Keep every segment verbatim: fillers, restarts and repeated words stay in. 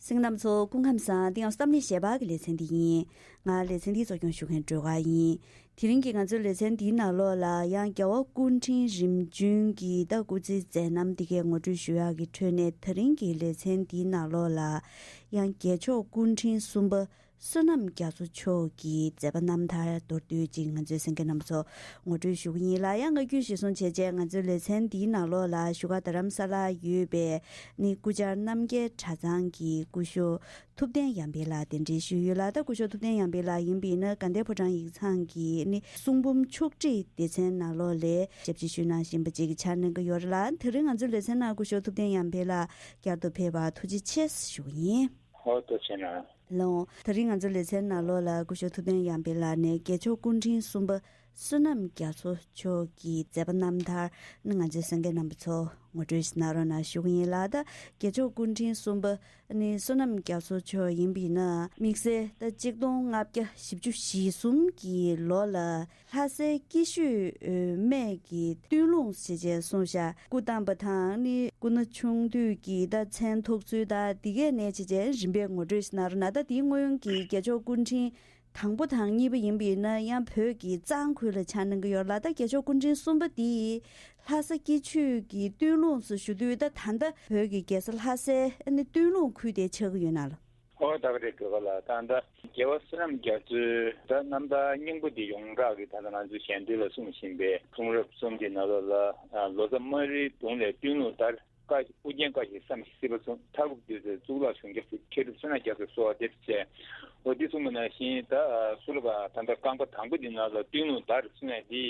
གསན་མཁན་རྣམ་ཚོ་སྐུ་ཁམས་བཟང་། འདི་ཡང་བསམ་གླིང་ཞལ་པར་གྱི་ལེ་ཚན་འདི་ཡིན། ང་ལེ་ཚན་འདིའི་གཙོ་སྐྱོང་ཞུ་མཁན་སྒྲོལ་དཀར་ཡིན། དེ་རིང་གི་ང་ཚོའི་ལེ་ཚན་འདིའི་ནང་ལོགས་ལ་ཡང་རྒྱལ་བ་སྐུ་ཕྲེང་རིམ་བྱོན་གྱི་ད་སྐུ་ཚེའི་མཛད་རྣམ་འདི་གའི་ངོ་སྤྲོད་ཞུ་ཡག་གི་ཁྲོད་ནས། དེ་རིང་གི་ལེ་ཚན་འདིའི་ནང་ལོགས་ལ་ཡང་རྒྱལ་མཆོག་སྐུ་ཕྲེང་གསུམ་པ་བསོད་ནམས་རྒྱ་མཚོ་མཆོག་གི་མཛད་པ་རྣམ་ཐར་མདོར་བསྡུས་ཅིག་ང་ཚོའི་གསན་མཁན་རྣམ་ཚོ་ངོ་སྤྲོད་ཞུ་གི་ཡིན་ལ། ཡང་སྔ་རྒྱུན་གཞིར་བཟུང་བྱས་རྗེས་ང་ཚོའི་ལེ་ཚན་འདིའི་ནང་ལོགས་ལ་བཞུགས་སྒར་རྡ་རམ་ས་ལར་ཡོད་པའི་ནི་སྐུ་བཅར་རྣམ་རྒྱལ་གྲྭ་ཚང་གི་སྐུ་ཞབས་ཐུབ་བསྟན་ཡར་འཕེལ་ལགས་གདན་འདྲེན་ཞུས་ཡོད་ལ། ད་སྐུ་ཞབས་ཐུབ་བསྟན་ཡར་འཕེལ་ལགས་ཡིན་པ་ཡིན་ན་དགའ་ལྡན་ཕོ་བྲང་ཡིག་ཚང་གི་ནི་གསུང་འབུམ་ཕྱོགས་སྒྲིག་སྡེ་ཚན་ནང་ལོགས་ལ་ཞབས་ཕྱི་ཞུས་གནང་བཞིན་པ་ཅིག་གི་ཆ་གནང་གི་ཡོད་རེད་ལ། དེ་རིང་ང་ཚོའི་ལེ་ཚན་ནང་སྐུ་ཞབས་ཐུབ་བསྟན་ཡར་འཕེལ་ལགས་བསྐྱར་དུ་ཕེབས་པར་ཐུགས་རྗེ་ཆེ་ཞུ་གི་ཡིན། ཧོ། ཐུགས་རྗེ་གནང་། ལགས། དེ་རིང་ང་ཚོའི་ལེ་ཚན་ནང་ལོགས་ལ་སྐུ་ཞབས་ཐུབ་བསྟན་ཡར་འཕེལ་ལགས་ནས་རྒྱལ་མཆོག་སྐུ་ཕྲེང་གསུམ་པ་བསོད་ནམས་རྒྱ་མཚོ་མཆོག་གི་མཛད་པ་རྣམ་ཐར་ནི་ང་ཚོའི་གསན་མཁན་རྣམ་པ་ཚོ་ངོ་སྤྲོད་ཞིག་གནང་རོགས་གནང་ཞུ་གི་ཡིན་ལ། ད་རྒྱལ་མཆོག་སྐུ་ཕྲེང་གསུམ་པ་ནི་བསོད་ནམས་རྒྱ་མཚོ་མཆོག་ཡིན་པ་ཡིན་ན། དམིགས་བསལ་ད་གཅིག་སྟོང་ལྔ་བརྒྱ་བཞི་བཅུ་ཞེ་གསུམ་གྱི་ལོ་ལ་ལྷ་སའི་སྐྱིད་ཤོད་སྨད་ཀྱི་སྟོད་ལུང་ཞེས་བྱས་གསུངས་ཤག་སྐུ་བལྟམས་པ་དང་ནི་སྐུ་ན་ཆུང་དུས་ཀྱི་ད་མཚན་ཐོགས་ཚུལ་དང་དེ་གས་ནས་བྱས་རྗེས་རིམ་པས་ངོ་སྤྲོད་ཞིག་གནང་རོགས་གནང་། ད་དེའི་སྔོན་གྱི་རྒྱལ་མཆོག་སྐུ་ཕྲེང་དང་པོ་དང་གཉིས་པ་ཡིན་པ་ཡིན་ན་ཡང་བོད་ཀྱི་གཙང་ཁུལ་ལ་ཆགས་གནང་གི་ཡོད་ལ། ད་རྒྱལ་མཆོག་སྐུ་ཕྲེང་གསུམ་པ་འདི་ལྷ་ས་སྐྱིད་ཆུ་གི་སྟོད་ལུང་སུ་བཞུགས་དུས། ད་ད་ལྟ་བོད་ཀྱི་རྒྱལ་ས་ལྷ་སའི་ཨ་ནི་སྟོད་ལུང་ཁུལ་དེ་ཆགས་ཀྱི་ཡོད་ན་ལགས། ཧོ། ད་ག་རེད། སྒྲོལ་དཀར་ལགས། ད་ལྟ་རྒྱལ་བ་བསོད་ནམས་རྒྱ་མཚོའི་ད་རྣམ་ཐར་སྙིང་པོ་འདི་ཡོངས་གྲགས་ཀྱི་ད་ལྟ་ང་ཚོའི་ཞལ་འདོན་ལ་གསུང་བཞིན་པའི་འཁྲུངས་རབས་གསུམ་གྱི་ནང་ལོགས་ལ། ཨ། ལོ་ཙཱ་དམར་རིའི་གདུང་ལས་སྟོད་ལུང་ལྟར། ཀ་ཨུ་རྒྱན་བཀའ་བཞིན་བསམ་གྱིས་སྲིད་པ་མཚུངས། མཐར་ཐུག་བདུད་རྩིའི་གཙུག་ལག་གཞུང་བརྒྱ་ཕུལ། མཁས་གྲུབ་བསོད་ནམས་རྒྱ་མཚོའི་གསོལ་བ་འདེབས་བྱས། འོ་འདི་གསུངས་པ་ནང་བཞིན་ད་སུ་ལ་བ་ད་ལྟ་རྐང་པ་དང་པོ་འདི་ནང་ལ་སྟོད་ལུང་ལྟར་གསུངས་ཡ་འདི།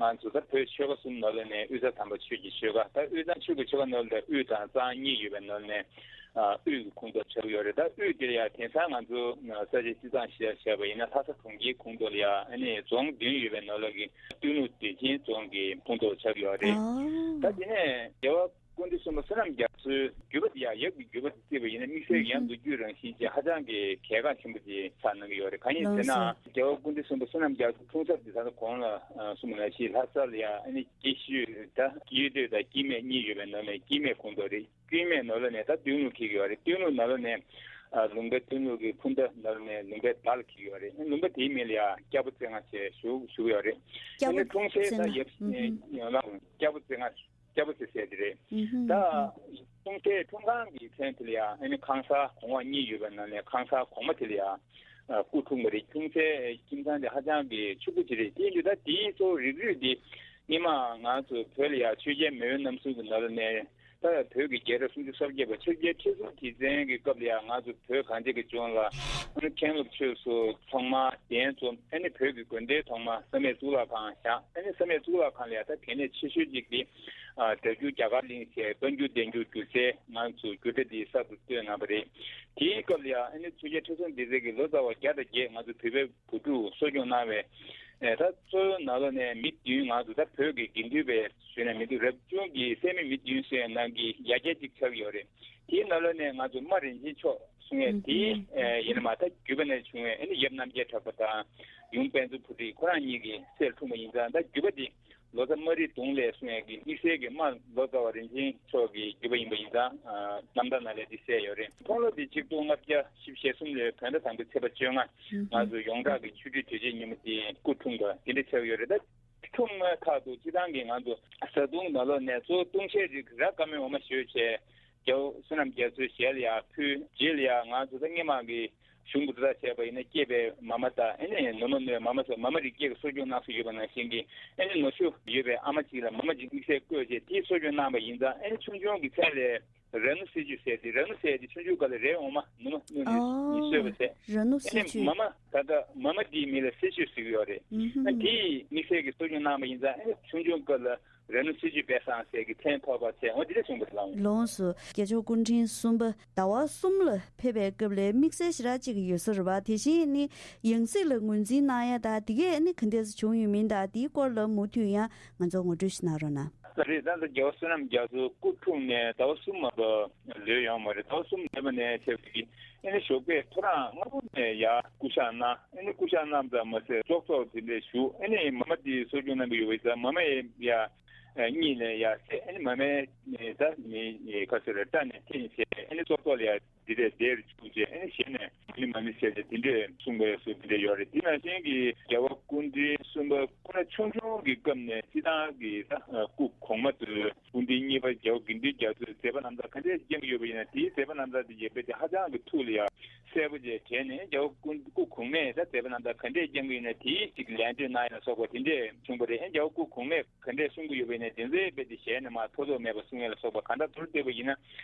ང་ཚོ་ད་བོད་ཆོལ་ཁ་གསུམ་ནང་ལ་ནས་དབུས་གཙང་དམ་པ་ཆོས་ཀྱི་ཆོལ་ཁ། ད་དབུས་གཙང་ཆོས་ཀྱི་ཆོལ་ཁ་ནང་ལ་དབུས་དང་གཙང་གཉིས་ཡོད་པའི་ནང་ནས། ཨ། དབུས་ཀྱི་ཁོངས་གཏོགས་ཆགས་ཡོད་རེད། ད་དབུས་དེ་ལ་ཡ་དེང་སང་ང་ཚོ་ས་ཆ་སྤྱི་བཏང་བཤད་བྱས་པ་ཡིན་ན་ལྷ་ས་གྲོང་ཁྱེར་ཁོངས་གཏོགས་ལ་ཡ་ཨ་ནི་རྫོང་བདུན་ཡོད་པའི་ནང་ལ་གི་སྟོད་ལུང་བདེ་ཆེན་རྫོང་གི་ཁོངས་གཏོགས་ཆགས་ཡོད་རེད། ཨ། ད་དེ་ནས་རྒྱལ་བ་སྐུ་ཕྲེང་གསུམ་པ་བསོད་ནམས་རྒྱ་མཚོའི་བརྒྱུད་པ་དེ་ཡང་ཡབ་ཀྱི་བརྒྱུད་པ་དེ་བརྩིས་པ་ཡིན་ན། དམིགས་བསལ་ཡང་ལོ་རྒྱུས་རང་བཞིན་ཅན་ཧ་ཅང་གི་གལ་འགངས་ཆེན་པོ་ཅིག་ཆགས་གནང་གི་ཡོད་རེད། གང་ཡིན་ཟེར་ན། རྒྱལ་བ་སྐུ་ཕྲེང་གསུམ་པ་བསོད་ནམས་རྒྱ་མཚོ་འཁྲུངས་ས་དེ་ད་ལྟ་གོང་ལ་གསུངས་པ་ནང་བཞིན་ལྷ་ས་ལ་ཡ་ཨ་ནི་སྐྱིད་ཤོད། ད་སྐྱིད་སྟོད་དང་སྐྱིད་སྨད་གཉིས་ཡོད་པའི་ནང་ནས་སྐྱིད་སྨད་ཁོངས་གཏོགས་རེད། སྐྱིད་སྨད་ནང་ལ་ནས་ད་སྟོད་ལུང་འཁེལ་གི་ཡོད་རེད། སྟོད་ལུང་ནང་ལ་ནས་ལུང་པའི་སྟོད་ལུང་གི་ཕུ་མདའ་ནང་ལ་ནས་ལུང་པའི་མདའ་ལ་འཁེལ་གི་ཡོད་རེད། ལུང་པ་དེའི་མིང་ལ་ཡ་སྐྱ་བོ་རྩེ་ལྔ་ཞེས་ཞུ་ཞུ་གི་ཡོད་རེད། སྐྱ་ཨ་ནི་བོ་འཁྲུངས་སའི་རྩེ་ད་ལྔ། ཡབ་ཡང་ལ་སྐྱ་བོ་རྩེ་ལྔ། སྐྱ་བོ་རྩེ་ཟེར་དེ་རེད། ད་འཁྲུངས་སའི་འཁྲུངས་ཁང་གི་མཚན་དེ་ལ་ཡང་ཨ་ནི་ཁང་གསར་གོང་བ་གཉིས་ཡོད་པའི་ནང་ནས་ཁང་གསར་གོང་མ་དེ་ལ་ཡང་སྐུ་འཁྲུངས་པ་རེད། འཁྲུངས་སའི་ཁྱིམ་ཚང་དེ་ཧ་ཅང་གི་ཕྱུག་པོ་ཅིག་རེད། དེ་ཡིན་དུས་ད་དེའི་གཙོ་བོ་རིགས་རུས་དེ་སྔོན་མ་ང་ཚོ་བོད་ལ་ཡང་ཆོས་རྒྱལ་མེས་དབོན་རྣམ་གསུམ་གྱི་ནང་ལ་ནས། ད་བོད་ཀྱི་རྒྱལ་རབས་སུམ་ཅུ་སོ་བརྒྱད་པ་ཆོས་རྒྱལ་ཁྲི་སྲོང་ལྡེ་བཙན་གྱི་སྐབས་ལ་ཡང་ང་ཚོ་བོད་གངས་ཅན་གྱི་ལྗོངས་ལ་ཨ་ནི་མཁན་སློབ་ཆོས་གྲོགས་ཚང་མ་གདན་འཛོམས། ཨ་ནི་བོད་ཀྱི་དགོན་སྡེ་ཐོག་མ་བསམ་ཡས་གཙུག་ལག་ཁང་བཞེངས། ཨ་ནི་བསམ་ཡས་གཙུག་ལག་ཁང་ལ་ཡང་ད་གལ་གནད་ཆེ་ཤོས་གཅིག་དེ་ཨ་སྒྲ་སྒྱུར་རྒྱ་གར་གླིང་ཞེས་བཀའ་འགྱུར་བསྟན་འགྱུར་སྒྱུ་རྩལ་ང་ཚོ་སྒྱུ་རྩལ་འདི་གསར་དུ་བཏོན་གནང་བ་རེད། དེའི་སྐབས་ལ་ཡང་ཨ་ནི་ཆོས་རྒྱལ་ཁྲི་སྲོང་ལྡེ་བཙན་གྱིས་ལོ་ཙཱ་བ་བརྒྱ་དང་བརྒྱད་ང་ཚོ་བོད་པའི་བུ་ཕྲུག་གསོ་སྐྱོང་གནང་བའི། ཨེ་ད་གཙོ་བོའི་ནང་ལོགས་ནས་མི་བདུན། ང་ཚོ་ད་བོད་ཀྱི་དགེ་འདུན་པའི་ཞུས་ན་མི་འདུག་རབ་བྱུང་གི་སད་མི་མི་བདུན་ཟེར་ནང་གི་ཡ་གྱལ་གཅིག་ཆགས་ཡོད་རེད། དེའི་ནང་ལོགས་ནས་ང་ཚོ་རྨ་རིན་ཆེན་མཆོག་གསུང་ཡས་དེ་ཨེ་ཡིན་ན་མ། ད་བརྒྱུད་པ་ནས་བྱུང་བའི་ཨེ་ནི་ཡབ་རྣམ་རྒྱལ་གྲགས་པ་དང་ཡུམ་དཔལ་འཛོམས་བུ་ཁྲིད་ཁོ་རང་གཉིས་ཀྱི་སྲས་འཁྲུངས་པ་ཡིན་ཙང་། ད་བརྒྱུད་པ་དེ་ལོ་ཙཱ་རྨ་རིའི་གདུང་ལས་གསུང་ཡས་ཀྱི་དམིགས་བསལ་གྱི་རྨ་ལོ་ཙཱ་བ་རིན་ཆེན་མཆོག་གི་བརྒྱུད་པ་ཡིན་པ་ཡིན་ཙང་། ཨ་རྣམ་ཐར་ནང་ལས་འདི་གསལ་ཡོད་རེད། མཐོང་ལོ་འདི་ཆིག་སྟོང་ལྔ་བརྒྱ་བཞི་བཅུ་ཞེ་གསུམ་ལོའི་བོད་ཟླ་དང་པོའི་ཚེས་པ་བཅོ་ལྔ། ང་ཚོ་ཡོངས་གྲགས་ཀྱི་ཆོ་འཕྲུལ་དུས་ཆེན་ཉིན་མོ་འདི་སྐུ་འཁྲུངས་པ་འདི་འདྲ་ཆགས་ཡོད་རེད། ད་འཁྲུངས་མ་ཐག་ཏུ་སྤྱི་བཏང་གི་ང་ཚོ་བཟའ་བཏུང་ནང་ལོགས་ནས་གཙོ་བོ་བཏུང་བྱའི་རིགས་ར་དཀར་མོའི་འོ་མ་བཞོས་བྱས་རྒྱལ་བ་བསོད་ནམས་རྒྱ་མཚོའི་ཞལ་ལ་ཡར་ཕུལ། རྗེས་ལ་ཡར་ང་ཚོ་ད་སྔོན་མ་གི་གཞུང་གི་དུ་བརྟག་བྱས་པ་ཡིན་ན་སྐྱེས་པའི་མ་མ་དང་ཨེ་ནས་ནུ་མ་ནུ་མ་མ་སོགས་མ་མ་རིགས་སྐྱེས་ཀྱི་གསོ་སྐྱོང་གནང་སྲོལ་ཡོད་པ་ནང་བཞིན་གྱི་ཨེ་ནས་ནུ་ཞོ་ཡོད་པའི་ཨ་མ་གཅིག་ལ་མ་མ་གཅིག་དམིགས་བསལ་བསྐོས་བྱས་དེའི་གསོ་སྐྱོང་གནང་བ་ཡིན་ཙང་། ཨེ་ནས་ཆུང་ཆུང་གི་མཚན་ལ་ར་ནུ་སེ་ཆུ་ཟེར་ཏེ། ར་ནུ་ཟེར་ཏེ་ཆུང་ཆུང་སྐབས་ལ་རའི་འོ་མ་ནུ་མ་ནུ་ནུ་ནི་གསོས་པ་ཟེར། ར་ནུ་ཨེ་སེ་ནས་ཆུ། མ་མ་ད་ལྟ་མ་མ་འདིའི་མིང་ལ་སེ་ཆུ་ཟེར་གྱི་ཡོད་རེད། ཨ་དེའི་དམིགས་བསལ་གྱི་གསོ་སྐྱོང་གནང་བ་ཡིན་ཙང་། ཨེ་ནས་ཆུང་ཆུང་སྐབས་ལ་ར་ནུ་སེ་ཆུ་པད་བཟང་ཟེར་གྱི་མཚན་ཐོགས་པ་ཟེར། འོ་འདི་འདྲ་བྱུང་བ་རེད་ལགས། ལོངས་སུ་རྒྱལ་མཆོག་སྐུ་ཕྲེང་གསུམ་པ་ཟླ་བ་གསུམ་ལ་ཕེབས་པའི་སྐབས་ལ་དམིགས་བསལ་ཞེ་དྲག་ཅིག་ཡོད་ས་རེད་པ། དེ་བཞིན་ནི་ཡང་སྲིད་ལ་ངོས་འཛིན་གནང་ཡ་ད་དེ་གས་ནི་ག་འདྲས་བྱུང་ཡོད་མིན་ད་དེའི་སྐོར་ལ་མུ་མཐུད་ཡང་ང་ཚོ་ངོ་སྤྲོད་ཞིག་གནང་རོགས་གནང་། ད་རེས་ད་ལྟ་རྒྱལ་བ་བསོད་ནམས་རྒྱ་མཚོ་སྐུ་འཁྲུངས་ནས་ཟླ་བ་གསུམ་མ་གཏོགས་ལོན་ཡོད་མ་རེད། ཟླ་བ་གསུམ་ལོན་པ་ནས་བྱས་པའི་ཨེ་ནི་ཞོགས་པའི་ཐོ་རངས་སྔ་པོ་ནས་ཡར་སྐུ་གཤེགས་གནང་། ཨེ་ནི་སྐུ་གཤེགས་གནང་ཙམ་མ་ཟད་ཙོག་ཙོག་དེ་འདྲས་བཞུགས། ཨེ་ནི་མ་མ་དེ་གསོ་སྐྱོང་གནང་གི་ཡོད་པ་ཡིན་ཙང་། མ་མ་ཡ་ གཉིད་ལས་ཡར་སད། ཨ་ནི་མ་མའི་ད་མི་ཁ་སོ་རེ་སྐྲ་ནས་འཐེན་བྱས། ཨ་ནི་སོ་སོ་ལ་ཡ་འདི་འདྲས་བསྡད་རུ་བཅུག་བྱས། ཨ་ནི་གཞན་ནས་མ་ནི་མ་ནི་བྱས་ཏེ་དེ་འདྲས་གསུངས་པའི་སྲོལ་དེ་འདྲས་ཡོད་རེད། དེ་ནང་བཞིན་གྱི་རྒྱལ་བ་སྐུ་ཕྲེང་གསུམ་པ་ཁོ་ན་ཆུང་ཆུང་གི་སྐབས་ནས་སྤྱིར་བཏང་གི་ད་སྐུ་གོང་མ་ཚོས་སྐུ་ཕྲེང་གཉིས་པ་རྒྱལ་བ་དགེ་འདུན་རྒྱ་མཚོས་མཛད་པ་རྣམ་ཐར་ག་འདྲས་བསྐྱངས་ཡོད་པ་ཡིན་ན། དེའི་མཛད་པ་རྣམ་ཐར་དེ་རྒྱས་པ་དེ་ཧ་ཅང་གི་ཐུགས་ལ་ཡ་གསལ་པོ་བྱས་དྲན་ནས། རྒྱལ་བ་སྐུ་སྐུ་གོང་མས་ད་མཛད་པ་རྣམ་ཐར་ག་འདྲས་བསྐྱངས་ཀྱི་ཡིན་ན། དེའི་ཅིག་ལན་སྤྲོད་གནང་ཡ་ལ་སོགས་པ་དེ་འདྲས་བྱུང་བ་རེད། ཨེ་རྒྱལ་བ་སྐུ་གོང་མས་ག་འདྲས་གསུང་གི་ཡོད་པ་ཡིན་ན། དེ་ཚོའི་དཔེ་དེ་ཞལ་ནས་མར་ཐོར་ཐོར་མེད་པ་གསུང་ཡ་ལ་སོགས་པ་གང་ལྟར་མདོར་བསྡུས་པ་ཡིན་ན།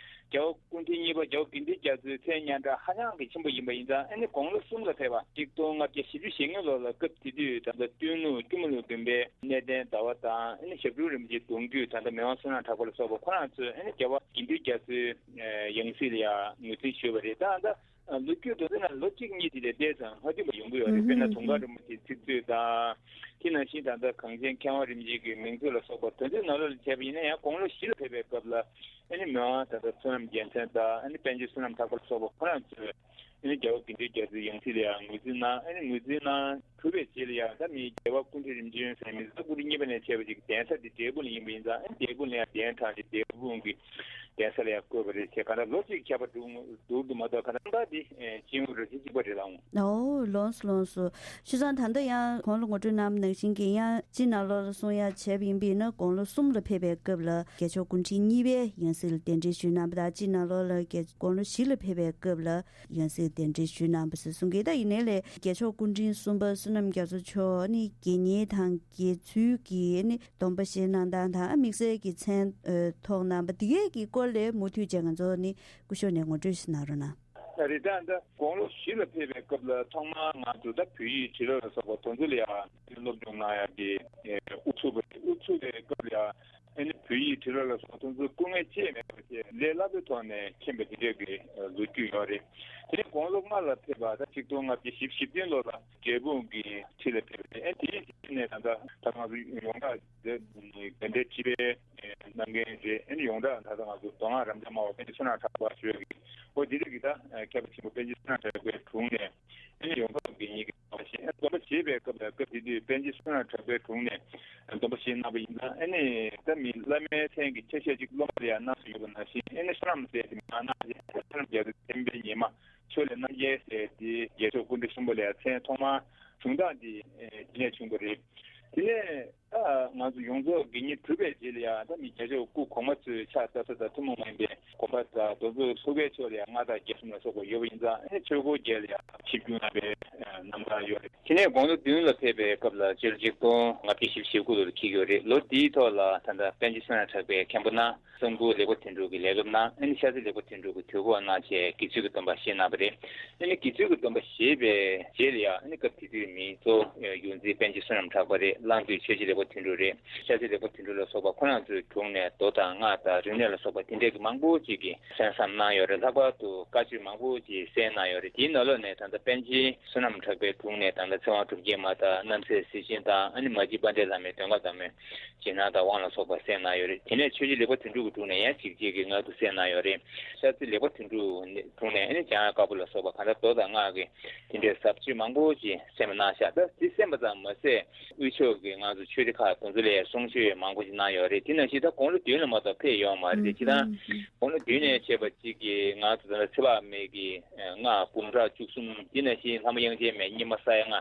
རྒྱལ་བ་སྐུ་ཕྲེང་གཉིས་པ་རྒྱལ་བ་དགེ་འདུན་རྒྱ་མཚོའི་མཚན་སྙན་གྲགས་ཧ་ཅང་གི་ཆེན་པོ་ཡིན་པ་ཡིན་ཙང་། ཨ་ནི་དགུང་ལོ་གསུམ་ལ་ཕེབས་པ། ཆིག་སྟོང་ལྔ་བརྒྱ་བཞི་བཅུ་ཞེ་ལྔ་ལོ་ལ་སྐབས་དེ་དུས་ད་ལྟ་སྟོད་ནུབ་སྐྱོར་མོ་ལུགས་འདོན་པའི་གནས་བརྟན་ཟླ་བ་དང་། ཨ་ནི་ཞབས་དྲུང་རིན་པོ་ཆེའི་གདུང་རྒྱུད་ད་ལྟ་མི་དབང་བསོད་ནམས་གྲགས་པ་ལ་སོགས་པ་ཁོ་རང་ཚོས་ཨ་ནི་རྒྱལ་བ་དགེ་འདུན་རྒྱ་མཚོའི་ཡང་སྲིད་ལ་ཡང་ངོས་འཛིན་ཞུས་པ་རེད། ད་ད་ལོ་རྒྱུས་དེ་ཚོ་ནང་ལོ་གཅིག་གཉིས་དེ་ལས་འདས་ཙང་མ་མཐུན་པ་ཡོང་གི་ཡོད་རེད། དཔེར་ན་དུང་དཀར་རིན་པོ་ཆེའི་ཚིག་མཛོད་དང་། དེ་ནང་བཞིན་ད་ལྟ་གངས་ཅན་མཁས་དབང་རིན་པོ་ཆེ་གི་མིང་མཛོད་ལ་སོགས་པ་དེ་ཚོའི་ནང་ལོགས་ལ་བྱས་པ་ཡིན་ན། ཡང་དགུང་ལོ་བཞི་ལ་ཕེབས་པའི་སྐབས་ལ་ཨ་ནི་མི་དབང་ད་ལྟ་བསོད་ནམས་རྒྱལ་མཚན་དང་། ཨ་ནི་པཎ་ཆེན་བསོད་ནམས་གྲགས་པ་ལ་སོགས་པ་ཁོ་རང་ཚོས་ཨ་ནི་རྒྱལ་བ་དགེ་འདུན་རྒྱ་མཚོའི་ཡང་སྲིད་ལ་ཡང་ངོས་འཛིན་གནང་། ཨ་ནི་ངོས་འཛིན་གནང་གྲུབ་པའི་རྗེས་ལ་ཡང་ད་མི་རྒྱལ་བ་སྐུ་ཕྲེང་རིམ་བྱོན་ཟེར་མི་ད་སྐུ་ཕྲེང་གཉིས་པ་ནས་བྱས་པ་ཅིག་གདན་ས་དེ་འབྲས་སྤུངས་ལ་ཡིན་པ་ཡིན་ཙང་། ཨ་ནི་འབྲས་སྤུངས་ལ་ཡང་གདན་དྲངས་ཏེ་འབྲས་སྤུངས་ཀྱི་གདན་ས་ལ་ཡང་བསྐོས་པ་རེད། བྱས་གང་ལྟར་ལོ་གཅིག་ཁྱད་པར་འདུག་འདུག་འདུག་མ་གཏོགས། གང་ལྟར་ད་འདི་ཨེ་སྤྱི་ཡོངས་རོལ་ཆ་གཅིག་པ་རེད་ལགས། འོ། ལགས་སོ་ལགས་སོ། ཤུལ་ཙང་ད་ལྟ་ཡང་གོང་ལ་ངོ་སྤྲོད་གནང་བ་ནང་བཞིན་གྱི་ཡང་སྤྱི་ནང་ལོགས་ལ་གསུང་ཡ་བྱས་པ་ཡིན་པ་ཡིན་ན། དགུང་ལོ་གསུམ་ལ་ཕེབས་པའི་སྐབས་ལ་རྒྱལ་མཆོག་སྐུ་ཕྲེང་གཉིས་པའི་ཡང་སྲིད་ལ་གདན་འདྲེན་ཞུས་གནང་བ་དང་། སྤྱི་ནང་ལོགས་ལ་རྒྱལ་དགུང་ལོ་བཞི་ལ་ཕེབས་པའི་སྐབས་ལ་ཡང་སྲིད་གདན་འདྲེན་ཞུས་གནང་བ་ཟེར་གསུང་གི། ད་ཡིན་ནའི་ལས་རྒྱལ་མཆོག་སྐུ་ཕྲེང་གསུམ་པ་བསོད་ནམས་རྒྱ་མཚོ་མཆོག་ནི་དགེ་བསྙེན་དང་དགེ་ཚུལ་གྱི་ནི་སྡོམ་པ་བཞེས་གནང་སྟངས་དང་། དམིགས་བསལ་གྱི་མཚན་ཐོགས་གནང་བ་དེ་གའི་གི་སྐོར་ལས་མུ་མཐུད་བྱས་ང་ཚོ་ནི་སྐུ་ཞབས་ནས་ངོ་སྤྲོད་ཞིག་གནང་རོགས་གནང་། རེད། ད་ལྟ་དགུང་ལོ་བཞི་ལ་ཕེབས་པའི་སྐབས་ལ་ཐོག་མར་ང་ཚོ་ད་བོད་ཡིག་བྲིས་ཀློག་ལ་སོགས་པ་དེ་ཚོ་ལ་ཡང་སློབ་སྦྱོང་གནང་ཡག་གི་ཨེ་དབུ་ཚུགས་པ་རེད། དབུ་ཚུགས་པའི་སྐབས་ལ་ཡང་ཨ་ནི་བོད་ཡིག་བྲིས་ཀློག་ལ་སོགས་དེ་ཚོ་སྐུ་ངལ་ཅི་ཡང་མེད་པ་བྱས། ལས་སླ་པོའི་ཐོག་ནས་མཁྱེན་པ་དེ་འདྲ་གི་ལོ་རྒྱུས་ཡོད་རེད། དེ་ནས་དགུང་ལོ་ལྔ་ལ་ཕེབས་པ་ད་ཆིག་སྟོང་ལྔ་བརྒྱ་བཞི་བཅུ་ཞེ་བདུན་ལོ་ལ་འབྲས་སྤུངས་ཀྱི་ཁྲི་ལ་ཕེབས་པ་རེད། ཨ་དེའི་རྗེས་ནས་ད་ལྟ་ད་ང་ཚོ་ཡོངས་གྲགས་དེ་གདན་འདྲེན་སྤྱི་པའི་གནང་མཁན་རེད། ཨ་ནི་ཡོངས་གྲགས་ད་ལྟ་ང་ཚོ་མདོ་སྔགས་རབ་འབྱམས་སྨྲ་བ་པཎ་ཆེན་བསོད་ནམས་གྲགས་པ་ཞུ་ཡག་གི། འོ་དེ་རིགས་ཀྱི་ད་མཁས་པ་ཆེན་པོ་པཎ་ཆེན་བསོད་ནམས་གྲགས་པའི་དྲུང་ནས་ཨ་ནི་ཡོངས་གྲགས་དགེ་བསྙེན་གྱི་སྡོམ་པ་བཞེས། སྡོམ་པ་བཞེས་པའི་སྐབས་ལ་སྐབས་དེ་དུས་པཎ་ཆེན་བསོད་ནམས་གྲགས་པའི་དྲུང་ནས་སྡོམ་པ་བཞེས་གནང་བ་ཡིན་ཙང་། ཨ་ནི་ད་མི་བླ་མའི་མཚན་གྱི་ཆ་ཤས་ཅིག་སློབ་མ་ལ་ཡང་གནང་སྲོལ་ཡོད་པ་ནང་བཞིན། ཨ་ནི་བསོད་ནམས་ཟེར་དེ་མ་གནང་བྱས། བསོད་ནམས་རྒྱ་མཚོ་མཚན་དཔེའི་ཉི་མ། ཆོས་ལས་རྣམ་རྒྱལ་ཟེར་དེ་རྒྱལ་མཆོག་སྐུ་ཕྲེང་གསུམ་པ་ལ་ཡང་མཚན་ཐོག་མར་བྱུང་སྟངས་འདི་ཨེ་དེ་ནས་བྱུང་བ་རེད། དེ་ནས་ད་ང་ཚོ་ཡོངས་རྫོགས་དགེ་བསྙེན་གྲུབ་པའི་རྗེས་ལ་ཡང་ད་མི་རྒྱལ་མཆོག་སྐུ་གོང་མ་ཚོའི་ཕྱག་བཏབ་ས་དང་ཐུན་མོང་མ་ཡིན་པའི་དགོན་པ་དང་རྡོ་རྫོང་ཐུགས་ཀའི་ཆོས་ལ་ཡང་མངའ་བདག་བརྒྱད་གསུམ་ལ་སོགས་པ་ཡོད་པ་ཡིན་ཙང་། ཨེ་ཆོས་སྒོ་བརྒྱད་ལ་ཡང་ཆིབས་བསྒྱུར་གནང་བའི་ཨེ་རྣམ་ཐར་ཡོད་རེད། དེ་ནས་དགུང་ལོ་བདུན་ལ་ཕེབས་པའི་སྐབས་ལ་སྤྱི་ལོ་ཆིག་སྟོང་ལྔ་བརྒྱ་བཞི་བཅུ་ཞེ་དགུ་ལོར་འཁེལ་ཡོད་རེད། ལོ་འདིའི་ཐོག་ལ་ད་ལྟ་པཎ་ཆེན་བསོད་ནམས་གྲགས་པའི་མཁན་པོ་ན། གསང་ཕུ་ལེགས་པ་དོན་གྲུབ་ཀྱིས་ལས་བསླབ་གནང་། ཨ་ནི་ཤཱསྟྲི་ལེགས་པ་དོན་གྲུབ་ཀྱིས་དུས་འཁོར་གནང་བྱས་དགེ་ཚུལ་གྱི་སྡོམ་པ་བཞེས་གནང་བ་རེད། ཨ་ནི་དགེ་ཚུལ་གྱི་སྡོམ་པ་བཞེས་པའི་རྗེས་ལ་ཡང་། ཨ་ནི་སྐབས་དེ་དུས་མི་གཙོ་བོ་ཡོངས་འཛིན་པཎ་ཆེན་བསོད་ནམས་གྲགས་པ་རེད། བླ་མཛོད་ཆོས་རྗེ་ལེགས་པ་དོན་གྲུབ་རེད། ཤཱསྟྲི་ལེགས་པ་དོན་གྲུབ་ལ་སོགས་པ་ཁོ་རང་ཚོའི་དྲུང་ནས་མདོ་དང་སྔགས་དང་རིག་གནས་ལ་སོགས་པ་དེ་འདྲས་ཀྱི་མང་པོ་ཅིག་གི་གསན་བསམ་གནང་ཡོད་རེད། ལྷག་པར་དུ་བཀའ་ཆོས་མང་པོ་ཅིག་གསན་གནང་ཡོད་རེད། དེའི་ནང་ལོགས་ནས་ད་ལྟ་པཎ་ཆེན་བསོད་ནམས་གྲགས་པའི་དྲུང་ནས་ད་ལྟ་ཚེ་དབང་གྲུབ་རྒྱལ་མ་དང་རྣམ་སྲས་གཟི་བྱིན་དང་། ཨ་ནི་མ་གཅིག་པཎྜི་ཏ་བླ་མའི་འདོན་ཁ་དང་མོས། རྗེས་གནང་དང་དབང་ལ་སོགས་པ་གསན་གནང་ཡོད་རེད། དེ་ནས་ཆོས་རྗེ་ལེགས་པ་དོན་གྲུབ་ཀྱི་དྲུང་ནས་ཡང་གཅིག་གཅིག་གི་མངགས་ཐོ་གསན་གནང་ཡོད་རེད། ཤཱསྟྲི་ལེགས་པ་དོན་གྲུབ་དྲུང་ནས་ཨ་ནི་འཇམ་དབྱངས་དཀར་པོ་ལ་སོགས་པ་གང་ལྟར་མདོ་དང་སྔགས་ཀྱི་དེ་འདྲའི་ཟབ་ཆོས་མང་པོ་ཅིག་གསན་པ་གནང་ཤག་ད་དེ་གསན་པ་ཙམ་མ་ཟད་དབུས་ཕྱོགས་ཀྱི་ང་ཚོ་ཆོས་སྡེ་ཁག་དེ་ཚོ་ལ་གསུང་ཆོས་མང་པོ་ཅིག་གནང་ཡོད་རེད། དེ་ནང་བཞིན་ད་དགུང་ལོ་བདུན་ལ་མ་གཏོགས་ཕེབས་ཡོད་མ་རེད། ཨུ་སྤྱིར་བཏང་ཨུ་དགུང་ལོ་བདུན་ནས་བྱས་པ་གཅིག་གིས་ང་ཚོ་ད་ལྟ་ཚེ་དཔག་མེད་ཀྱི་སྔགས་འབུམ་ཕྲག་བཅུ་གསུམ། དེ་ནང་བཞིན་ལྷ་མོ་དབྱངས་ཅན་མའི་སྙེ་མ་ས་ཡ་ལྔ།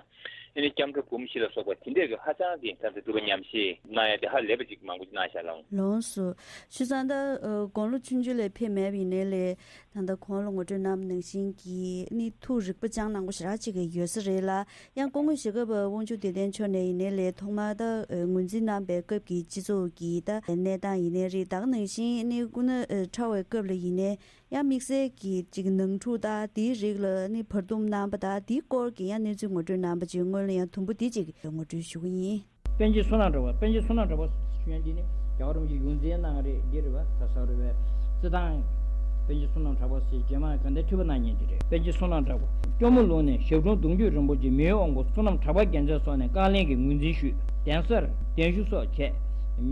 ཨ་ནི་སྐྱབས་འགྲོ་འབུམ་བཞི་ལ་སོགས་པ་དེ་འདྲས་ཀྱི་ཧ་ཅང་གི་ད་ལྟ་སྒྲུབ་པ་ཉམས་བཞེས་གནང་ཡ་དེ་ཧ་ལས་པ་ཅིག་མང་པོ་ཅིག་གནང་ཤག་ལགས། ལགས་སོ། ཤུལ་ཙང་ད་ཨ་དགུང་ལོ་ཆུང་ཆུང་ལ་ཕེབས་མེད་པ་ཡིན་ནའི་ལས། ད་ལྟ་གོང་ལ་ངོ་སྤྲོད་གནང་བ་ནང་བཞིན་གྱི་ནི་ཐུགས་རིག་པ་སྦྱངས་གནང་པོ་ཞེ་དྲག་ཅིག་ཡོད་ས་རེད་ལ། ཡང་སྐུ་ངོ་ཞྭ་སྒབ་པ་དབང་ཕྱུག་བདེ་ལྡན་མཆོག་ནས་ཡིན་ནའི་ལས། ཐོག་མར་ད་ཨ་ངོས་འཛིན་གནང་པའི་སྐབས་ཀྱི་སྤྱི་ཚོགས་ཀྱི་ད་གནས་སྟངས་ཡིན་ནའི་རེད། ད་ག་ནང་བཞིན་ནི་སྐུ་ན་ཨ་ཕྲ་བའི་སྐབས་ལ་ཡིན་ནའི། ཡང་དམིགས་བསལ་གྱི་ཅིག་ནང་འཁྲུག་དང་དེའི་རིགས་ལ་ནི་བར་འདུམ་གནང་པ་དང་དེའི་སྐོར་གྱི་ཡང་གནས་ཚུལ་ངོ་སྤྲོད་གནང་པ་ཅིག་སྔོན་ལ་ཡང་དུམ་བུ་དེ་ཅིག་ངོ་སྤྲོད་ཞུ་གི་ཡིན། པཎ་ཆེན་བསོད་ནམས་གྲགས་པ། པཎ་ཆེན་བསོད་ནམས་གྲགས་པ་ཞུ་ཡ་འདི་ནི་རྒྱལ་བ་རིན་པོ་ཆེ་ཡོངས་འཛིན་གནང་རེད། འདི་རེད་པ། ད་ས་རེད་པས། རྩི་ཐང་པཎ་ཆེན་བསོད་ནམས་གྲགས་པ་ཟེར་རྗེས་མ་ག་འདྲ་འཁྲུལ་པ་གནང་མཁན་དེ་རེད། པཎ་ཆེན་བསོད་ནམས་གྲགས་པ། སྐྱོར་མོ་ལུང་ནས་ཞབས་དྲུང་གདུང་རྒྱུད་རིན་པོ་ཆེ་མི་ཡུལ་དབང་པོ་བསོད་ནམས་གྲགས་པ་རྒྱལ་མཚན་སོགས་ནས་རྐང་ལེན་གྱི་ངོས་འཛིན་ཞུས། གདན་སར་གདན་ཞུ་སོགས་བྱས།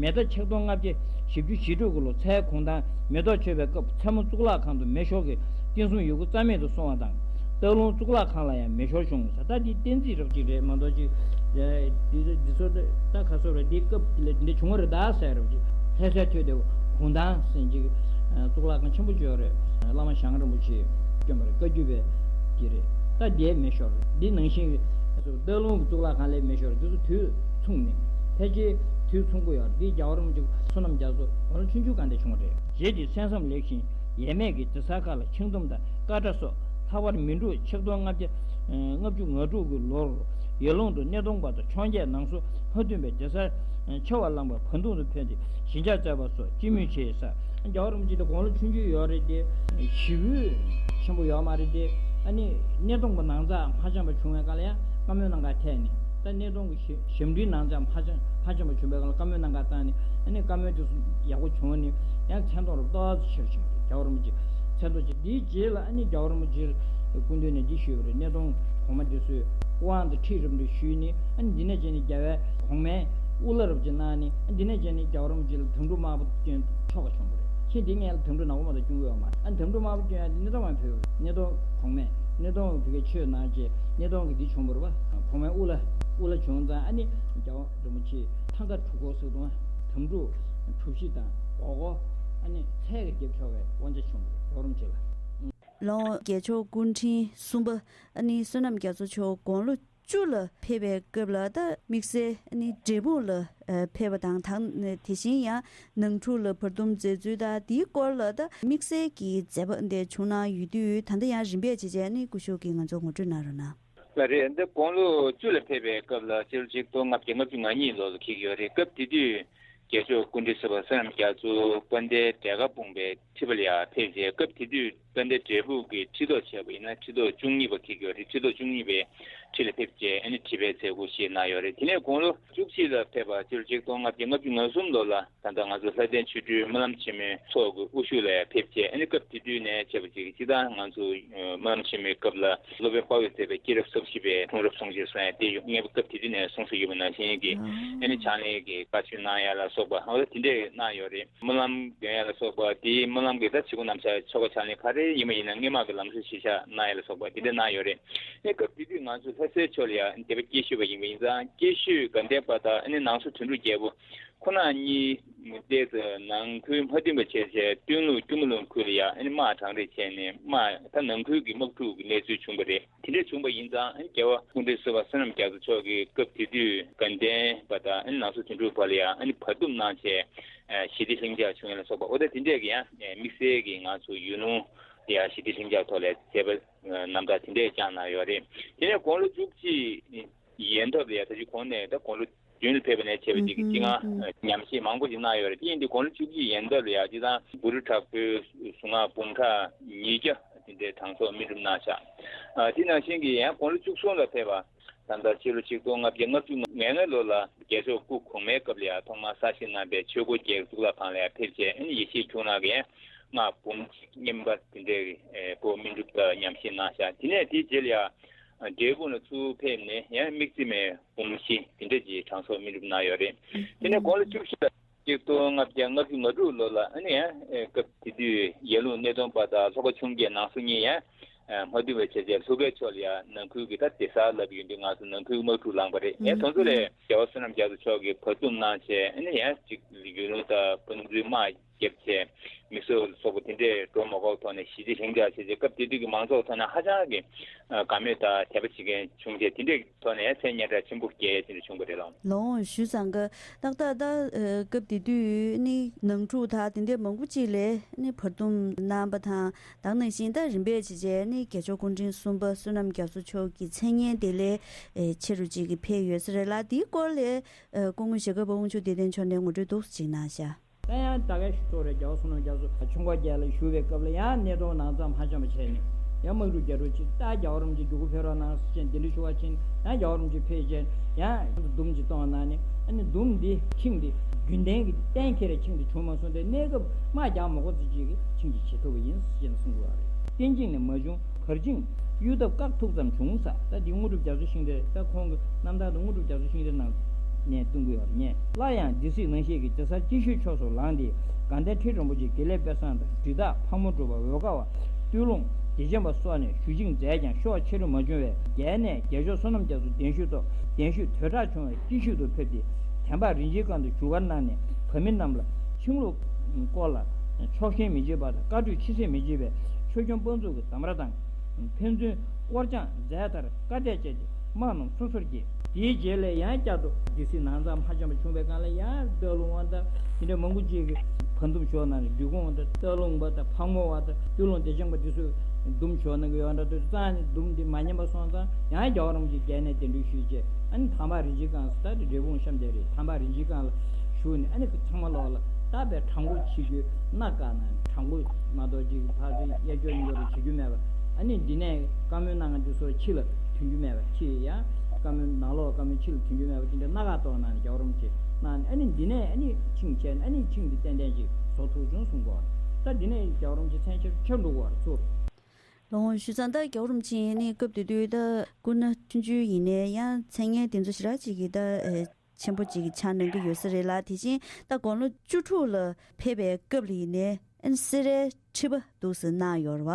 མེ་ཟླ་ཆིག་སྟོང་ལྔ་བརྒྱ་བཞི་བཅུ་ཞེ་དྲུག་གི་ལོ་ཚེས་གུང་ཐང་མེ་ཏོག་མཆོད་པའི་སྐབས་མཚན་མོ་གཙུག་ལག་ཁང་དུ་མེ་ཤོག་གི་བསྟན་སྲུང་ཡོད་རྒུ་རྩ་མེད་དུ་སོང་བ་དང་། སྟག་ལུང་གཙུག་ལག་ཁང་ལ་ཡང་མེ་ཤོར་བྱུང་ས། ད་འདི་བསྟན་རྩིས་རབ་ཅིག་རེད་མ་གཏོགས་ཅིག་ འདི་འདི་ཚོ་ད་ག་ཚོད་རེད། འདི་སྐབས་ལ་འདི་བྱུང་བ་རེད་ད་ཟེར་རེད། ལྷ་སའི་ཐོད་ལྡེའུ་གུང་ཐང་ཟེར་ཅིག་གཙུག་ལག་ཁང་ཆེན་པོ་ཅིག་ཡོད་རེད། བླ་མ་ཞང་རིན་པོ་ཆེས་བསྐྱོན་པ་རེད། བཀའ་བརྒྱུད་པའི་གི་རེད། ད་འདིའི་མེ་ཤོར་འདི་ནང་བཞིན་སྟག་ལུང་གི་གཙུག་ལག་ཁང་ལའི་མེ་ཤོར་འདི་ཚོ་དུས་མཚུངས་ནས་ཕལ་ཆེར་དུས་མཚུངས་པོ་ཡོད་རེད། འདི་རྒྱལ་བ་རིན་པོ་ཆེ་བསོད་ནམས་རྒྱ་མཚོ་དགུང་ལོ་ཆུང་ཆུང་སྒང་དེ་བྱུང་བ་རེད། རྗེ་ཡི་མཚན་བསམ་ལེགས་ཤིང་ཡས་མས་ཀྱི་གེ་སར་ཁག་ལ་ཆིངས་འདོམས་དང་བཀའ་ཁྲ་སོགས་ལྷག་པར་མི་འབྲུག་ཆིག་སྟོང་ལྔ་བརྒྱ་ལྔ་བཅུ་ང་དྲུག་གི་ལོར་ཡར་ཀླུང་དུ་སྣེ་གདོང་བ་དང་འཕྱོངས་རྒྱས་ནང་སོ་མ་མཐུན་པའི་གེ་སར་ཆེ་བ་བླངས་པ་བར་འདུམ་དུ་ཕེབས་ཏེ་ཞི་འཇགས་བཅའ་བ་སོགས་སྤྱི་མོས་བྱས་ས། རྒྱལ་བ་རིན་པོ་ཆེ་དེ་དགུང་ལོ་ཆུང་ཆུང་ཡོད་རེད་དེ། ཞི་བའི་ཆེན་པོ་ཡོད་མ་རེད་དེ། ཨ་ནི་སྣེ་གདོང་པ་ནང་ཚགས་མ་འཆམ་པ་བྱུང་བའི་སྐབས་ལ་ཡང་བཀའ་མོལ་གནང་གར་ཐད་ནས། ད་སྣེ་གདོང་གི་ཞབས་ཞབས་འབྲིང་ནང་ཚགས་མ་འཆམ་མ་འཆམ་པ་བྱུང་བའི་སྐབས་ལ་བཀའ་མོལ་གནང་གར་བཏང་ནས། ཨ་ནི་བཀའ་མོལ་དེ་ཚོ་ཡག་པོ་བྱུང་ནས་ཡང་མཚན་ཐོག་རུ་ཏོག་ཙམ་ཆེར་ཕྱིན་པ་རེད། རྒྱལ་བ་རིན་པོ་ཆེ་མཚན་ཐོག་ཆེ། དེའི་རྗེས་ལ་ཨ་ནི་རྒྱལ་བ་རིན་པོ་ཆེ་སྐུ་མདུན་ནས་འདི་ཞུས་པ་རེད། སྣེ་གདོང་གོང་མ་འདི་ཚོས་དབང་དང་ཁྲིད་རིམ་གྲོ་ཞུས་ནས། ཨ་ནི་འདི་ནས་བྱས་ནས་རྒྱལ་བའི་གོང་མའི་དབུ་བླ་རབ་ཅིག་གནང་ནས། ཨ་འདི་ནས་བྱས་ནས་རྒྱལ་བ་རིན་པོ་ཆེ་ལ་དམ་ཕྲུག་དམར་པོ་སྐྱོན་ཆོག་ག་བྱུང་བ་རེད། ཁྱེད་འདི་ངས་ལ་དམ་ཕྲུག་ནག་པོ་མ་གཏོགས་སྐྱོན་གྱི་ཡོད་མ་རེད། ཨ་དམ་ཕྲུག་དམར་པོ་སྐྱོན་ཡ་དེ་སྣེ་གདོང་མ་ཕེབས། སྣེ་གདོང་གོང་མས་སྣེ་གདོང་གི་གི་ཆོས་གནང་བྱས་སྣེ་གདོང་གི་འདི་བྱུང་བ་རེད་པ། གོང་མའི་དབུ་བླ་དབུ་བླ་བྱུང་ཙང་། ཨ་ནི་རྒྱལ་བ་རིན་པོ་ཆེ་ཐང་ཀ་གྲུ་འཁོར་སོགས་དང་དམ་ཕྲུག་གྲུ་བཞི་དང་སྒོར་སྒོར་ཨ་ནི་ཚད་ཀྱི་རྒྱབ་ཆོག་པའི་དབང་ཆ་བྱུང་བ་རེད། རྒྱལ་བ་རིན་པོ་ཆེ་ལ། ལོ་རྒྱལ་མཆོག་སྐུ་ཕྲེང་གསུམ་པ་ཨ་ནི་བསོད་ནམས་རྒྱ་མཚོ་མཆོག་དགུང་ལོ་བཅུ་ལ་ཕེབས་པའི་སྐབས་ལ་ད་དམིགས་བསལ་ཨ་ནི་འབྲས་སྤུངས་ལ་ཕེབས་པ་དང་། ད་དེ་བཞིན་ཡང་ནང་འཁྲུག་ལ་བར་འདུམ་མཛད་ཚུལ་དང་། དེའི་སྐོར་ལ་ད་དམིགས་བསལ་གྱི་མཛད་པ་འདི་བྱུང་གནང་ཡོད་དུས། ད་ལྟ་ཡང་རིམ་པས་བྱས་བྱས་ཨ་ནི་སྐུ་ཞབས་ཀྱིས་ང་ཚོར་ངོ་སྤྲོད་གནང་རོགས་གནང་། ལགས་རེད། འདི་དགུང་ལོ་བཅུ་ལ་ཕེབས་པའི་སྐབས་ལ་སྤྱི་ལོ་ཆིག་སྟོང་ལྔ་བརྒྱ་ལྔ་བཅུ་ང་གཉིས་ལོ་ལ་འཁེལ་གྱི་ཡོད་རེད། སྐབས་དེ་དུས་རྒྱལ་མཆོག་སྐུ་ཕྲེང་གསུམ་པ་བསོད་ནམས་རྒྱ་མཚོ་དཔལ་ལྡན་འབྲས་དཀར་སྤུངས་པའི་ཁྲི་པ་ལ་ཡང་ཕེབས་རྗེས། སྐབས་དེ་དུས་དཔལ་ལྡན་འབྲས་སྤུངས་ཀྱི་ཁྲི་ཐོག་བྱས་པ་ཡིན་ན་ཁྲི་ཐོག་བཅུ་གཉིས་པ་འཁེལ་གྱི་ཡོད་རེད། ཁྲི་ཐོག་བཅུ་གཉིས་པའི་ཁྲི་ལ་ཕེབས་རྗེས་ཨ་ནི་ཁྲི་པའི་མཛད་སྒོ་ཞིག་གནང་ཡོད་རེད། དེ་ནས་དགུང་ལོ་བཅུ་གཅིག་ལ་ཕེབས་པ་སྤྱི་ལོ་ཆིག་སྟོང་ལྔ་བརྒྱ་ལྔ་བཅུ་ང་གསུམ་ལོ་ལ་ད་ལྟ་ང་ཚོ་ལྷ་ལྡན་ཆོ་འཕྲུལ་སྨོན་ལམ་ཆེན་མོའི་ཚོགས་ཀྱི་དབུ་བཞུགས་ལ་ཕེབས་རྗེས། ཨ་ནི་སྐབས་དེ་དུས་ནས་བྱས་པ་ཅིག་སྤྱིར་བཏང་ང་ཚོ་སྨོན་ལམ་ཆེན་མོའི་སྐབས་ལ་སློབ་དཔོན་དཔའ་བོས་མཛད་པའི་སྐྱེས་རབས་སོ་བཞི་པའི་འཁྲུངས་རབས་གསུང་ཆོས་སོགས་ཡང་དེ་ཡོད། ངེས་པར་སྐབས་དེ་དུས་ནས་གསུང་སྲོལ་ཡོད་པ་ནང་བཞིན་གྱི་ཨ་ནི་ཕྱག་ལེན་གྱི་བཀའ་ཆོས་གནང་ཡ་ལ་སོགས་པ་འོ་དེ་འདྲས་གནང་ཡོད་རེད། སྨོན་ལམ་འདོན་ཡ་ལ་སོགས་པ། དེའི་སྨོན་ལམ་གྱི་ད་བྱེད་སྒོ་རྣམ་གཞག་ཆོ་ག་ཕྱག་ལེན་ག་རེ་ཡིན་པ་ཡིན་ན་སྔོན་མ་གི་ལམ་སྲོལ་གཞིར་བཞག་གནང་ཡ་ལ་སོགས་པ་དེ་འདྲ་གནང་ཡོད་རེད། ཨ་ནི་སྐབས་དེ་དུས་ང་ཚོ་ལྷ་སའི་ཕྱོགས་ལ་ཡང་སྡེ་པ་སྐྱེས་ཤོས་པ་ཡིན་པ་ཡིན་ཙང་། སྐྱེས་ཤོས་དགའ་ལྡན་པ་དང་ཨ་ནི་ནང་སོ་དོན་གྲུབ་རྒྱལ་པོ་ཁོ་ན་གཉིས་ཏོག་ཙམ་ནང་ཁུལ་མ་མཐུན་པ་བྱས་བྱས། སྟོད་ལུང་སྐྱོར་མོ་ལུང་ཁུལ་ལ་ཡང་ཨ་ནི་དམག་གྲ་སྒྲིག་བྱས་ནས་དམག་ད་ནང་ཁུལ་གྱི་དམག་འཁྲུག་གི་གནས་ཚུལ་བྱུང་བ་རེད། དེ་འདྲ་བྱུང་བ་ཡིན་ཙང་། ཨ་ནི་རྒྱལ་བ་སྐུ་ཕྲེང་གསུམ་པ་བསོད་ནམས་རྒྱ་མཚོ་མཆོག་གིས་སྐབས་དེ་དུས་དགའ་ལྡན་པ་དང་ཨ་ནི་ནང་སོ་དོན་གྲུབ་བར་ལ་ཡང་ཨ་ནི་བར་འདུམ་གནང་བྱས། ཨ་ཞི་བདེ་ལྷིང་འཇགས་བྱུང་ཡ་ལ་སོགས་པ། འོ་ད་དེ་འདྲས་ཀྱི་ཡང་དམིགས་བསལ་གྱི་ང་ཚོ་ཡུལ་ལུང་ལ་ཡང་ཞི་བདེ་ལྷིང་འཇགས་ཐོག་ལ་མཛད་པ་རྣམ་ཐར་དེ་འདྲས་བསྐྱངས་གནང་ཡོད་རེད། དེ་ནས་དགུང་ལོ་བཅུ་གཅིག་ཡན་འདབ་ལ་ཡང་ད་ཅི་གོང་ནས་ད་དགུང་ལོ་བདུན་ལ་ཕེབས་པ་ནས་བྱས་པ་ཅིག་གི་ཨུ་ཧུ། སྤྱི་སྔ་ཨུ་ཧུ། ཉམས་ཞིབ་མང་པོ་ཞིག་གནང་ཡོད་རེད། དེ་ཡིན་དུས་དགུང་ལོ་བཅུ་གཅིག་ཡན་འདབ་ལ་ཡང་སྤྱིར་བཏང་བུ་རུ་དྲག་པོའི་གཟུངས་སྔགས་འབུམ་ཕྲག་ཉིས་བརྒྱ་དེ་འདྲའི་གྲངས་ཚོགས་སྨིན་སྒྲུབ་གནང་བཞག་ཨ་དེ་ནང་བཞིན་གྱི་ཡང་དགུང་ལོ་བཅུ་གསུམ་ལ་ཕེབས་པ། ད་ལྟ་སྤྱི་ལོ་ཆིག་སྟོང་ལྔ་བརྒྱ་ལྔ་བཅུ་ང་ལྔ་ལོ་ལ་རྒྱལ་མཆོག་སྐུ་གོང་མའི་སྐབས་ལ་ཡང་ཐོག་མར་གསར་བཞེངས་གནང་པའི་ཆོས་འཁོར་རྒྱལ་གཙུག་ལག་ཁང་ལ་ཡང་ཕེབས་བྱས། ཨ་ནི་ཡེ་ཤེས་འཁྱུག་ནག་གི་སྔགས་འབུམ་གཅིག་བསྙེན་པ་དེ་འདྲའི་སྐོར་སྨིན་སྒྲུབ་དང་ཉམས་བཞེས་གནང་བཞག་དེ་ནས་དེའི་རྗེས་ལ་ཡང་འབྲས་སྤུངས་ལ་ཚུར་ཕེབས་ནས་ཡང་དམིགས་བརྩེ་མའི་འབུམ་བཞི་དེ་འདྲ་གྱི་གྲངས་ཚོགས་སྨིན་སྒྲུབ་གནང་ཡོད་རེད། དེ་ནས་དགུང་ལོ་བཅུ་བཞི་ལ་ཆིག་སྟོང་ལྔ་བརྒྱ་ལྔ་བཅུ་ང་དྲུག་ལོ་ལ་ཨ་ནི་ཡང་སྐབས་དེ་དུས་ཡར་ཀླུང་སྣེ་གདོང་པ་དང་ལྷོ་ཁ་འཕྱོངས་རྒྱས་ནང་སོ་གཉིས་ཡང་མ་བསྡུས་པ་བྱས་བྱས་ལྷོ་ཁའི་ཕྱོགས་ལ་ཡང་ནང་ཁུལ་གྱི་ད་སྡེ་གཟར་ལབ་ཡོང་དུས་ང་ཚོ་ནང་ཁུལ་དམག་འཁྲུག་ལངས་པ་རེད། ཡང་དེ་ཚོ་ལས་རྒྱལ་བ་བསོད་ནམས་རྒྱ་མཚོ་མཆོག་གིས་བར་འདུམ་གནང་བྱས། ཨ་ནི་ཡང་ཅིག་ཡུལ་ལུང་དང་བོན་ཚུལ་དམག་རྒྱབ་བྱས། མི་གསོད་སོགས་པ་དེ་འདྲས་འགྲོ་མ་དགོས་ཐོག་ནས་ཞི་བདེ་ལྷིང་འཇགས་བྱས་བྱས། སྐབས་དེ་དུས་ཀྱི་མང་ཚོགས་ཐོག་ནས་ཧ་ཅང་གི་དགའ་མོས་དང་དད་པ་བྱེད་མཁན་བྱུང་བྱས། དེ་འདྲས་ཐོག་ནས་ཚད་སྙན་གྲགས་ཆེན་པོ་སྐྱེས་དེ་འདྲ་བྱུང་བ་རེད་ལགས། ལོ་ཞུ་ཙང་གི་ཏག་ཏག་ད་སྐབས་དེ་དུས་ནི་ནང་འཁྲུག་དང་དེ་འདྲས་མང་པོ་ཅིག་ལས་ནི་བར་འདུམ་གནང་པ་དང་། ད་ནང་བཞིན་ད་རིམ་པས་བྱས་བྱས་ནི་རྒྱལ་མཆོག་སྐུ་ཕྲེང་གསུམ་པ་བསོད་ནམས་རྒྱ་མཚོ་མཆོག་གི་མཚན་སྙན་དེ་ལས་ཆེ་རུ་ཅིག་གི་ཕེབས་ཡོད་ས་རེད་ལགས། དེའི་སྐོར་ལས་སྐུ་ངོ་ཞྭ་སྒབ་པ་དབང་ཕྱུག་བདེ་ལྡན་མཆོག་ནས་ངོ་སྤྲོད་འདུག་ཅིག་གནང་ཤག་ད་ཡང་ད་ག་ཞིག་གཙོ་རེད། རྒྱལ་བ་བསོད་ནམས་རྒྱ་མཚོ་ཆུ་འགོ་བརྒྱད་ལ་བཞུགས་པའི་སྐབས་ལ་ཡང་སྣེ་གདོང་ནང་ཚང་མ་འཆམ་པ་བྱས་ནས་ཡང་དམག་འཁྲུག་རྒྱག་རོགས་ཅིག་ད་རྒྱལ་བ་རིན་པོ་ཆེ་མགྱོགས་པོ་ཕེབས་རོགས་གནང་ཟེར་བྱས་འདི་འདྲ་ཞུ་བ་ཕྱིན། ཡང་རྒྱལ་བ་རིན་པོ་ཆེ་ཕེབས་རྗེས་ཡང་འདུམ་ཅིག་གཏོང་གནང་ནས། ཨ་ནི་འདུམ་འདི་ཆིངས་འདི་རྒྱུན་ལྡན་གྱི་གཏན་འཁེལ་རེ་ཆིངས་འདི་བྱུང་མ་སོང་སྟེ། གནས་སྐབས་དམག་རྒྱག་མ་དགོས་ཚེ་ཅིག་གི་ཆིངས་ཅིག་བྱེད་ཐུབ་པ་ཡིན་ཟེར་ནས་གསུང་གི་ཡོད་རེད། བསྟན་བཅོས་ནས་མ་བྱུང་གར་ཆིངས་གཡུལ་ཐབས་བཀག་ཐུབ་ཙམ་བྱུང་ས། ད་འདི་དངོས་གྲུབ་རྒྱ་མཚོ་ཤིང་རྟའི་ད་ཁོང་གི་རྣམ་ཐར་དུ་དངོས་གྲུབ་རྒྱ་མཚོ་ཤིང་རྟའི་ནང་ནས་གཏོང་གི་ཡོད་རེད། སླར་ཡང་སྡེ་སྲིད་ནང་བཞིན་གྱི་གེ་སར་སྐྱེ་ཤོས་ཕྱོགས་སུ་ལངས་ཏེ། དགའ་ལྡན་ཁྲི་རིན་པོ་ཆེ་དགེ་ལེགས་དཔལ་བཟང་དང་འབྲི་བདག་ཕག་མོ་གྲུ་པ་འོལ་དཀར་ སྟོད་ལུང་བདེ་ཆེན་པ་སོགས་ནས་ཞུ་ཆིངས་མཛད་ཀྱང་ཤོག་ཆེ་རུ་མ་བྱུང་བས། རྒྱལ་ནས་རྒྱལ་མཆོག་བསོད་ནམས་རྒྱ་མཚོ་གདན་ཞུས་ཐོག་གདན་ཞུས་དོས་དྲག་བྱུང་བས་དཀྱིལ་ཤོད་དུ་ཕེབས་ཏེ། དན་འབག་རིན་ཆེན་སྒང་དུ་བཞུགས་སྒར་གནང་ནས་བོད་མི་རྣམས་ལ་ཆིངས་ལུགས་སྐོར་ལ་ཕྱོགས་ཞེན་མི་བྱེད་པ་དང་། བཀའ་གྲོས་ཕྱི་བཤོལ་མི་བྱེད་པའི་ཆོས་སྐྱོང་དཔོན་ཚོགས་ཀྱི་འདམ་ར་དང་། ཕན་ཚུན་སྐོར་སྦྱང་མཛད་མཐར་བཀའ་གཏད་བཅས་ཏེ་དམག་རྣམས་སོ་སོར་གྱེས། དེའི་རྗེས་ལ་ཡང་བསྐྱར་དུ་སྡེ་སྲིད་ནང་ཚང་མ་ཆེན་པོ་བྱུང་བའི་སྒང་ལ་ཡང་སྟོད་ལུང་བ་དང་དེ་འདྲ་མང་པོ་ཅིག་གིས་བར་འདུམ་ཞུ་གནང་ནས། འབྲི་གུང་བ་དང་སྟོད་ལུང་བ་དང་ཕག་མོ་བ་དང་སྟོད་ལུང་བདེ་ཆེན་པ་འདི་ཚོས་འདུམ་ཞུ་གནང་གི་ཡོད་འདྲ་འདུག་རྩ་ནས་འདུམ་འདི་མ་ཉན་པ་སོང་ཙང་ཡང་རྒྱལ་བ་རིན་པོ་ཆེ་རྒྱལ་ནས་གདན་འདྲེན་ཞུས་རྗེས། ཨ་ནི་དམ་འབག་རིན་ཆེན་སྒང་ད་འབྲས་སྤུངས་གཤམ་དེ་རེད། དམ་འབག་རིན་ཆེན་སྒང་ལ་བཞུགས་ནས། ཨ་ནི་ཚང་མ་ལོག་ལ་ད་བའི་བྲང་ཁོག་ཕྱི་རྒྱུ་སྣ་དཀར་ན་བྲང་ཁོག་མ་གཏོགས་ཅིག་ཕར་ཚུར་གཡས་འཇོག་གཡོན་འཇོག་རེ་བྱེད་རྒྱུ་མེད་པ། ཨ་ནི་འདི་ནས་བཀའ་མོལ་གནང་མཁན་དེ་ཚོ་ཕྱི་ལ་ཐོན་རྒྱུ་མེད་པ། ཕྱི་ཡང་བཀའ་མོལ་ནང་ལོགས་བཀའ་མོལ་ཕྱི་ལ་ཐོན་རྒྱུ་མེད་པ་དེ་འདྲ་སྣ་དཀར་གཏོང་གནང་ནས་རྒྱལ་བ་རིན་པོ་ཆེ་གནང་ནས། ཨ་ནི་འདི་ནས་ཨ་ནི་ཆིངས་བཅད་ནས་ཨ་ནི་ཆིངས་འདི་ཏན་ཏན་ཅིག་བཟོ་ཐུབ་བྱུང་གསུང་གི་ཡོད་རེད། ད་འདི་ནས་རྒྱལ་བ་རིན་པོ་ཆེ་མཚན་ཆེར་ཆེར་འགྲོ་གི་ཡོད་རེད་ཚུར། ལགས་འོང་། བྱས་ཙང་ད་རྒྱལ་བ་རིན་པོ་ཆེ་ནི་སྐབས་དེ་དུས་ད་སྐུ་ན་ཆུང་ཆུང་ཡིན་ནའི་ཡང་མཚན་སྙན་དེ་ཚོ་ཞེ་དྲག་ཅིག་གིས་ད་ཨེ་ཆེན་པོ་ཅིག་ཆགས་གནང་གི་ཡོད་ས་རེད་ལ། དེ་བཞིན་ད་དགུང་ལོ་བཅུ་དྲུག་ལ་ཕེབས་པའི་སྐབས་ལ་ཡིན་ནའི་ཨན་སེ་རའི་ཁྲི་པ་འདུག་སེ་གནང་ཡོད་རེད་བ།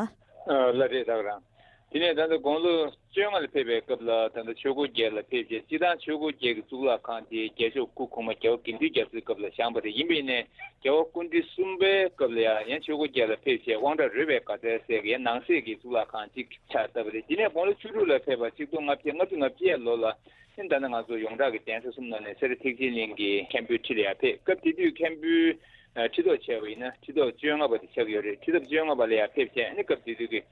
ཨ་ལགས་རེད། ད་ག་རང་། དེ་ནས་ད་ལྟ་དགུང་ལོ་བཅོ་ལྔ་ལ་ཕེབས་པའི་སྐབས་ལ་ད་ལྟ་ཆོས་འཁོར་རྒྱལ་ལ་ཕེབས་རྗེས། སྤྱིར་བཏང་ཆོས་འཁོར་རྒྱལ་གྱི་གཙུག་ལག་ཁང་དེ་རྒྱལ་མཆོག་སྐུ་གོང་མ་རྒྱལ་བ་དགེ་འདུན་རྒྱ་མཚོའི་སྐབས་ལ་བཞེངས་པ་རེད། ཡིན་པ་ཡིན་ནའི་རྒྱལ་བ་སྐུ་ཕྲེང་གསུམ་པའི་སྐབས་ལ་ཡང་ཡང་ཆོས་འཁོར་རྒྱལ་ལ་ཕེབས་བྱས་དབང་དྲག་རོལ་པའི་དགའ་ཚལ་ཟེར་གྱི་ཡང་ནང་གསེས་ཀྱི་གཙུག་ལག་ཁང་གཅིག་ཕྱག་བཏབ་པ་རེད། དེ་ནས་དགུང་ལོ་བཅུ་དྲུག་ལ་ཕེབས་པ་གཅིག་སྟོང་ལྔ་བརྒྱ་ལྔ་བཅུ་ང་བརྒྱད་ལོ་ལ་ཨ་ནི་ད་ལྟ་ང་ཚོ་ཡོངས་གྲགས་ཀྱི་གདན་ས་གསུམ་ནང་ནས་སེ་ར་ཐེག་ཆེན་གླིང་གི་མཁན་པོའི་ཁྲི་ལ་ཡར་ཕེབས། སྐབས་དེ་དུས་མཁན་པོའི་ཨ་ཁྲི་ཐོག་བྱས་པ་ཡིན་ན་ཁྲི་ཐོག་བཅོ་ལྔ་པ་དེ་ཆགས་ཀྱི་ཡོད་རེད། ཁྲི་ཐོག་བཅོ་ལྔ་པ་ལ་ཡར་ཕེབས་བྱས། ཨ་ནི་སྐབས་དེ་དུས་ཀྱི་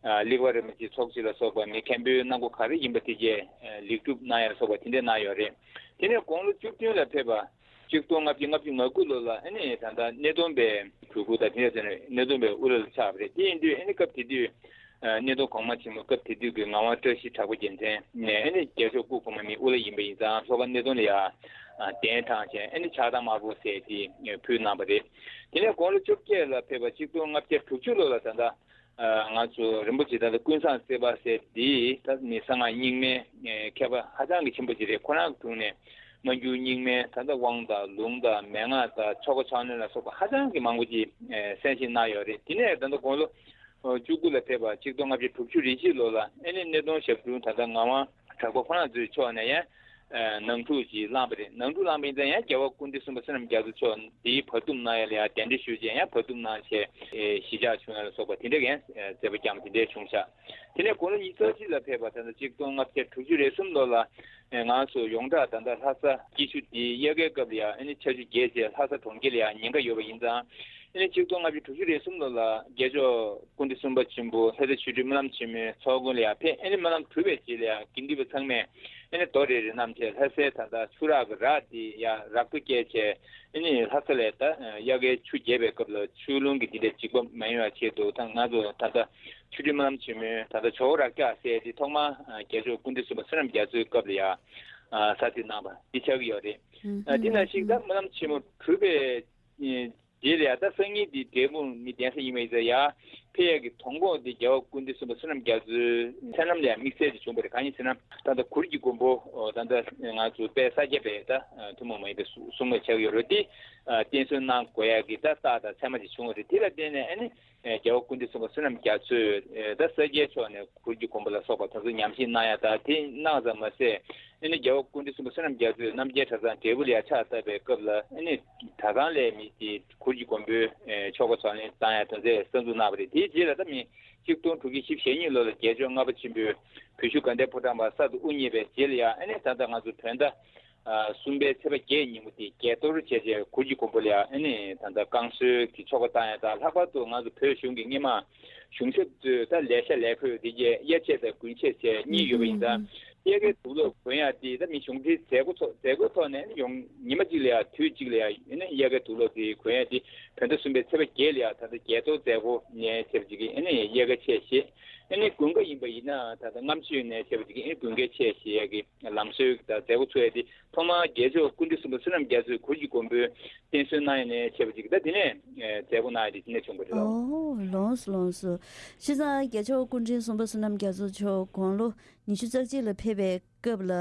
ཨ་ལེགས་པ་རིན་པོ་ཆེ་ཚོགས་གཅིག་ལ་སོགས་པ་མི་མཁན་པོའི་གནང་སྒོ་ག་རེ་ཡིན་པ་དེ་གས་ཨ་ལེགས་གྲུབ་གནང་ཡ་ལ་སོགས་པ་དེ་འདྲས་གནང་ཡོད་རེད། དེ་ནས་དགུང་ལོ་བཅུ་བདུན་ལ་ཕེབས་པ་གཅིག་སྟོང་ལྔ་བརྒྱ་ལྔ་བཅུ་ང་དགུ་ལོ་ལ་ཨ་ནི་ད་ལྟ་སྣེ་གདོང་པའི་གྲུ་གུ་དང་དེ་འདྲ་ཟེར་ནས་སྣེ་གདོང་པའི་དབུ་བླ་ལ་ཆགས་པ་རེད། དེ་ཡིན་དུས་ཨ་ནི་སྐབས་དེ་དུས་ཨ་སྣེ་གདོང་གོང་མ་ཆེན་མོ་སྐབས་དེ་དུས་ཀྱི་ངག་དབང་བཀྲ་ཤིས་གྲགས་པ་རྒྱལ་མཚན་ནས་ཨ་ནི་རྒྱལ་མཆོག་སྐུ་གོང་མ་མི་དབུ་བླ་ཡིན་པ་ཡིན་ཙང་ལྷོ་ཁ་སྣེ་གདོང་ལ་ཡར་ཨ་གདན་དྲངས་བྱས། ཨ་ནི་ཕྱག་དང་དམར་པོ་ཟེར་དེ་ཕུལ་གནང་བ་རེད། དེ་ནས་དགུང་ལོ་བཅོ་བརྒྱད་ལ་ཕེབས་པ་གཅིག་སྟོང་ལྔ་བརྒྱ་དྲུག་ཅུ་ལོ་ལ་ད་ལྟ་ཨ་ང་ཚོ་རིན་པོ་ཆེ་ད་ལྟ་ཀུན་བཟང་བརྩེགས་པ་ཟེར་འདི་ད་ནི་གསང་སྔགས་རྙིང་མའི་ཨ་མཁས་པ་ཧ་ཅང་གི་ཆེན་པོ་ཅིག་རེད། ཁོ་རང་གི་དྲུང་ནས་སྔ་འགྱུར་རྙིང་མའི་ད་ལྟ་དབང་དང་ལུང་དང་མན་ངག་དང་ཆོ་ག་ཕྱག་ལེན་ལ་སོགས་པ་ཧ་ཅང་གི་མང་པོ་ཅིག་ཨ་གསན་བཞེས་གནང་ཡོད་རེད། དེ་ནས་ད་ལྟ་དགུང་ལོ་བཅུ་དགུ་ལ་ཕེབས་པ་གཅིག་སྟོང་ལྔ་བརྒྱ་དྲུག་ཅུ་རེ་གཅིག་ལོ་ལ་ཨ་ནི་སྣེ་གདོང་ཞབས་དྲུང་ད་ལྟ་ངག་དབང་གྲགས་པ་ཁོ་རང་ཚོའི་ཕྱོགས་ནས་ཡང་ཨ་ནང་འཁྲུག་ཅིག་བསླངས་པ་རེད། ནང་འཁྲུག་བསླངས་པ་ཡིན་ཙང་ཡང་རྒྱལ་བ་སྐུ་ཕྲེང་གསུམ་པ་བསོད་ནམས་རྒྱ་མཚོ་མཆོག་འདིའི་བར་འདུམ་གནང་ཡ་ལ་ཡང་གདན་འདྲེན་ཞུས་རྗེས་ཡང་བར་འདུམ་གནང་བྱས་ཨེ་གཞིས་ཆགས་བྱུང་ཡ་ལ་སོགས་པ་དེ་འདྲ་ཡང་ཨེ་མཛད་པ་བསྐྱངས་པ་དེ་འདྲ་བྱུང་ཤག་དེ་ནས་དགུང་ལོ་ཉི་ཤུ་རྩ་གཅིག་ལ་ཕེབས་པ་ད་ལྟ་གཅིག་སྟོང་ལྔ་བརྒྱ་དྲུག་ཅུ་རེ་གསུམ་ལོ་ལ་ཨེ་ང་ཚོ་ཡོངས་གྲགས་ད་ལྟ་ལྷ་ས་སྐྱིད་ཆུ་འདིའི་དབྱར་ཁའི་སྐབས་ལ་ཡང་ཨ་ནི་ཆར་ཆུ་རྒྱས་བྱས་ལྷ་ས་གྲོང་ཁྱེར་ལ་ཡང་ཉེན་ཁ་ཡོད་པ་ཡིན་ཙང་། ཨ་ནི་གཅིག་སྟོང་ལྔ་བརྒྱ་དྲུག་ཅུ་རེ་གསུམ་ལོ་ལ་རྒྱལ་མཆོག་སྐུ་ཕྲེང་གསུམ་པ་ཆེན་པོ་ལྷ་སའི་ཆོས་སྒྲོན་སྨོན་ལམ་ཆེན་མོའི་ཚོགས་མགོན་ལ་ཡར་ཕེབས། ཨ་ནི་སྨོན་ལམ་གྲུབ་པའི་རྗེས་ལ་ཡང་དགེ་འདུན་པ་ཚང་མས་ཨ་ནི་རྡོ་རེ་རེ་བསྣམས་བྱས་ལྷ་སའི་ད་ལྟ་ཆུ་རགས་ཀྱི་རགས་དེ་ཡར་རགས་པ་བསྐྱལ་བྱས་ཨ་ནི་ལྷ་ས་ལ་ད་དབྱར་ཁའི་ཆུ་རྒྱས་པའི་སྐབས་ལ་ཆུ་ཀླུང་གི་འདི་འདྲའི་འཇིགས་པ་མ་ཡོང་བ་ཆེད་དུ་ད་ང་ཚོ་ད་ལྟ་ཆོས་སྒྲོན་སྨོན་ལམ་ཆེན་མོའི་ད་ལྟ་ཇོ་བོ་རྭ་རྒྱ་ཟེར་དེ་ཐོག་མར་རྒྱལ་མཆོག་སྐུ་ཕྲེང་གསུམ་པ་བསོད་ནམས་རྒྱ་མཚོའི་སྐབས་ལ་ཡར་ས་འདི་གནང་བ་འདི་ཆགས་ཀྱི་ཡོད་རེད། ཨ་དེ་ནང་བཞིན་ད་སྨོན་ལམ་ཆེན་མོ་གྲུབ་པའི་རྗེས་ལ་ཡང་ད་སང་ཉིན་འདི་འབྲས་སྤུངས་མི་གདན་ས་ཡིན་པ་ཡིན་ཙང་ཡར་ཕེབས་ཡས་ཀྱི་དང་པོ་འདི་རྒྱལ་བ་སྐུ་ཕྲེང་གསུམ་པ་བསོད་ནམས་རྒྱ་མཚོའི་མཚན་ལམ་ལ་ཡང་དམིགས་བསལ་དུ་བྱུང་བ་རེད། གང་ཡིན་ཟེར་ན་ད་ལྟ་གུར་གྱི་མགོན་པོ་ད་ལྟ་ང་ཚོ་དཔལ་ས་སྐྱ་པའི་ད་ཐུན་མོང་མ་ཡིན་པའི་གསུང་མ་ཆགས་ཡོད་རེད་དེ། བསྟེན་གསོལ་གནང་དགོས་ཡ་གི་ད་རྟགས་དང་མཚན་མ་ཅིག་བྱུང་བ་རེད། དེ་ལ་བརྟེན་ནས་ཨ་ནི་རྒྱལ་བ་སྐུ་ཕྲེང་གསུམ་པ་བསོད་ནམས་རྒྱ་མཚོས་ད་ས་སྐྱའི་ཕྱོགས་ནས་གུར་གྱི་མགོན་པོ་ལ་སོགས་པ་དེ་ཚོ་ཉམས་བཞེས་གནང་ཡ་ད་དེ་གནང་ཙམ་མ་ཟད། ཨ་ནི་རྒྱལ་བ་སྐུ་ཕྲེང་གསུམ་པ་བསོད་ནམས་རྒྱ་མཚོས་རྣམ་རྒྱལ་གྲྭ་ཚང་འབྲས་སྤུངས་ལ་ཡར་ཕྱག་བཏབ་པའི་སྐབས་ལ་ཨ་ནི་གྲྭ་ཚང་ལས་མི་དེ་གུར་གྱི་མགོན་པོའི་ཆོ་ག་ཕྱག་ལེན་བཏང་ཡ་དེ་ཚོའི་གསར་འཛུགས་གནང་བ་རེད། དེའི་རྗེས་ལ་ད་མི་གཅིག་སྟོང་དྲུག་བརྒྱ་བཞི་བཅུ་ཞེ་གཉིས་ལོ་ལ་རྒྱལ་མཆོག་ལྔ་པ་ཆེན་པོས་བོད་བཞུགས་དགའ་ལྡན་ཕོ་བྲང་པ་གསར་དུ་དབུ་བརྙེས་པའི་རྗེས་ལ་ཡང་ཨ་ནི་ད་ལྟ་ང་ཚོ་བོད་ཟླ་གསུམ་པའི་ཚེས་པ་བརྒྱད་ཉིན་མོ་དེ་རྒྱལ་གཏོར་བྱས་རྗེས་གུར་གྱི་མགོན་པོ་ལ་ཡང་ཨ་ནི་ད་ལྟ་བསྐང་གསོལ་གྱི་ཆོ་ག་བཏང་ཡ་དང་ལྷག་པར་དུ་ང་ཚོ་བོད་གཞུང་གི་སྔོན་མ་གཞུང་ཞབས་ཚོས་ད་ལས་ཤག་ལས་ཁུངས་དེ་གའི་དབྱར་ཆས་དང་དགུན་ཆས་བཅས་གཉིས་ཡོད་པ་ཡིན་ཙང་དབྱར་ཁའི་དུག་སློག་གོན་ཡ་དེ་ད་མི་གཞུང་འབྲེལ་མཛད་སྒོ་ཚོགས་མཛད་སྒོའི་ཐོག་ནས་ཡོང་ཉི་མ་གཅིག་ལ་ཡ་དུས་གཅིག་ལ་ཡ་ཨ་ནི་དབྱར་ཁའི་དུག་སློག་དེ་གོན་ཡ་དེ་བོད་ཟླ་གསུམ་པའི་ཚེས་པ་བརྒྱད་ལ་ཡ་ད་ལྟ་རྒྱལ་གཏོར་མཛད་སྒོ་ནས་བྱས་པ་ཅིག་གིས་ཨ་ནི་དབྱར་ཁ་ཆས་བཞེས། ཨ་ནི་དགུན་ཁ་ཡིན་པ་ཡིན་ན་ད་ལྟ་སྔ་མཆོད་ནས་བྱས་པ་ཅིག་གིས་ཨ་ནི་དགུན་ཁའི་ཆས་བཞེས་ཡ་གི་ལམ་སྲོལ་དང་མཛད་སྒོ་ཚུགས་ཡ་དེ་ཐོག་མར་རྒྱལ་མཆོག་སྐུ་ཕྲེང་གསུམ་པ་བསོད་ནམས་རྒྱ་མཚོས་གུར་གྱི་མགོན་པོའི་བསྟེན་གསོལ་གནང་ཡ་ནས་བྱས་པ་ཅིག་ད་དེ་ནས་ཨེ་མཛད་སྒོ་གནང་ཡ་དེ་དེ་ནས་བྱུང་བ་རེད་ལགས། ཨོ་ལགས་སོ་ལགས་སོ། བྱས་ཙང་རྒྱལ་མཆོག་སྐུ་ཕྲེང་གསུམ་པ་བསོད་ནམས་རྒྱ་མཚོ་མཆོག་དགུང་ལོ་ཉི་ཤུ་རྩ་གཅིག་ལ་ཕེབས་པའི་སྐབས་ལ་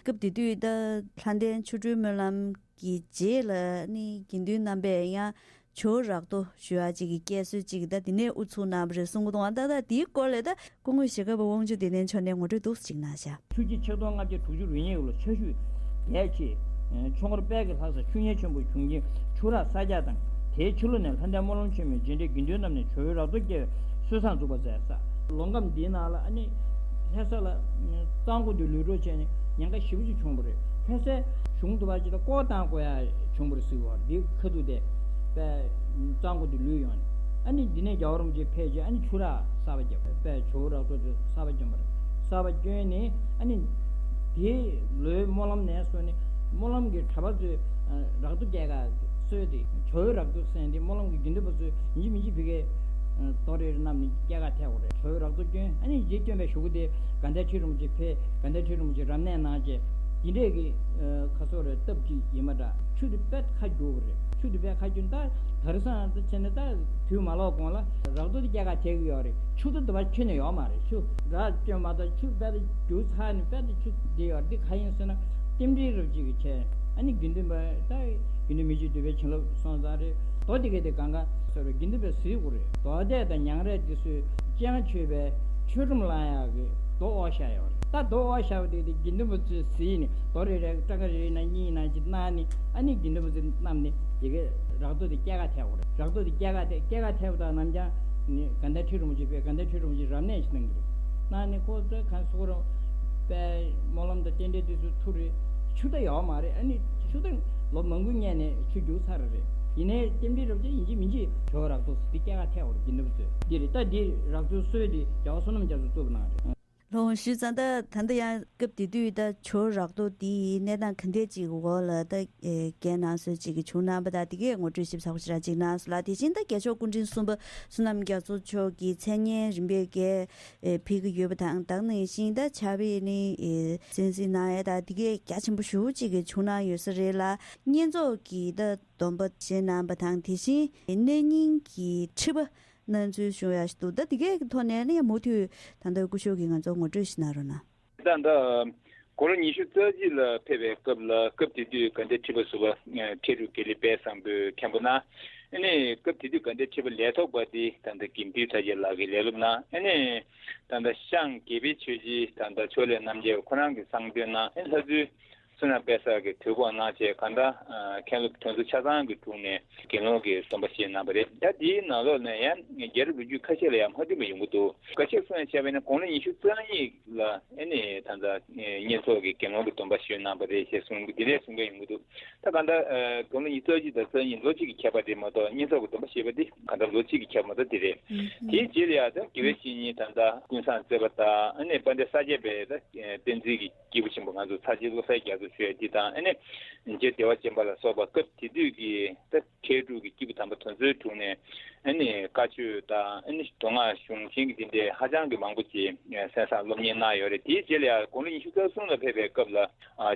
སྐབས་དེ་དུས་ད་ལྷ་ལྡན་ཆོ་འཕྲུལ་སྨོན་ལམ་གྱི་རྗེས་ལ་ནི་དགེ་འདུན་རྣམ་པས་ཡང་ ཇོ་བོ་རག་རྡོ་ཞུ་ཡག་ཅིག་གི་བསྐྱལ་སྲོལ་ཅིག་ད་དེ་ནས་དབུ་ཚུགས་གནང་བ་རེད་གསུང་གི་འདུག་ཨ་ད་ད་དེའི་སྐོར་ལ་ད་སྐུ་ངོ་ཞྭ་སྒབ་པ་དབང་ཕྱུག་བདེ་ལྡན་མཆོག་ནས་ངོ་སྤྲོད་འདུག་སེ་ཅིག་གནང་ཤག་ཆུ་བཞི་ཆིག་སྟོང་ལྔ་བརྒྱ་དྲུག་ཅུ་རེ་གཉིས་ལོ་ཆར་ཞུན་དལ་ཆེ། ཆུ་ངོར་དཔལ་གྱི་ལྷ་ས་ཆུ་ཡན་ཆེན་པོ་བྱུང་རྐྱེན་ཆུ་རགས་གསར་རྒྱག་དང་། དེའི་ཕྱི་ལོ་ནས་ལྷ་ལྡན་སྨོན་ལམ་ཆེན་མོའི་རྗེས་འབྲས་དགེ་འདུན་རྣམས་ནས་ཇོ་བོའི་རག་རྡོ་བསྐྱལ་བའི་སྲོལ་བཟང་བཙུགས་པ་མཛད་ས། ལོ་འགའ་འདིའི་ནང་ལ་ཨ་ནི་ལྷ་ས་ལ་གཙང་པོ་འདི་ལུས་འགྲོ་བྱས་ནས་ཉེན་ཁ་ཞེ་པོ་ཅིག་བྱུང་བ་རེད། ལྷ་སའི་གཞུང་དུ་བ་ཅིག་ལ་བསྐོར་བཏང་དགོས་ཡ་བྱུང་བ་རེད་ཟེར་བ་འདི་ཁ་ཐུག་དེ་དཔལ་གཙང་པོ་འདི་ལུས་ཡོང་ནས། ཨ་ནི་འདི་ནས་རྒྱལ་བ་རིན་པོ་ཆེ་ཕེབས་རྗེས་ཨ་ནི་ཆུ་རགས་གསར་པ་བརྒྱབ། དཔལ་ཇོ་བོ་རག་རྡོ་དེ་གསར་པ་བསྐྱོན་པ་རེད། གསར་པ་བསྐྱོན་ནས་ཨ་ནི་དེ་ལོའི་སྨོན་ལམ་ནས་བཟུང་ནས་སྨོན་ལམ་གྱི་གྲྭ་པ་ཚོས་རག་རྡོ་བསྐྱལ་ག་སྲོལ་དེ་ཇོ་བོའི་རག་རྡོ་ཟེར་དེ་སྨོན་ལམ་གྱི་དགེ་འདུན་པ་ཚོས་ཡིན་གཅིག་མིན་གཅིག་ཕ་གིའི་རྡོ་རེ་རེ་བསྣམས་ནས་བསྐྱལ་ག་ཐད་པ་རེད། ཇོ་བོའི་རག་རྡོ་བསྐྱོན། ཨ་ནི་རྗེས་བསྐྱོན་པའི་གཞུག་གུ་དེ་དགའ་ལྡན་ཁྲི་རིན་པོ་ཆེ་ཕེབས། དགའ་ལྡན་ཁྲི་རིན་པོ་ཆེ་རབ་གནས་གནང་རྗེས་དེ་འདྲས་ཀྱི་ཁ་སོ་རེ་སྟབས་ཀྱིས་ཡིན་པ་འདྲ། ཆུ་དེ་དཔེ་ཁ་རྒྱུག་པ་རེད། ཆུ་དེ་དཔེ་ཁ་རྒྱུག་ད་དེང་སང་ད་བྱས་ན་ད་དུས་མ་ལོག་གོང་ལ་རག་རྡོ་དེ་བསྐྱལ་ག་ཐད་ཀྱི་ཡོད་རེད། ཆུ་ད་དུ་བ་ཁྱོན་ནས་ཡོད་མ་རེད། ཆུ་རག་བསྐྱོན་མ་གཏོགས་ཆུ་དཔེ་ད་རྒྱུག་ཚར་ནས་དཔེ་ད་ཆུ་དེ་ཡོད་རེད། འདི་ག་ཡིན་ཟེར་ན་རྟེན་འབྲེལ་རབ་ཅིག་གི་ཆེད། ཨ་ནི་དགེ་འདུན་པ་ད་དགེ་འདུན་མི་བཞི་འདུས་པའི་བྱིན་རླབས་སོང་ཙང་རེད། རྡོ་དེ་ག་དེ་གང་ག་སོ་རེད། དགེ་འདུན་པའི་གཟི་དགུ་རེད། རྡོ་དེ་དང་ཉང་རལ་དེ་ཚོས་སྤྱན་ཆོད་པའི་ཆོས་སྒྲོམ་ལ་ཡག་གི་རྡོ་ཨོ་ཤ་ཡོད་རེད། ད་རྡོ་ཨོ་ཤ་བ་དེ་དེ་དགེ་འདུན་པ་ཚོས་གཟིགས་ནས་རྡོ་རེ་རེ་སྐྲ་ཁ་རེ་རེ་ན་གཉིས་ན་གཅིག་གནང་ནས་ཨ་ནི་དགེ་འདུན་པ་ཚོས་བསྣམས་ནས་དེ་གའི་རག་རྡོ་དེ་སྐྱེལ་ག་ཐད་པ་རེད། རག་རྡོ་དེ་སྐྱེལ་ག་ཐད་སྐྱེལ་ག་ཐད་པ་དང་ནམ་རྒྱང་ནི་དགའ་ལྡན་ཁྲི་རིན་པོ་ཆེ་ཕེབས། དགའ་ལྡན་ཁྲི་རིན་པོ་ཆེ་རབ་གནས་ཤིག་གནང་གི་རེད། གནང་ནས་ཁོ་ཚོས་གང་སོ་རང་དཔལ་སྨོན་ལམ་དང་རྟེན་འབྲེལ་དེ་ཚོ་ཐུགས་རེད། ཆུ་ད་ཡོད་མ་རེད། ཨ་ནི་ཆུ་ད་ལོ་མང་པོ་སྔོན་ནས་ཆུ་རྒྱུག་ཚར་རེད། ཡིན་ནའི་རྟེན་འབྲེལ་རབ་ཅིག་ཡིན་གཅིག་མིན་གཅིག་ཇོ་བོ་རག་རྡོ་དེ་སྐྱེལ་ག་ཐད་པ་རེད། དགེ་འདུན་པ་ཚོས་འདི་རེད། ད་འདི་རག་རྡོའི་སྲོལ་དེ་རྒྱལ་བ་བསོད་ནམས་རྒྱ་མཚོས་བཙུགས་པ་གནང་རེད། ལགས་ཞུས་ཙང་ད་ད་ལྟ་ཡང་སྐབས་དེ་དུས་ད་ཇོ་བོ་རག་རྡོ་འདི་གནས་སྟངས་ག་འདྲས་ཅིག་འོག་ལ་ད་བསྐྱལ་གནང་སྲོལ་ཅིག་བྱུང་གནང་བ་དང་དེ་གའི་ངོ་སྤྲོད་ཞིབ་ཚགས་པོ་ཞེ་དྲག་ཅིག་གནང་སོང་ལ། དེ་བཞིན་ད་རྒྱལ་མཆོག་སྐུ་ཕྲེང་གསུམ་པ་བསོད་ནམས་རྒྱ་མཚོ་མཆོག་གི་མཚན་སྙན་རིམ་པས་བརྒྱད་ཕུལ་གྱི་ཡོད་པ་དང་། ད་ག་ནང་བཞིན་ད་ཕྱག་དཔེ་ནི་གསན་གཟིགས་གནང་ཡ་ད་དེ་གའི་རྒྱ་ཆེན་པོ་ཞེ་པོ་ཅིག་བྱུང་གནང་ཡོད་ས་རེད་ལ། བསྙེན་རྫོགས་ཀྱི་ད་སྡོམ་པ་བཞེས་གནང་བ་དང་དེ་བཞིན་གནས་རྙིང་གི་ཁྲི་པ་གནང་ཚུལ་བྱུང་ཡག་ཞིག་འདུག་ད་འདི་གའི་ཐོག་ནས་ནི་ཡང་མུ་མཐུད་ད་ལྟ་སྐུ་ཞབས་ཀྱིས་ང་ཚོར་ངོ་སྤྲོད་ཞིག་གནང་རོགས་གནང་། ད་ལྟ་དགུང་ལོ་ཉི་ཤུ་རྩ་གཅིག་ལ་ཕེབས་པའི་སྐབས་ལ། སྐབས་དེ་དུས་དགའ་ལྡན་ཁྲི་པ་ཟུར་པ་ཁྲི་རུ་དགེ་ལེགས་དཔལ་བཟང་པོས་མཁན་པོ་གནང་། ཨ་ནི་སྐབས་དེ་དུས་དགའ་ལྡན་ཁྲི་པ་ལས་ཐོག་པ་དེ་ད་ལྟ་དགེ་འདུན་དར་རྒྱས་ལགས་ཀྱིས་ལས་སློབ་གནང་། ཨ་ནི་ད་ལྟ་ཤངས་དགེ་འཕེལ་ཆོས་རྗེ་ད་ལྟ་ཕྱོགས་ལས་རྣམ་རྒྱལ་ཁོ་རང་གིས་གསང་འདོན་གནང་། ཨ་ནི་ལྷ་ཚུལ་བསོད་ནམས་དཔལ་བཟང་གིས་དུས་འགོ་གནང་བྱས་གང་ལྟར་མཁན་སློབ་དོན་གཙོ་ཆ་ཚང་གི་དྲུང་ནས་དགེ་སློང་གི་སྡོམ་པ་བཞེས་གནང་བ་རེད། ད་དེའི་ནང་ལོགས་ནས་ཡང་རྒྱལ་རབས་ལོ་རྒྱུས་ཁ་ཤས་ལ་ཡང་མ་མཐུན་པ་ཡོང་གི་འདུག་ཁ་ཤས་གསུངས་ཡ་བྱས་པ་ཡིན་ན་དགུང་ལོ་ཉི་ཤུ་རྩ་གཉིས་ལ་ཨ་ནི་ད་ལྟ་བསྙེན་རྫོགས་ཀྱི་དགེ་སློང་གི་སྡོམ་པ་ཞུས་གནང་བ་རེད་ཞེས་གསུངས། འདི་འདྲས་གསུང་མཁན་ཡོང་གི་འདུག་ད་གང་ལྟར་དགུང་ལོ་ཉི་ཤུ་རྩ་གཅིག་དང་རྩ་གཉིས་ལོ་གཅིག་གི་ཁྱད་པར་རེད་མ་གཏོགས་བསྙེན་རྫོགས་ཀྱི་སྡོམ་པ་ཞེས་པ་འདི་གང་ལྟར་ལོ་གཅིག་གི་ཁྱད་པར་མ་གཏོགས་འདི་རེད། དེའི་རྗེས་ལ་ཡང་ད་དགེ་བའི་བཤེས་གཉེན་ད་ལྟ་ཀུན་བཟང་རྩེ་པ་དང་ཨ་ནི་དཔལ་ལྡན་ས་སྐྱ་པའི་ད་བསྟན་འཛིན་གྱི་སྐྱེས་བུ་ཆེན་པོ་ང་ཚོ་ཚར་གཅིག་བློ་གསལ་རྒྱ་མཚོ་ཞུ་ཡ་འདི་དང་། ཨ་ནི་རྗེ་བདེ་བ་ཅན་པ་ལ་སོགས་པ་སྐབས་དེ་དུས་ཀྱི་ད་མཁས་གྲུབ་ཀྱི་སྐྱེས་བུ་དམ་པ་དེ་ཚོའི་དྲུང་ནས་ཨ་ནི་བཀའ་ཆོས་དང་ཨ་ནི་མདོ་སྔགས་གཞུང་ཆེན་གྱི་འདི་འདྲའི་ཧ་ཅང་གི་མང་པོ་ཅིག་གསན་བསམ་སློབ་གཉེར་གནང་ཡོད་རེད། དེའི་རྗེས་ལ་ཡང་དགུང་ལོ་ཉི་ཤུ་རྩ་གསུམ་ལ་ཕེབས་པའི་སྐབས་ལ་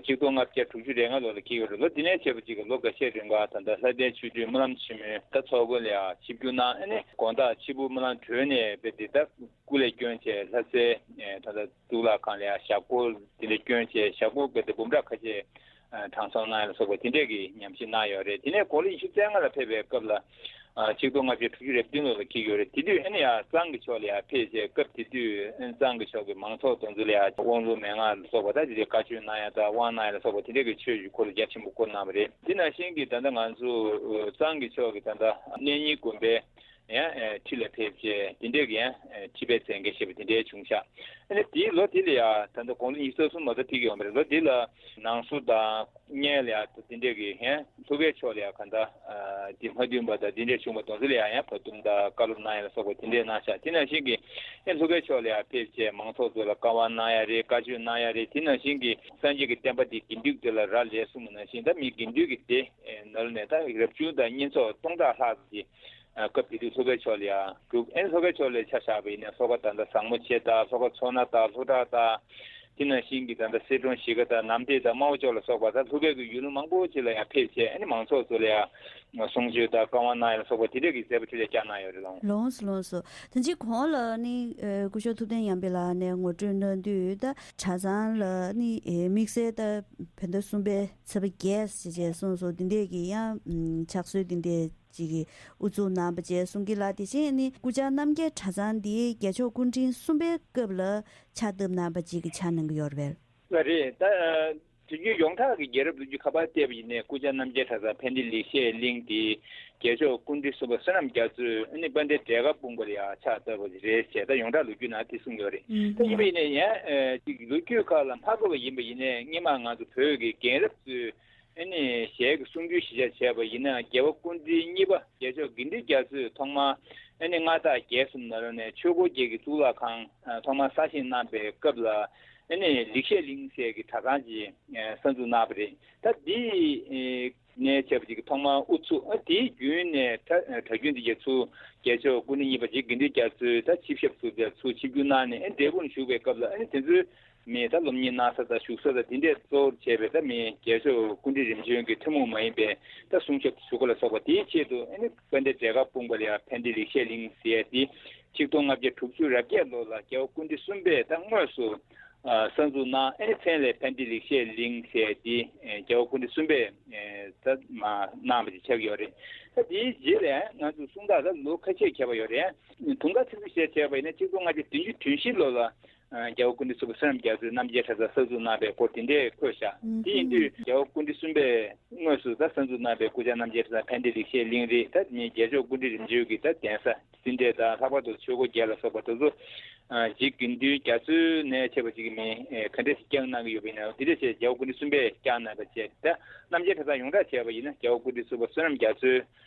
ཆིག་སྟོང་ལྔ་བརྒྱ་དྲུག་ཅུ་རེ་ལྔ་ལོ་ལ་འཁེལ་ཡོད་རེད། ལོ་འདི་ནས་བྱས་པ་ཅིག་གི་ལོ་འགའ་ཤས་རིང་ག་ད་ལྟ་ལྷ་ལྡན་ཆོས་སྒྲོན་སྨོན་ལམ་ཆེན་མོའི་ད་ཚོགས་དཔོན་ལ་ཡང་ཆིབས་བསྒྱུར་གནང་། ཨ་ནི་དགོང་དག་ཆིབས་བསྒྱུར་སྨོན་ལམ་གྲོལ་ནས་དཔེ་འདི་ད་སྐུ་ལས་བསྐྱོན་བྱས་ལྷ་སའི་ད་ལྟ་གཙུག་ལག་ཁང་ལ་ཡང་ཞབས་སྐོར་དེ་འདྲ་བསྐྱོན་བྱས་ཞབས་སྐོར་དཔེ་འདི་འབུམ་ཕྲག་ཁ་ཤས་དྲང་སྲོང་གནང་ཡ་ལ་སོགས་པ་དེ་འདྲས་ཀྱི་ཉམས་ཞིབ་གནང་ཡོད་རེད། དེ་ནས་དགུང་ལོ་ཉི་ཤུ་རྩ་ལྔ་ལ་ཕེབས་པའི་སྐབས་ལ་ཆིག་སྟོང་ལྔ་བརྒྱ་དྲུག་ཅུ་རེ་བདུན་ལོ་ལ་འཁེལ་ཡོད་རེད། དེ་དུས་ཨ་ནི་ཡང་གཙང་གི་ཕྱོགས་ལ་ཡང་ཕེབས་བྱས་སྐབས་དེ་དུས་ཨ་ནི་གཙང་གི་ཕྱོགས་ཀྱི་མང་ཚོགས་དེ་ཚོ་ལ་ཡང་དབང་ལུང་མན་ངག་ལ་སོགས་པ་ད་དེ་འདྲའི་བཀའ་ཆོས་གནང་ཡ་དང་དབང་གནང་ཡ་ལ་སོགས་པ་དེ་འདྲས་ཀྱི་ཆོས་ཀྱི་སྐོར་ལ་རྒྱ་ཆེན་པོ་བསྐོར་གནང་བ་རེད། དེ་ནང་བཞིན་གྱི་ད་ལྟ་ང་ཚོ་གཙང་གི་ཕྱོགས་ཀྱི་ད་ལྟ་གནས་རྙིང་དགོན་པའི་ཡང་ཁྲི་ལ་ཕེབས་བྱས་དེ་འདྲས་ཀྱི་ཡང་ཁྲི་པའི་མཛད་འགན་བཞེས་པ་དེ་འདྲས་བྱུང་ཤག་ཨ་ནི་དེའི་ལོ་དེ་ལ་ཡང་ད་ལྟ་དགུང་ལོ་ཉི་ཤུ་རྩ་གསུམ་མ་གཏོགས་ཕེབས་ཀྱི་ཡོད་མ་རེད། ལོ་དེ་ལ་ནང་སོ་དང་སྔོན་ལ་ཡང་དེ་འདྲས་ཀྱི་ཡང་ལྷོ་ཁའི་ཕྱོགས་ལ་ཡང་གང་ལྟར་དེ་མ་བསྟུན་པ་དང་དེ་འདྲས་བྱུང་བ་དེ་ཚོ་ལ་ཡང་ཡང་བཀའ་དྲིན་དང་བཀའ་སློབ་གནང་ཡ་ལ་སོགས་པ་དེ་འདྲས་གནང་ཤག་དེ་ནང་བཞིན་གྱི་ཡང་ལྷོ་ཁའི་ཕྱོགས་ལ་ཡང་ཕེབས་བྱས་མང་ཚོགས་ཚོ་ལ་བཀའ་དབང་གནང་ཡ་རེད། བཀའ་ཆོས་གནང་ཡ་རེད། དེ་ནང་བཞིན་གྱི་སངས་རྒྱས་ཀྱི་བསྟན་པ་འདི་དགེ་འདུན་དེ་ལ་རག་ལས་གསུངས་པ་ནང་བཞིན་ད་མི་དགེ་འདུན་གྱི་སྡེ་ནང་ལ་ནས་ད་རབ་བྱུང་དང་བསྙེན་རྫོགས་སྟོང་ཕྲག་ལྷག་ཅིག་སྐབས་དེ་དུས་ལྷོ་ཁའི་ཕྱོགས་ལ་ཡང་བསྒྲུབས། ཨེ་ལྷོ་ཁའི་ཕྱོགས་ལ་ཆ་བཞག་པ་ཡིན་ན་ལྷོ་ཁ་ད་ལྟ་བཟང་མོ་ཆེ་དང་ལྷོ་ཁ་མཚོ་སྣ་དང་ལྷོ་བྲག་དང་དེ་ནང་བཞིན་གྱི་ད་ལྟ་གསེར་སྒྲོམ་གཞིས་ཀ་དང་ནམ་བདེ་དང་རྨ་བོ་ལྕོག་ལ་སོགས་པ་ད་ལྷོ་ཁའི་གི་ཡུལ་ལུང་མང་པོ་ཅིག་ལ་ཡང་ཕེབས་བྱས་ཨ་ནི་མང་ཚོགས་ཚོ་ལ་ཡང་གསུང་ཆོས་དང་བཀའ་དབང་གནང་ཡ་ལ་སོགས་པ་དེ་འདྲས་ཀྱི་མཛད་པ་ཆེ་ལས་བསྐྱངས་གནང་ཡོད་རེད་ལགས། ལགས་སོ་ལགས་སོ། ད་ཅི་གོང་ལ་ནི་སྐུ་ཞབས་ཐུབ་བསྟན་ཉམས་པའི་ལགས་ནས་ངོ་སྤྲོད་གནང་དུས་ད་གྲྭ་ཚང་ལ་ནི་དམིགས་བསལ་ད་བོད་ཟླ་གསུམ་པའི་ཚེས་པ་བརྒྱད་ཞེས་བྱས་གསུངས་སོང་། དེ་འདྲས་ཀྱི་ཡང་ཕྱག་སྲོལ་དེ་འདྲས་ ཅིག་གིས་དབུ་འཛུགས་གནང་བ་བཅས་གསུང་གི་ལ། དེ་བཞིན་ནི་སྐུ་བཅར་རྣམ་རྒྱལ་གྲྭ་ཚང་འདི་རྒྱལ་མཆོག་སྐུ་ཕྲེང་གསུམ་པའི་སྐབས་ལ་ཕྱག་བཏབ་གནང་བ་ཅིག་གིས་ཕྱག་གནང་གི་ཡོད་རེད་པས། ལགས་རེད། ད་ཨ་དུས་རྒྱུན་ཡོངས་གྲགས་ཀྱི་རྒྱལ་རབས་ལོ་རྒྱུས་ཁ་པར་བལྟས་པ་ཡིན་ནའི་སྐུ་བཅར་རྣམ་རྒྱལ་གྲྭ་ཚང་ཕན་བདེ་ལེགས་བཤད་གླིང་དེ་རྒྱལ་མཆོག་སྐུ་ཕྲེང་གསུམ་པ་བསོད་ནམས་རྒྱ་མཚོས་ཨ་ནི་དཔལ་ལྡན་བྲག་དཀར་སྤུངས་པ་ལ་ཡང་ཕྱག་བཏབ་པ་རེད་ཅེས་ད་ཡོངས་གྲགས་ལོ་རྒྱུས་ནང་དེ་གསུངས་ཡོད་རེད། ཨུམ། ད་ཡིན་པ་ཡིན་ནའི་ཡང་ཨ་ཅིག་ལོ་རྒྱུས་ཁག་ལ་མ་གོ་བ་ཡིན་པ་ཡིན་ནའི་སྔོན་མ་ང་ཚོ་བོད་ཀྱི་རྒན་རབས་ཚོས་ཨ་ནི་ཞལ་གྱི་གསུང་རྒྱུན་གཞི་བཞག་བྱས་པ་ཡིན་ན་རྒྱལ་བ་སྐུ་ཕྲེང་གཉིས་པ་རྒྱལ་མཆོག་དགེ་འདུན་རྒྱ་མཚོས་ཐོག་མར་ཨ་ནི་མངའ་བདག་རྒྱལ་གསུམ་ནང་ལོགས་ནས་ཆོས་འཁོར་རྒྱལ་གྱི་གཙུག་ལག་ཁང་ཨ་ཐོག་མར་གསར་བཞེངས་གནང་པའི་སྐབས་ལ་ཨ་ནི་ལེགས་བཤད་གླིང་ཟེར་གྱི་གྲྭ་ཚང་ཅིག་ཨ་གསར་འཛུགས་གནང་བ་རེད། ད་འདི་ཨ་ནས་བྱས་པ་ཅིག་གི་ཐོག་མར་དབུ་ཚུགས་ཨ་དེའི་བརྒྱུད་ནས་ད་ཨ་གྲྭ་རྒྱུན་འདི་གའི་ཚུར་རྒྱལ་མཆོག་སྐུ་ཕྲེང་གཉིས་པ་རྗེ་དགེ་འདུན་རྒྱ་མཚོས་ད་ཆིབས་ཞབས་ཚུར་བྱས་ཚུར་ཆིབས་བསྒྱུར་གནང་ནས་ཨ་འབྲས་སྤུངས་བཞུགས་པའི་སྐབས་ལ་ཨ་ནི་དེ་ཚོའི་མི་ད་སློབ་གཉེར་གནང་ས་དང་བཞུགས་ས་དང་དེ་འདྲས་གཙོ་བོར་བྱས་པའི་ད་མི་རྒྱལ་མཆོག་སྐུ་ཕྲེང་རིམ་བྱོན་གྱི་ཐུན་མོང་མ་ཡིན་པའི་ད་གསུང་ཞབས་ཞུ་སྒོ་ལ་སོགས་པ་དེའི་ཆེད་དུ་ཨ་ནི་དཔལ་ལྡན་བྲག་དཀར་སྤུངས་པ་ལ་ཡང་ཕན་བདེ་ལེགས་བཤད་གླིང་ཟེར་ཡ་དེ་ཆིག་སྟོང་ལྔ་བརྒྱ་དྲུག་ཅུ་རེ་བརྒྱད་ལོ་ལ་རྒྱལ་བ་སྐུ་ཕྲེང་གསུམ་པས་ད་དངོས་སུ་ཨ་གསར་འཛུགས་གནང་། ཨ་ནི་མཚན་ལ་ཕན་བདེ་ལེགས་བཤད་གླིང་ཟེར་ཡ་དེ་ཨ་རྒྱལ་བ་སྐུ་ཕྲེང་གསུམ་པས་ཨ་ད་མར་གནང་བ་ཅིག་ཆགས་ཀྱི་ཡོད་རེད། ད་དེའི་རྗེས་ལ་ང་ཚོ་གསུང་སྟངས་ད་ལོ་ཁ་ཤས་ཁྱད་པར་ཡོད་རེད། དུང་དཀར་ཚིགས་སུ་བཤད་བྱས་པ་ཡིན་ན་ཆིག་སྟོང་ལྔ་བརྒྱ་བདུན་ཅུ་དོན་བཞི་ལོ་ལ། ཨ་རྒྱལ་བ་སྐུ་ཕྲེང་གསུམ་པ་བསོད་ནམས་རྒྱ་མཚོས་རྣམ་རྒྱལ་གྲྭ་ཚང་གསར་འཛུགས་གནང་བའི་སྐོར་དེ་འདྲས་འཁོད་བཞག་ཨུམ། དེ་ཡིན་དུས་རྒྱལ་བ་སྐུ་ཕྲེང་གསུམ་པས་དངོས་སུ་ད་གསར་འཛུགས་གནང་བའི་སྐུ་བཅར་རྣམ་རྒྱལ་གྲྭ་ཚང་ཕན་བདེ་ལེགས་བཤད་གླིང་རེད། ད་ནི་རྒྱལ་མཆོག་སྐུ་ཕྲེང་རིམ་བྱོན་གྱི་ད་གདན་ས་འདི་འདྲས་དང་ལྷག་པར་དུ་ཆོས་འཁོར་རྒྱལ་ལ་སོགས་པ་དེ་ཚོ་ཨ་རྗེ་དགེ་འདུན་རྒྱ་མཚོའི་ནས་བྱས་པ་ཅིག་གི་མི་ཨེ་ག་འདྲས་ཤིག་བསྐྱངས་གནང་གི་ཡོད་པ་ཡིན་ན་དེ་འདྲས་བྱས་རྒྱལ་བ་སྐུ་ཕྲེང་གསུམ་པས་བསྐྱངས་གནང་བ་བྱས། ད་རྣམ་རྒྱལ་གྲྭ་ཚང་ཡོངས་གྲགས་བྱས་པ་ཡིན་ན་རྒྱལ་བ་སྐུ་ཕྲེང་གསུམ་པ་བསོད་ནམས་རྒྱ་མཚོའི་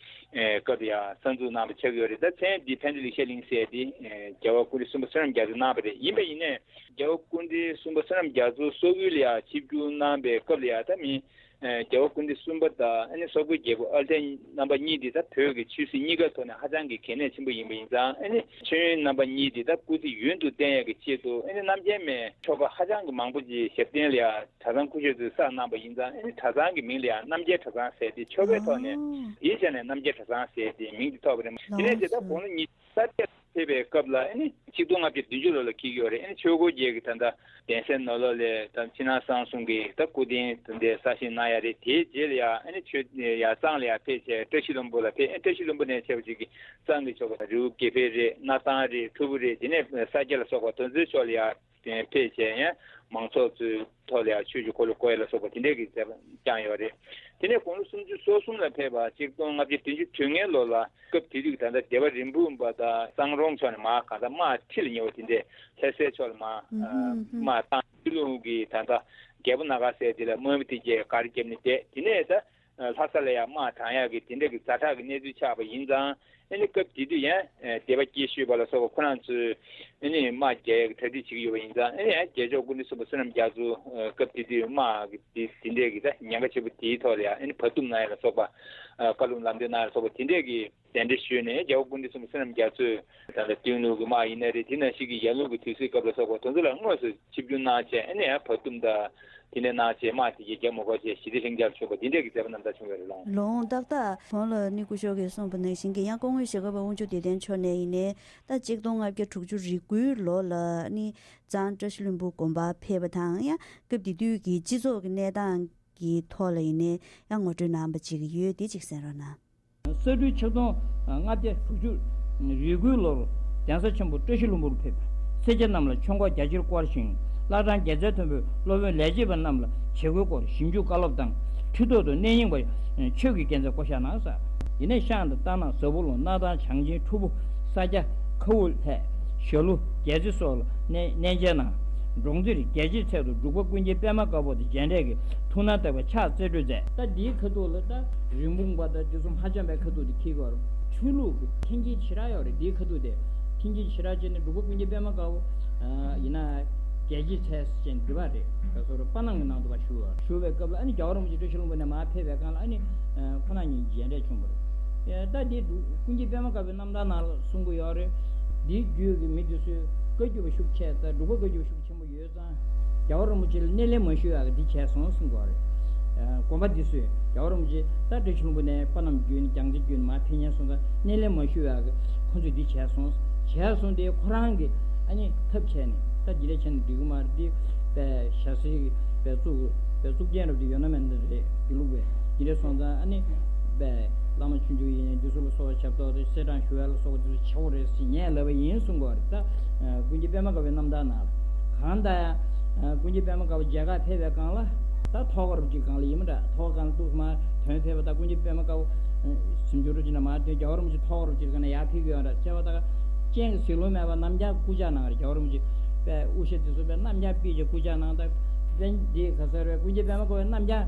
ཨེ་སྐབས་ཡང་གསར་འཛུགས་གནང་བ་ཆགས་ཡོད་རེད། ད་མཚན་འདི་ཕན་བདེ་ལེགས་བཤད་གླིང་ཟེར་ཏེ་ཨེ་རྒྱལ་བ་སྐུ་ཕྲེང་གསུམ་པ་བསོད་ནམས་རྒྱ་མཚོས་གནང་བ་རེད། ཡིན་པ་ཡིན་ནའི་རྒྱལ་བ་སྐུ་ཕྲེང་གསུམ་པ་བསོད་ནམས་རྒྱ་མཚོ་སོག་ཡུལ་ལ་ཡང་ཆིབས་བསྒྱུར་གནང་པའི་སྐབས་ལ་ཡང་ད་མི་ཨེ་རྒྱལ་བ་སྐུ་ཕྲེང་གསུམ་པ་དང་ཨ་ནི་སོག་པོའི་རྒྱལ་པོ་ཨལ་ཐའི་རྣམ་པ་གཉིས་འདི་ད་བོད་ཀྱི་ཆོས་སྲིད་གཉིས་ཀའི་ཐོག་ནས་ཧ་ཅང་གི་གལ་གནད་ཆེན་པོ་ཡིན་པ་ཡིན་ཙང་། ཨ་ནི་མཆོད་ཡོན་རྣམ་པ་གཉིས་འདི་ད་སྐུ་ཚེ་ཡུན་དུ་བརྟན་ཡག་གི་ཆེད་དུ་ཨ་ནི་རྣམ་རྒྱལ་མའི་ཆོ་ག་ཧ་ཅང་གི་མང་པོ་ཅིག་ཞབས་བརྟན་ལ་ཡང་གྲྭ་ཚང་སྐུ་ཞབས་ཚོས་གསར་གནང་པ་ཡིན་ཙང་། ཨ་ནི་གྲྭ་ཚང་གི་མིང་ལ་ཡང་རྣམ་རྒྱལ་གྲྭ་ཚང་ཟེར་ཏེ་ཆོ་གའི་ཐོག་ནས་ཨ་དེའི་ཆ་ནས་རྣམ་རྒྱལ་གྲྭ་ཚང་ཟེར་ཏེ་མིང་དེ་ཐོགས་པ་རེད། དེ་ནས་ལགས་དེ་ད་སོ། གོང་ལོ་ཉི་ཤུ་རྩ་བརྒྱད་ཕེབས་པའི་སྐབས་ལ་ཨ་ནི་ཆིག་སྟོང་ལྔ་བརྒྱ་བདུན་ཅུ་ལོ་ལ་འཁེལ་གྱི་ཡོད་རེད། ཨ་ནི་ཆོས་འཁོར་རྒྱལ་གྱི་ད་ལྟ་གདན་སའི་ནང་ལོགས་ལ་ད་ཕྱི་ནང་གསང་གསུམ་གྱི་ད་སྐུ་རྟེན་དེ་འདྲ་གསར་བཞེངས་གནང་ཡ་རེད། དེའི་རྗེས་ལ་ཡང་ཨ་ནི་ཆོས་ཡར་གཙང་ལ་ཡར་ཕེབས་བྱས་བཀྲ་ཤིས་ལྷུན་པོ་ལ་ཕེབས། ཨ་ནི་བཀྲ་ཤིས་ལྷུན་པོ་ནས་བྱས་པ་ཅིག་གི་གཙང་གི་ཆོ་ག་རི་བོ་དགེ་འཕེལ་རེད། སྣར་ཐང་རེད། ཁྲོ་ཕུ་རེད། དེ་ནས་ས་སྐྱ་ལ་སོགས་པ་དེ་ཚོའི་ཕྱོགས་ལ་ཡར་ཕེབས་བྱས་ཡང་མང་ཚོགས་ཚོའི་ཐོག་ལ་ཡང་ཆོས་ཀྱི་འཁོར་ལོ་བསྐོར་ཡ་ལ་སོགས་པ་དེ་འདྲས་ཀྱི་མཛད་པ་བསྐྱངས་ཡོད་རེད། དེ་ནས་དགུང་ལོ་སུམ་ཅུ་སོ་གསུམ་ལ་ཕེབས་པ་ཆིག་སྟོང་ལྔ་བརྒྱ་བདུན་ཅུ་དོན་ལྔའི་ལོ་ལ་སྐབས་དེ་དུས་ད་ལྟ་སྡེ་པ་རིན་སྤུངས་པ་དང་གཙང་རོང་ཕྱོགས་ནས་མར་གང་ལྟར་དམག་ཁྲི་ལ་ཉེ་བ་དེ་འདྲས་ལྷ་སའི་ཕྱོགས་ལ་མར་ཨ་དམག་བཏང་། སྟོད་ལུང་གི་ད་ལྟ་རྒྱལ་པོ་སྣ་དཀར་ཟེར་དེ་ལ་དམག་མི་དེ་གས་སྒར་བརྒྱབ་ནས་བསྡད། དེ་ནས་ད་ལྷ་ས་ལ་ཡང་དམག་དྲངས་ཡག་གི་དེ་འདྲ་གི་ཛ་དྲག་གི་གནས་ཚུལ་ཆགས་པ་ཡིན་ཙང་། ཨ་ནི་སྐབས་དེ་དུས་ཡང་སྡེ་པ་སྐྱེས་ཤོས་པ་ལ་སོགས་པ་ཁོ་རང་ཚོས་ཨ་ནི་དམག་རྒྱག་ཡག་གི་གྲ་སྒྲིག་བྱེད་ཀྱི་ཡོད་པ་ཡིན་ཙང་། ཨ་ནི་ཡང་རྒྱལ་མཆོག་སྐུ་ཕྲེང་གསུམ་པ་བསོད་ནམས་རྒྱ་མཚོ་སྐབས་དེ་དུས་དམག་གི་དེ་འདྲས་ཀྱི་ད་ཉེན་ཁ་ཆེན་པོ་དེའི་ཐོག་ལ་ཡང་ཨ་ནི་བར་འདུམ་གནང་ཡག་ལ་སོགས་པ། བཀའ་སློབ་ལམ་སྟོན་གནང་ཡག་ལ་སོགས་པ་དེ་འདྲས་ཀྱི་གདན་འདྲེན་ཞུས་ནས་རྒྱལ་བ་སྐུ་ཕྲེང་གསུམ་པ་བསོད་ནམས་རྒྱ་མཚོས་ད་ལྟ་སྟོད་ལུང་གི་དམག་ཡིན་ན་རེད། དེ་ནང་བཞིན་གྱི་ཡར་ཀླུང་གི་དུས་སྲིད་སྐབས་ལ་སོགས་པ་དེ་ཚོ་ལ་དངོས་སུ་ཆིབས་བསྒྱུར་གནང་བྱས། ཨ་ནི་ཡང་བར་འདུམ་དང་དེ་འདྲ་གནང་བྱས་དམག་དེ་གས་རྒྱབ་མ་དགོས་བྱས་ཞི་བདེ་ལྷིང་འཇགས་བྱུང་བ་དེ་འདྲས་ཀྱི་མཛད་པ་རྣམ་ཐར་བྱུང་བ་རེད་ལགས། ལོ་ངོ་ཏག་ཏག་གོང་ལ་ནི་སྐུ་ཞབས་ཀྱིས་གསུངས་པ་ནང་བཞིན་གྱི་ཡང་སྐུ་ངོ་ཞྭ་སྒབ་པ་དབང་ཕྱུག་བདེ་ལྡན་མཆོག་ནས་ཡིན་ནའི་ད་ཆིག་སྟོང་ལྔ་བརྒྱ་དྲུག་ཅུ་རེ་དགུའི་ལོ་ལ་ནི་གཙང་བཀྲ་ཤིས་ལྷུན་པོ་དགོན་པར་ཕེབས་པ་དང་། ཡང་སྐབས་དེ་དུས་ཀྱི་སྤྱི་ཚོགས་ཀྱི་གནས་སྟངས་ཀྱི་ཐོག་ལ་ཡིན་ནའི་ཡང་ངོ་སྤྲོད་གནང་བ་ཅིག་ཡོད། དེ་ཅིག་གསན་རོགས་གནང་། ས་སྦྲུལ་ཆིག་སྟོང་ལྔ་བརྒྱ་དྲུག་ཅུ་རེ་དགུའི་ལོར་གདན་ས་ཆེན་པོ་བཀྲ་ཤིས་ལྷུན་པོར་ཕེབས་པའི་སེར་སྐྱ་རྣམས་ལ་ཆོས་འཁོར་རྒྱ་ཆེར་བསྐོར་ཞིང་། བླ་བྲང་རྒྱལ་རྩེ་མཐོན་པོའི་སློབ་དཔོན་ལས་བྱེད་པ་རྣམས་ལ་བྱེད་སྒོའི་སྐོར་ཞིབ་འཇུག་བཀའ་སློབ་དང་། ཁྲི་ཐོག་ཏུ་གནས་རྙིང་པ་ཆོས་ཀྱི་རྒྱལ་མཚན་བསྐོ་བཞག་གནང་ས། ཡིན་ནའི་ཤང་དང་སྟག་ན་ཟ་འབུ་ལུང་སྣར་ཐང་བྱང་ཆེན་ཁྲོ་ཕུ་ས་སྐྱ་ཁ་འུ་ལྷས་ཞྭ་ལུ་རྒྱལ་རྩེ་སོགས་ལ་གནས་གནས་མཇལ་གནང་། འབྲོང་རྩེར་རྒྱལ་བྱེད་ཚལ་དུ་འབྲུག་པ་ཀུན་མཁྱེན་པད་མ་དཀར་པོ་དང་མཇལ་འཕྲད་ཀྱིས་ཐུགས་སྣང་དག་པའི་ཕྱག་རྩེ་སྤྲོད་མཛད། ད་འདིའི་ཁ་ཐུག་ལ་ད་རིན་སྤུངས་པ་དང་དེ་ཚོ་མ་འཆམ་པའི་ཁ་ཐུག་དེ་འཁེལ་གྱི་ཡོད་རེད། ཆོས་ལུགས་ཀྱི་འཐེན་འཁྱེར་ཞེ་དྲག་ཡོད་རེད། འདིའི་ཁ་ཐུག་དེ་འཐེན་འཁྱེར་ཞེ་དྲག་བྱས་ནས་འབྲུག་པ་ཀུན་མཁྱེན་པད་མ་དཀར་པོ་ཡིན་ན་རྒྱལ་བྱེད་ཚལ་ཟེར་ཅན་འདི་པ་རེད། ད་སོ་ར་པ་ནང་གི་ནང་དུ་བ་བཞུགས་ཡོད་རེད། བཞུགས་པའི་སྐབས་ལ་ཨ་ནི་རྒྱལ་བ་རིན་པོ་ཆེ་བཀྲ་ཤིས་ལྷུན་པོ་ནས་མར་ཕེབས་པའི་སྒང་ལ་ཨ་ནི་ཁོ་རང་གཉིས་མཇལ་འཕྲད་བྱུང་བ་རེད། ད་འདི་འབྲུག་ཀུན་མཁྱེན་པད་མ་དཀར་པོའི་རྣམ་ཐར་ནང་ལ་གསུང་གི་ཡོད་རེད། འདིའི་རྒྱུད་ཀྱི་མི་འདི་ཚོས་བཀའ་བརྒྱུད་པ་ཤུགས་ཆེ། ད་འབྲུག་པ་བཀའ་བརྒྱུད་པ་ཤུགས་ཆེན་པོ་ཡོད་ཙང་རྒྱལ་བ་རིན་པོ་ཆེ་ལ་སྣེ་ལེན་མ་ཞུ་ཡག་གི་འདི་བྱས་སོང་གསུང་གི་ཡོད་རེད། དགོན་པ་འདི་ཚོས་རྒྱལ་བ་རིན་པོ་ཆེ་ད་བཀྲ་ཤིས་ལྷུན་པོ་ནས་པ་ནམ་བརྒྱུད་ནས་རྒྱལ་རྩེ་བརྒྱུད་ནས་མར་ཕེབས་མཁན་སོང་ཙང་སྣེ་ལེན་མ་ཞུ་ཡག་གི་ཁོ་ཚོས་འདི་བྱས་སོང་། བྱས་སོང་དེ་ཁོ་རང་གི་ཨ་ནི་ཐབས་བྱས་ནས་ད་འདི་འདྲ་བྱས་ནས་འགྲིག་གི་མ་རེད། འདི་པའི་ཞྭ་སེར་པའི་གཙུག་པའི་གཙུག་རྒྱན་རབས་དེ་ཡོད་ན་མེད་ན་རེད། དགེ་ལུགས་པའི་འདི་འདྲ་སོང་ཙང་ཨ་ནི་ པས་བླ་མ་ཆུང་ཆུང་ཡིན་འདི་ཚོ་ལ་སོགས་ཞབས་ཏོག་དང་གསེར་སྲང་ཞུ་ཡ་ལ་སོགས་འདི་ཚོ་ཆེ་བོ་རེད་ཟེར་ངས་ལབ་པ་ཡིན་གསུང་གི་ཡོད་རེད། ད་ཀུན་མཁྱེན་པད་མ་དཀར་པོའི་རྣམ་ཐར་ནང་ལ་གང་ལྟར་ཡང་ཀུན་མཁྱེན་པད་མ་དཀར་པོ་མཇལ་ཁ་ཕེབས་པའི་སྒང་ལ་ད་ཐོག་ཁ་རུ་ཅིག་སྒང་ལ་ཡིན་མ་འདྲ། ཐོག་ཁ་སྒང་ལ་འདུག་མ་ཐོན་ཕེབས་པ་ད་ཀུན་མཁྱེན་པད་མ་དཀར་པོ་གཟིམ་ཆུང་རུ་ཅིག་ན་མ་ཐོན་རྒྱལ་བ་རིན་པོ་ཆེ་ཐོག་ཁ་རུ་ཅིག་སྒང་ལ་ཡར་ཕེབས་ཀྱི་ཡོད་རེད། བྱས་པ་ད་སྤྱན་གྱི་ཟིལ་ལོང་མེད་པ་རྣམ་རྒྱལ་སྐུ་ཕྱག་གནང་རེད། རྒྱལ་བ་རིན་པོ་ཆེ་པས་དབུ་ཞྭ་དེ་ཚོ་པས་རྣམ་རྒྱལ་པིར་གྱི་སྐུ་ཕྱག་གནང་། ད་པཎ་ཆེན་ག་ས་རེད་ཀུན་མཁྱེན་པད་མ་དཀར་པོའི་རྣམ་རྒྱལ་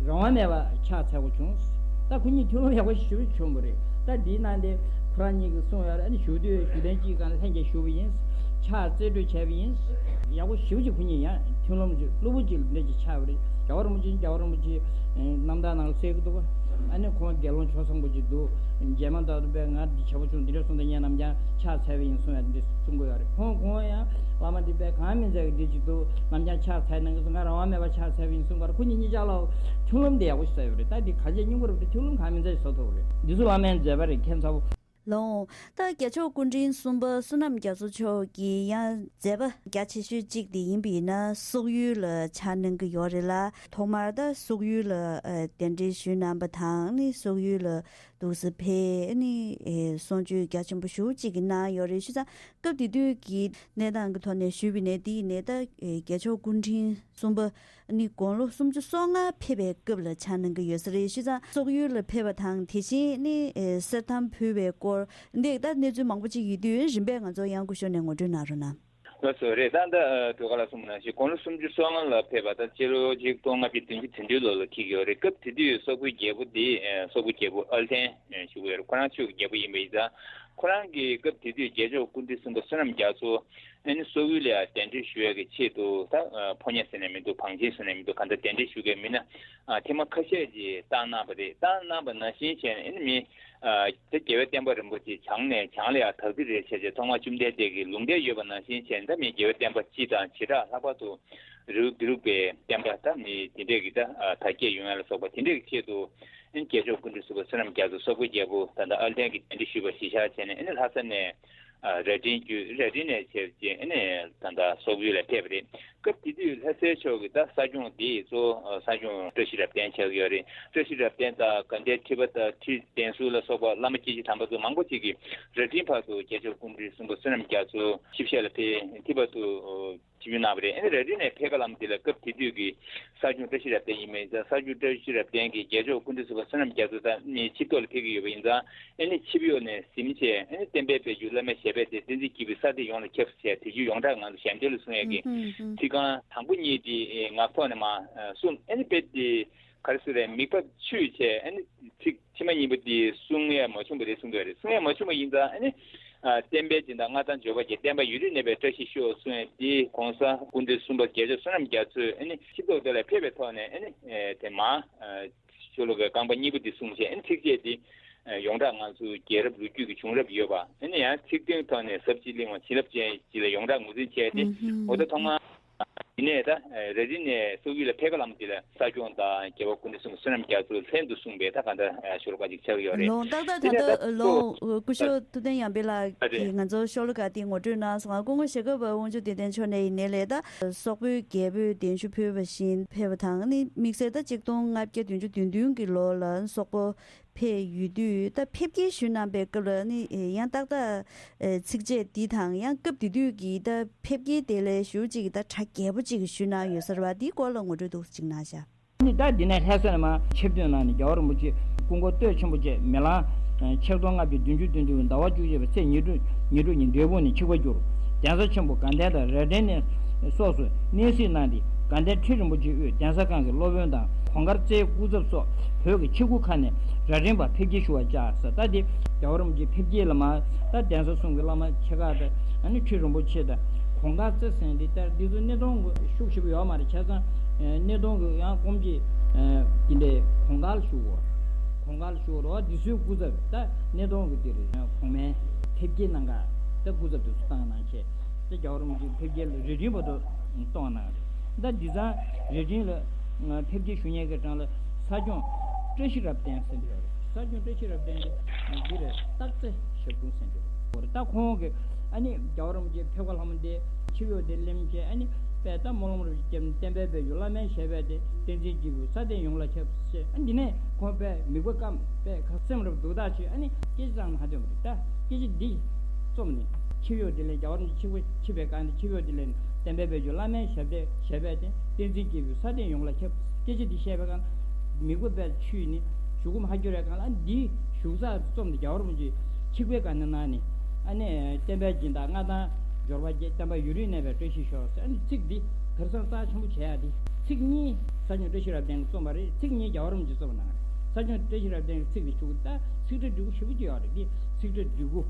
རང་དབང་མེད་པ་ཕྱག་འཚལ་དགོས་བྱུང་། ད་ཁོ་གཉིས་མཐུན་ལམ་ཡག་པོ་ཞེ་པོ་བྱུང་བ་རེད། ད་འདིའི་ནང་དེ་ཁོ་རང་གཉིས་ཀྱིས་གསུངས་ཡོད་རེད། ཨ་ནི་བཞུགས་དུས་བཞུགས་གདན་གཅིག་སྒང་ལ་ལྷན་རྒྱས་བཞུགས་པ་ཡིན། ཕྱག་རྩེ་སྤྲོད་བྱས་པ་ཡིན། ཡག་པོ་ཞེ་པོ་ཅིག་ཁོ་གཉིས་ཡང་མཐུན་ལམ་ཅིག་སློབ་བུ་ཅིག་འདྲ་ཅིག་ཆགས་པ་རེད། རྒྱལ་བ་རིན་པོ་ཆེ་རྒྱལ་བ་རིན་པོ་ཆེ་རྣམ་ཐར་ནང་ལ་གསལ་གྱི་འདུག་ཨ་ནི་ཁོང་དགེ་སློང་ཆོས་བཟང་པོ་ཅིག་འདུག་མཇལ་མ་ད་དུ་པས་ང་འདི་བྱ་བ་བྱུང་འདི་འདྲ་སོང་ད་ངས་རྣམ་རྒྱལ་ཕྱག་འཚལ་བ་ཡིན་གསུང་ཡ་འདི་གསུང་གི་ཡོད་རེད། ཁོང་ཁོང་ཡང་བླ་མ་འདི་པས་གང་མིན་ཚད་ཀྱི་འདི་ཅིག་འདུག་རྣམ་རྒྱལ་ཕྱག་འཚལ་གནང་གི་སོང་། ང་རང་དབང་མེད་པ་ཕྱག་འཚལ་བ་ཡིན་གསུང་གར་ཁོ་གཉིས་གཉིས་ཆ་ལ་མཐུན་ལམ་འདི་ཡག་པོ་ཞིག་ཟ་ཡོད་རེད། ད་འདི་གང་བྱས་སྙིང་པོ་རེད་མཐུན་ལམ་གང་མིན་ཚད་ཞིག་ཟ་ཐུབ་རེད། འདི་ཚོ་བླ་མའི་མཛད་པ་རེད་མཁྱེན་ཚ་བོ། ལོང་། ད་རྒྱལ་མཆོག་སྐུ་ཕྲེང་གསུམ་པ་བསོད་ནམས་རྒྱ་མཚོ་མཆོག་གི་ཡང་མཛད་པ་རྒྱ་ཆེ་ཤོས་གཅིག་དེ་ཡིན་པ་ཡིན་ན་སོག་ཡུལ་ལ་ཕྱག་གནང་གི་ཡོད་རེད་ལ། ཐོག་མར་ད་སོག་ཡུལ་ལ་ཨ་གདན་འདྲེན་ཞུས་གནང་པ་དང་ནི་སོག་ཡུལ་ལ་འདུག་སེ་ཕེབས་ནི་ཨེ་གསུང་ཆོས་རྒྱ་ཆེན་པོ་ཞེ་པོ་ཅིག་གི་གནང་ཡོད་རེད། བྱས་ཙང་སྐབས་དེ་དུས་ཀྱི་གནས་སྟངས་ཀྱི་ཐོག་ནས་ཞུས་པ་ཡིན་ན་དེ་ཡིན་ནའི་ད་ཨེ་རྒྱལ་མཆོག་སྐུ་ཕྲེང་གསུམ་པ་ནི་དགུང་ལོ་སུམ་ཅུ་སོ་ལྔ་ཕེབས་པའི་སྐབས་ལ་ཕྱག་གནང་གི་ཡོད་ས་རེད། བྱས་ཙང་སོག་ཡུལ་ལ་ཕེབས་པ་དང་དེ་བཞིན་ནི་ཨེ་གསེར་ཐང་ཕུལ་བའི་སྐོར་འདི་ད་གནས་ཚུལ་མང་པོ་ཅིག་ཡོད་དུས་རིམ་པས་ང་ཚོ་ཡང་སྐུ་ཞབས་ནས་ངོ་སྤྲོད་གནང་རོགས་གནང་། ལགས་སོ། རེད། ད་ལྟ་ཨ་སྒྲོལ་དཀར་ལགས་གསུངས་པ་ནང་བཞིན་དགུང་ལོ་སུམ་ཅུ་སོ་ལྔ་ལ་ཕེབས་པ་ད་སྤྱི་ལོ་ཆིག་སྟོང་ལྔ་བརྒྱ་བདུན་ཅུ་དོན་བདུན་ལོ་ལ་འཁེལ་གྱི་ཡོད་རེད། སྐབས་དེ་དུས་སོག་པོའི་རྒྱལ་པོ་འདི་ཨ་སོག་པོའི་རྒྱལ་པོ་ཨལ་ཐན་ཨ་ཞུ་གི་ཡོད་རེད། ཁོ་རང་ཆོས་ཀྱི་རྒྱལ་པོ་ཡིན་པ་ཡིན་ཙང་ཁོ་རང་གིས་སྐབས་དེ་དུས་རྒྱལ་མཆོག་སྐུ་ཕྲེང་གསུམ་པ་བསོད་ནམས་རྒྱ་མཚོ་ཨ་ནི་སོག་ཡུལ་ལ་གདན་འདྲེན་ཞུ་ཡག་གི་ཆེད་དུ་ད་ཨ་ཕོ་ཉ་ཟེར་ནས་མི་འདུག་བང་ཆེན་ཟེར་ནས་མི་འདུག་གང་ལྟར་གདན་འདྲེན་ཞུ་མཁན་མི་སྣ་ཨ་ཐེངས་མ་ཁ་ཤས་ཅིག་བཏང་གནང་བ་རེད། བཏང་གནང་བ་ནང་བཞིན་བྱས་ནས་ཨ་ནི་མི་ཨ་དེ་རྒྱལ་བའི་བསྟན་པ་རིན་པོ་ཆེ་བྱང་ནས་བྱང་ལ་ཡར་དར་གྱི་རེད་བྱས་བྱས་ཐོག་མར་བཅོམ་ལྡན་འདས་ཀྱི་ལུང་བསྟན་ཡོད་པ་ནང་བཞིན་བྱས་ནས་ད་མི་རྒྱལ་བའི་བསྟན་པ་སྤྱི་དང་བྱེ་བྲག་ལྷག་པར་དུ་རི་བོ་དེ་རུ་པའི་བསྟན་པ་ད་མི་དེ་འདྲས་ཀྱི་ད་ཨ་དར་རྒྱས་ཡོང་ཡ་ལ་སོགས་པ་དེ་འདྲས་ཀྱི་ཆེད་དུ་ཨ་ནི་རྒྱལ་མཆོག་སྐུ་ཕྲེང་གསུམ་པ་བསོད་ནམས་རྒྱ་མཚོ་སོག་པོའི་རྒྱལ་པོ་ད་ལྟ་ཨལ་ཐན་གྱི་གདན་འདྲེན་ཞུས་པ་གཞིར་བཞག་བྱས་ནས་ཨ་ནི་ལྷ་ས་ནས་ཨ་རྭ་སྒྲེང་བརྒྱུད་རྭ་སྒྲེང་ནས་བྱས་རྗེས་ཨ་ནི་ད་ལྟ་སོག་ཡུལ་ལ་ཕེབས་པ་རེད། སྐབས་དེ་དུས་ལྷ་སའི་ཕྱོགས་ཀྱི་ད་ས་སྐྱོང་དེ་གཙོ་བོ་ས་སྐྱོང་བཀྲ་ཤིས་རབ་བརྟན་ཆགས་ཀྱི་ཡོད་རེད། བཀྲ་ཤིས་རབ་བརྟན་དང་དགའ་ལྡན་ཁྲི་པ་དང་ཁྲི་བསྟན་ཟུར་ལ་སོགས་པ་བླ་མ་སྐྱེས་ཆེན་དམ་པ་ཚོ་མང་པོ་ཅིག་གིས་རྭ་སྒྲེང་བར་དུ་རྒྱལ་མཆོག་སྐུ་ཕྲེང་གསུམ་པ་བསོད་ནམས་རྒྱ་མཚོ་ཆིབས་ཞལ་ལ་ཕེབས་ཁྲི་པ་དུ་ཆིབས་བསྒྱུར་གནང་བ་རེད། ཨ་ནི་རྭ་སྒྲེང་ནས་ཕེབས་པ་ལམ་འདི་ལ་སྐབས་དེ་དུས་ཀྱི་ས་སྐྱོང་བཀྲ་ཤིས་རབ་བརྟན་ཡིན་མིན་ཙང་ས་སྐྱོང་བཀྲ་ཤིས་རབ་བརྟན་གྱིས་རྒྱལ་མཆོག་སྐུ་ཕྲེང་གསུམ་པ་བསོད་ནམས་རྒྱ་མཚོ་དང་ནི་ཆིབས་ཐོག་ལ་ཕེབས་ཀྱི་ཡོད་པ་ཡིན་ཙང་ཨ་ནི་ཆིབས་གཡོག་ནས་གཟིམ་བྱས་ཨ་ནི་བསྟན་པའི་དཔལ་འབྱོར་བླ་མའི་ཞབས་པད་དེ་བསྟན་འཛིན་བརྒྱུད་པའི་ས་སྟེང་ཡོངས་ལ་ཁྱབ་ཟེར་དེ་བརྒྱུད་ཡོངས་གྲགས་ངང་དུ་ཞལ་འདོན་ལ་གསུང་ཡས་ཀྱི་ཚིག་རྐང་དང་པོ་གཉིས་དེ་ངག་ཐོག་ནས་མར་གསུངས། ཨ་ནི་དཔེ་དེ་ག་རེ་ཟེར་རེད། མིག་ཕར་ཆུད་བྱས་ཨ་ནི་ཚིག་ཕྱི་མ་གཉིས་པོ་དེ་གསུང་ཡས་མ་བྱུང་བ་རེད་གསུང་གི་རེད། གསུང་ཡས་མ་བྱུང་བ་ཡིན་ཙང་ཨ་ནི་ཨ་བསྟན་པའི་སྦྱིན་བདག་མངའ་ཐང་འབྱོར་པ་རྒྱལ། བསྟན་པ་ཡུན་རིང་གནས་པའི་བཀྲ་ཤིས་ཤོག་གསུང་ཡས་དེ་གོང་ས་སྐུ་ཕྲེང་གསུམ་པ་རྒྱལ་མཆོག་བསོད་ནམས་རྒྱ་མཚོས་ཨ་ནི་ཆིབས་ཐོག་དེ་ལ་ཕེབས་པའི་ཐོག་ནས་ཨ་ནི་ཨ་དེ་མར་ཨ་ཤོ་ལོ་ཀའི་རྐང་པ་གཉིས་པོ་འདི་གསུངས་བྱས། ཨ་ནི་ཚིགས་བཅད་འདི་ཡོངས་གྲགས་ང་ཚོའི་རྒྱལ་རབས་ལོ་རྒྱུས་ཀྱི་བྱུང་རབས་ཡོད་པ། ཨ་ནི་ཡང་ཚིག་དོན་ཐོག་ནས་ཟབ་ཅིང་བརླིང་བ་བྱིན་རླབས་ཅན་ཅིག་ལ་ཡོངས་གྲགས་ངོས་འཛིན་བྱས་ཏེ། འོ་ད་ཐོག་མར་འདི་ནས་ད་རྭ་སྒྲེང་ནས་སོག་ཡུལ་ལ་ཕེབས་པ་ལམ་འདི་ལ་ས་སྐྱོང་དང་རྒྱལ་བ་སྐུ་ཕྲེང་གསུམ་བསོད་ནམས་རྒྱ་མཚོ་ལྷན་དུ་གསུངས་པའི་ད་ག་འདྲ་ཤོ་ལོ་ཀ་ཅིག་ཆགས་ཡོད་རེད། ལོང་ཏག་ཏག་ད་དེ་ནས་ད་ལྟ་ལོང་སྐུ་ཞབས་ཐུབ་བསྟན་ཡར་འཕེལ་ལགས་ཀྱིས་ང་ཚོ་ཤོ་ལོ་ཀ་འདི་ངོ་སྤྲོད་གནང་སོང་། སྐུ་ངོ་ཞྭ་སྒབ་པ་དབང་ཕྱུག་བདེ་ལྡན་མཆོག་ནས་ཡིན་ནའི་ལས་ད་སོག་པོའི་རྒྱལ་པོས་གདན་ཞུ་ཕུལ་བ་བཞིན་ཕེབས་པ་དང་ནི་དམིགས་བསལ་ད་ཆིག་སྟོང་ལྔ་བརྒྱ་བདུན་ཅུ་དོན་བདུན་གྱི་ལོ་ལ་སོག་པོ་ཕེབས་ཡོད་དུས་ད་ཕེབས་སྐྱེལ་ཞུས་གནང་པའི་སྐབས་ལ་ནི་ཡང་ཏག་ཏག་ཚིགས་བཅད་འདི་དང་ཡང་སྐབས་དེ་དུས་ཀྱི་ད་ཕེབས་སྐྱེལ་དེ་ལས་ཞུ་གཅིག་གི་ད་གྲ་རྒྱས་པོ་གཅིག་ཞུས་གནང་ཡོད་ས་རེད་བ། འདིའི་སྐོར་ལ་ངོ་སྤྲོད་ཏོག་ཙམ་གཅིག་གནང་ཤག་ནི་ད་འདི་ནས་ལྷ་ས་ནས་མར་ཆིབས་ཐོན་གནང་ནས་རྒྱལ་བ་རིན་པོ་ཆེ་སྐུ་འཁོར་སྟོད་ཆེན་པོ་བཅས་མེ་གླང་ཆིག་སྟོང་ལྔ་བརྒྱ་བདུན་ཅུ་དོན་བདུན་ཟླ་བ་བཅུ་གཅིག་པའི་ཚེས་ཉེར་དྲུག་ཉེར་དྲུག་ཉིན་འབྲས་སྤུངས་ནས་ཆིབས་ཁ་བསྒྱུར། གདན་ས་ཆེན་པོ་དགའ་ལྡན་དང་རྭ་སྒྲེང་ནས་སོགས་སུ་གནས་གཟིགས་གནང་སྟེ། དགའ་ལྡན་ཁྲི་རིན་པོ་ཆེ་དབུས་གདན་ས་ཁང་གི་སློབ་དཔོན་དང་གོང་དཀར་རྩེའི་སྐུ་ཚབ་སོགས་བོད་ཀྱི་ཆེ་དགུ་ཁག་ནས་རྭ་སྒྲེང་བར་ཕེབས་སྐྱེལ་ཞུ་བར་བཅར་ཟེར། ད་དེ་རྒྱལ་བ་རིན་པོ་ཆེ་ཕེབས་སྐྱེལ་ལ་མར་ད་གདན་ས་གསུམ་གྱི་བླ་མ་ཆེ་ཁག་དང་ཨ་ནི་ཁྲི་རིན་པོ་ཆེ་དང་གོང་དཀར་རྩེ་ཟེར་འདི་ལྟར་འདི་ཚོ་སྣེ་གདོང་གི་ཤུགས་ཆེ་པོ་ཡོད་མ་རེད། བྱས་ཙང་སྣེ་གདོང་གི་ཡང་སྐོམ་གྱི་འདི་འདྲའི་གོང་དཀར་ལ་བཞུགས་གོ། གོང་དཀར་ལ་བཞུགས་རོགས། འདི་ཚོའི་སྐུ་ཚབ་ད་སྣེ་གདོང་གི་འདི་རེད། གོང་མའི་ཕེབས་སྐྱེལ་གནང་ག་ད་སྐུ་ཚབ་དེ་ཚོ་བཏང་གནང་བྱས། ད་རྒྱལ་བ་རིན་པོ་ཆེ་ཕེབས་སྐྱེལ་ལ་རྭ་སྒྲེང་བར་དུ་གཏོང་གནང་རེད། ད་འདི་ཚང་རྭ་སྒྲེང་ལ་ཕེབས་སྐྱེལ་ཞུ་མཁན་གྱི་གྲས་ལ་ས་སྐྱོང་བཀྲ་ཤིས་རབ་བརྟན་ཟེར་འདི་རེད། ས་སྐྱོང་བཀྲ་ཤིས་རབ་བརྟན་གྱི་འདི་རེད། སྟག་རྩེ་ཞབས་དྲུང་ཟེར་འདི་རེད། ད་ཁོང་གི་ཨ་ནི་རྒྱལ་བ་རིན་པོ་ཆེ་ཕེབས་ཁ་ལྷ་མོ་འདི་ཆིབས་གཡོག་འདི་ལེན་བྱས། ཨ་ནི་ པས་ད་སྨོན་ལམ་རབ་ཏུ་བརྒྱབ་ནས་བསྟན་པའི་དཔལ་གྱུར་བླ་མའི་ཞབས་པད་བརྟན། བསྟན་འཛིན་སྐྱེས་བུས་ས་སྟེང་ཡོངས་ལ་ཁྱབ་ཟེར། ཨ་འདི་ནས་ཁོང་པས་མིག་པ་སྐམ་པས་ཁ་སེམས་རབ་སྡུག་ཐག་ཆོད། ཨ་ནི་སྐད་ཆ་ཙམ་མ་ཐོན་པ་རེད། ད་སྐད་ཆ་འདི་རྩོམ་ནས་ཆིབས་གཡོག་འདི་ལས་རྒྱལ་བ་རིན་པོ་ཆེ་ཆིབས་པའི་སྐབས་འདི་ཆིབས་གཡོག་འདི་ལས་བསྟན་པའི་དཔལ་གྱུར་བླ་མའི་ཞབས་པད་ཞབས་པད་བརྟན། བསྟན་འཛིན་སྐྱེས་བུས་ས་སྟེང་ཡོངས་ལ་ཁྱབ། སྐད་ཆ་འདི་བཤད་པའི་སྐབས་མིག་པ་པས་ཆུས་ནི་གཞུག་གུ་མ་འགྱུར་བའི་སྒང་ལ། ཨ་འདི་བཞུགས་ས་རྩོམ་འདི་རྒྱལ་བ་རིན་པོ་ཆེ་ཆིབས་པའི་སྐབས་ནས་གནང་ནས། ཨ་ནི་བསྟན་པའི་སྦྱིན་བདག་མངའ་ཐང་འབྱོར་པ་བསྐྱེད། བསྟན་པ་ཡུན་རིང་གནས་པའི་བཀྲ་ཤིས་ཤོག་ཟེར། ཨ་ནི་ཚིག་འདི་དེང་སང་རྩ་ཆེན་པོ་བྱེད་ཡ་འདི། ཚིག་གཉིས་ས་སྐྱོང་བཀྲ་ཤིས་རབ་བརྟན་གྱིས་རྩོམ་པ་རེད། ཚིག་གཉིས་རྒྱལ་བ་རིན་པོ་ཆེས་རྩོམ་པ་གནང་རེད། ས་སྐྱོང་བཀྲ་ཤིས་རབ་བརྟན་གྱི་ཚིག་འདི་ཞུ་གི། ད་ཚིག་ཕྲད་འབྲི་གུ་ཞེ་པོ་ཅིག་ཡོད་རེད། འདི་ཚིག་ཕྲད་འབྲི་གུ་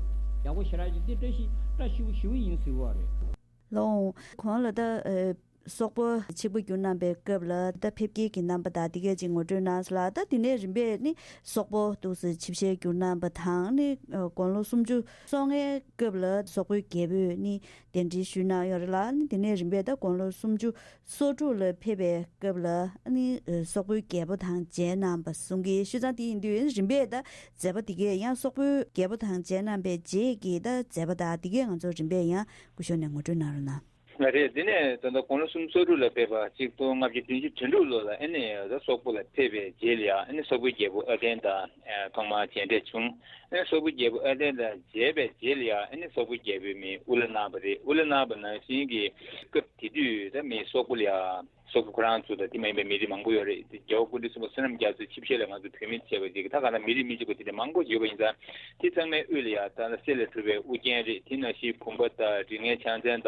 ཡག་པོ་ཞེ་དྲག་ཅིག་འདི་བཀྲ་ཤིས་བཀྲ་ཤིས་པོ་ཞེ་པོ་ཡིན་ཟེར་བ་རེད། ལགས་འོང་། གོང་ལ་ད་ཨ་སོག་པོ་ཆིབས་པ་བསྒྱུར་གནང་པའི་སྐབས་ལ་ད་ཕེབས་སྐྱེལ་གྱི་རྣམ་པ་དང་དེ་གས་ཅིག་ངོ་སྤྲོད་གནང་སོང་ལ། ད་དེ་ནས་རིམ་པས་ནི་སོག་པོ་འདུག་སེ་ཆིབས་ཞལ་བསྒྱུར་གནང་པ་དང་ནི། ཨ་དགུང་ལོ་སུམ་ཅུ་སོ་ལྔའི་སྐབས་ལ་སོག་པོའི་རྒྱལ་པོས་ནི་གདན་འདྲེན་ཞུས་གནང་ཡོད་རེད་ལ། ནི་དེ་ནས་རིམ་པས་ད་དགུང་ལོ་སུམ་ཅུ་སོ་དྲུག་ལ་ཕེབས་པའི་སྐབས་ལ་ནི་སོག་པོའི་རྒྱལ་པོ་དང་མཇལ་གནང་པ་གསུང་གི། ཞུས་ཙང་དེ་ཡིན་དུས་རིམ་པས་ད་མཛད་པ་དེ་གས་ཡང་སོག་པོའི་རྒྱལ་པོ་དང་མཇལ་གནང་པའི་རྗེས་ཀྱི་ད་མཛད་པ་དང་དེ་གས་ང་ཚོ་རིམ་པས་ཡང་སྐུ་ཞབས་ནས་ངོ་སྤྲོད་གནང་རོགས་གནང་། ལགས་རེད། དེ་ནས་ད་ལྟ་དགུང་ལོ་སུམ་ཅུ་སོ་དྲུག་ལ་ཕེབས་པ་གཅིག་སྟོང་ལྔ་བརྒྱ་བདུན་ཅུ་དོན་དྲུག་ལོ་ལ་ཨ་ནི་ད་སོག་པོ་ལ་ཕེབས་པའི་རྗེས་ལ་ཡང་ཨ་ནི་སོག་པོའི་རྒྱལ་པོ་ཨ་ཏན་དང་ཨ་ཐོག་མར་མཇལ་འཕྲད་བྱུང་། ཨ་ནི་སོག་པོའི་རྒྱལ་པོ་ཨ་ཏན་དང་མཇལ་བའི་རྗེས་ལ་ཡང་ཨ་ནི་སོག་པོའི་རྒྱལ་པོའི་མིང་ཨུ་ལ་ནང་པ་རེད། ཨུ་ལ་ནང་པ་ནང་བཞིན་གྱི་སྐབས་དེ་དུས་ད་མི་སོག་པོ་ལ་ཡང་སོག་པོ་ཁོ་རང་ཚོ་དང་དེ་མ་ཡིན་པའི་མི་རིགས་མང་པོ་ཡོད་རེད། དེ་རྒྱལ་བ་སྐུ་ཕྲེང་གསུམ་པ་བསོད་ནམས་རྒྱ་མཚོའི་ཆིབས་ཞལ་ལ་ང་ཚོ་བོད་མི་བྱས་པ་ཅིག་ད་ག་ན་མི་རིགས་མི་གཅིག་པ་དེ་འདྲ་མང་པོ་ཡོད་པ་ཡིན་ཙང་། དེ་ཚང་མའི་དབུས་ལ་ཡང་ད་ལྟ་གསེར་ལས་གྲུབ་པའི་དབུ་རྒྱན་རེད། དེ་ནང་བཞིན་བུམ་པ་དང་རིགས་ལྔའི་ཕྱག་མཚན་དང་།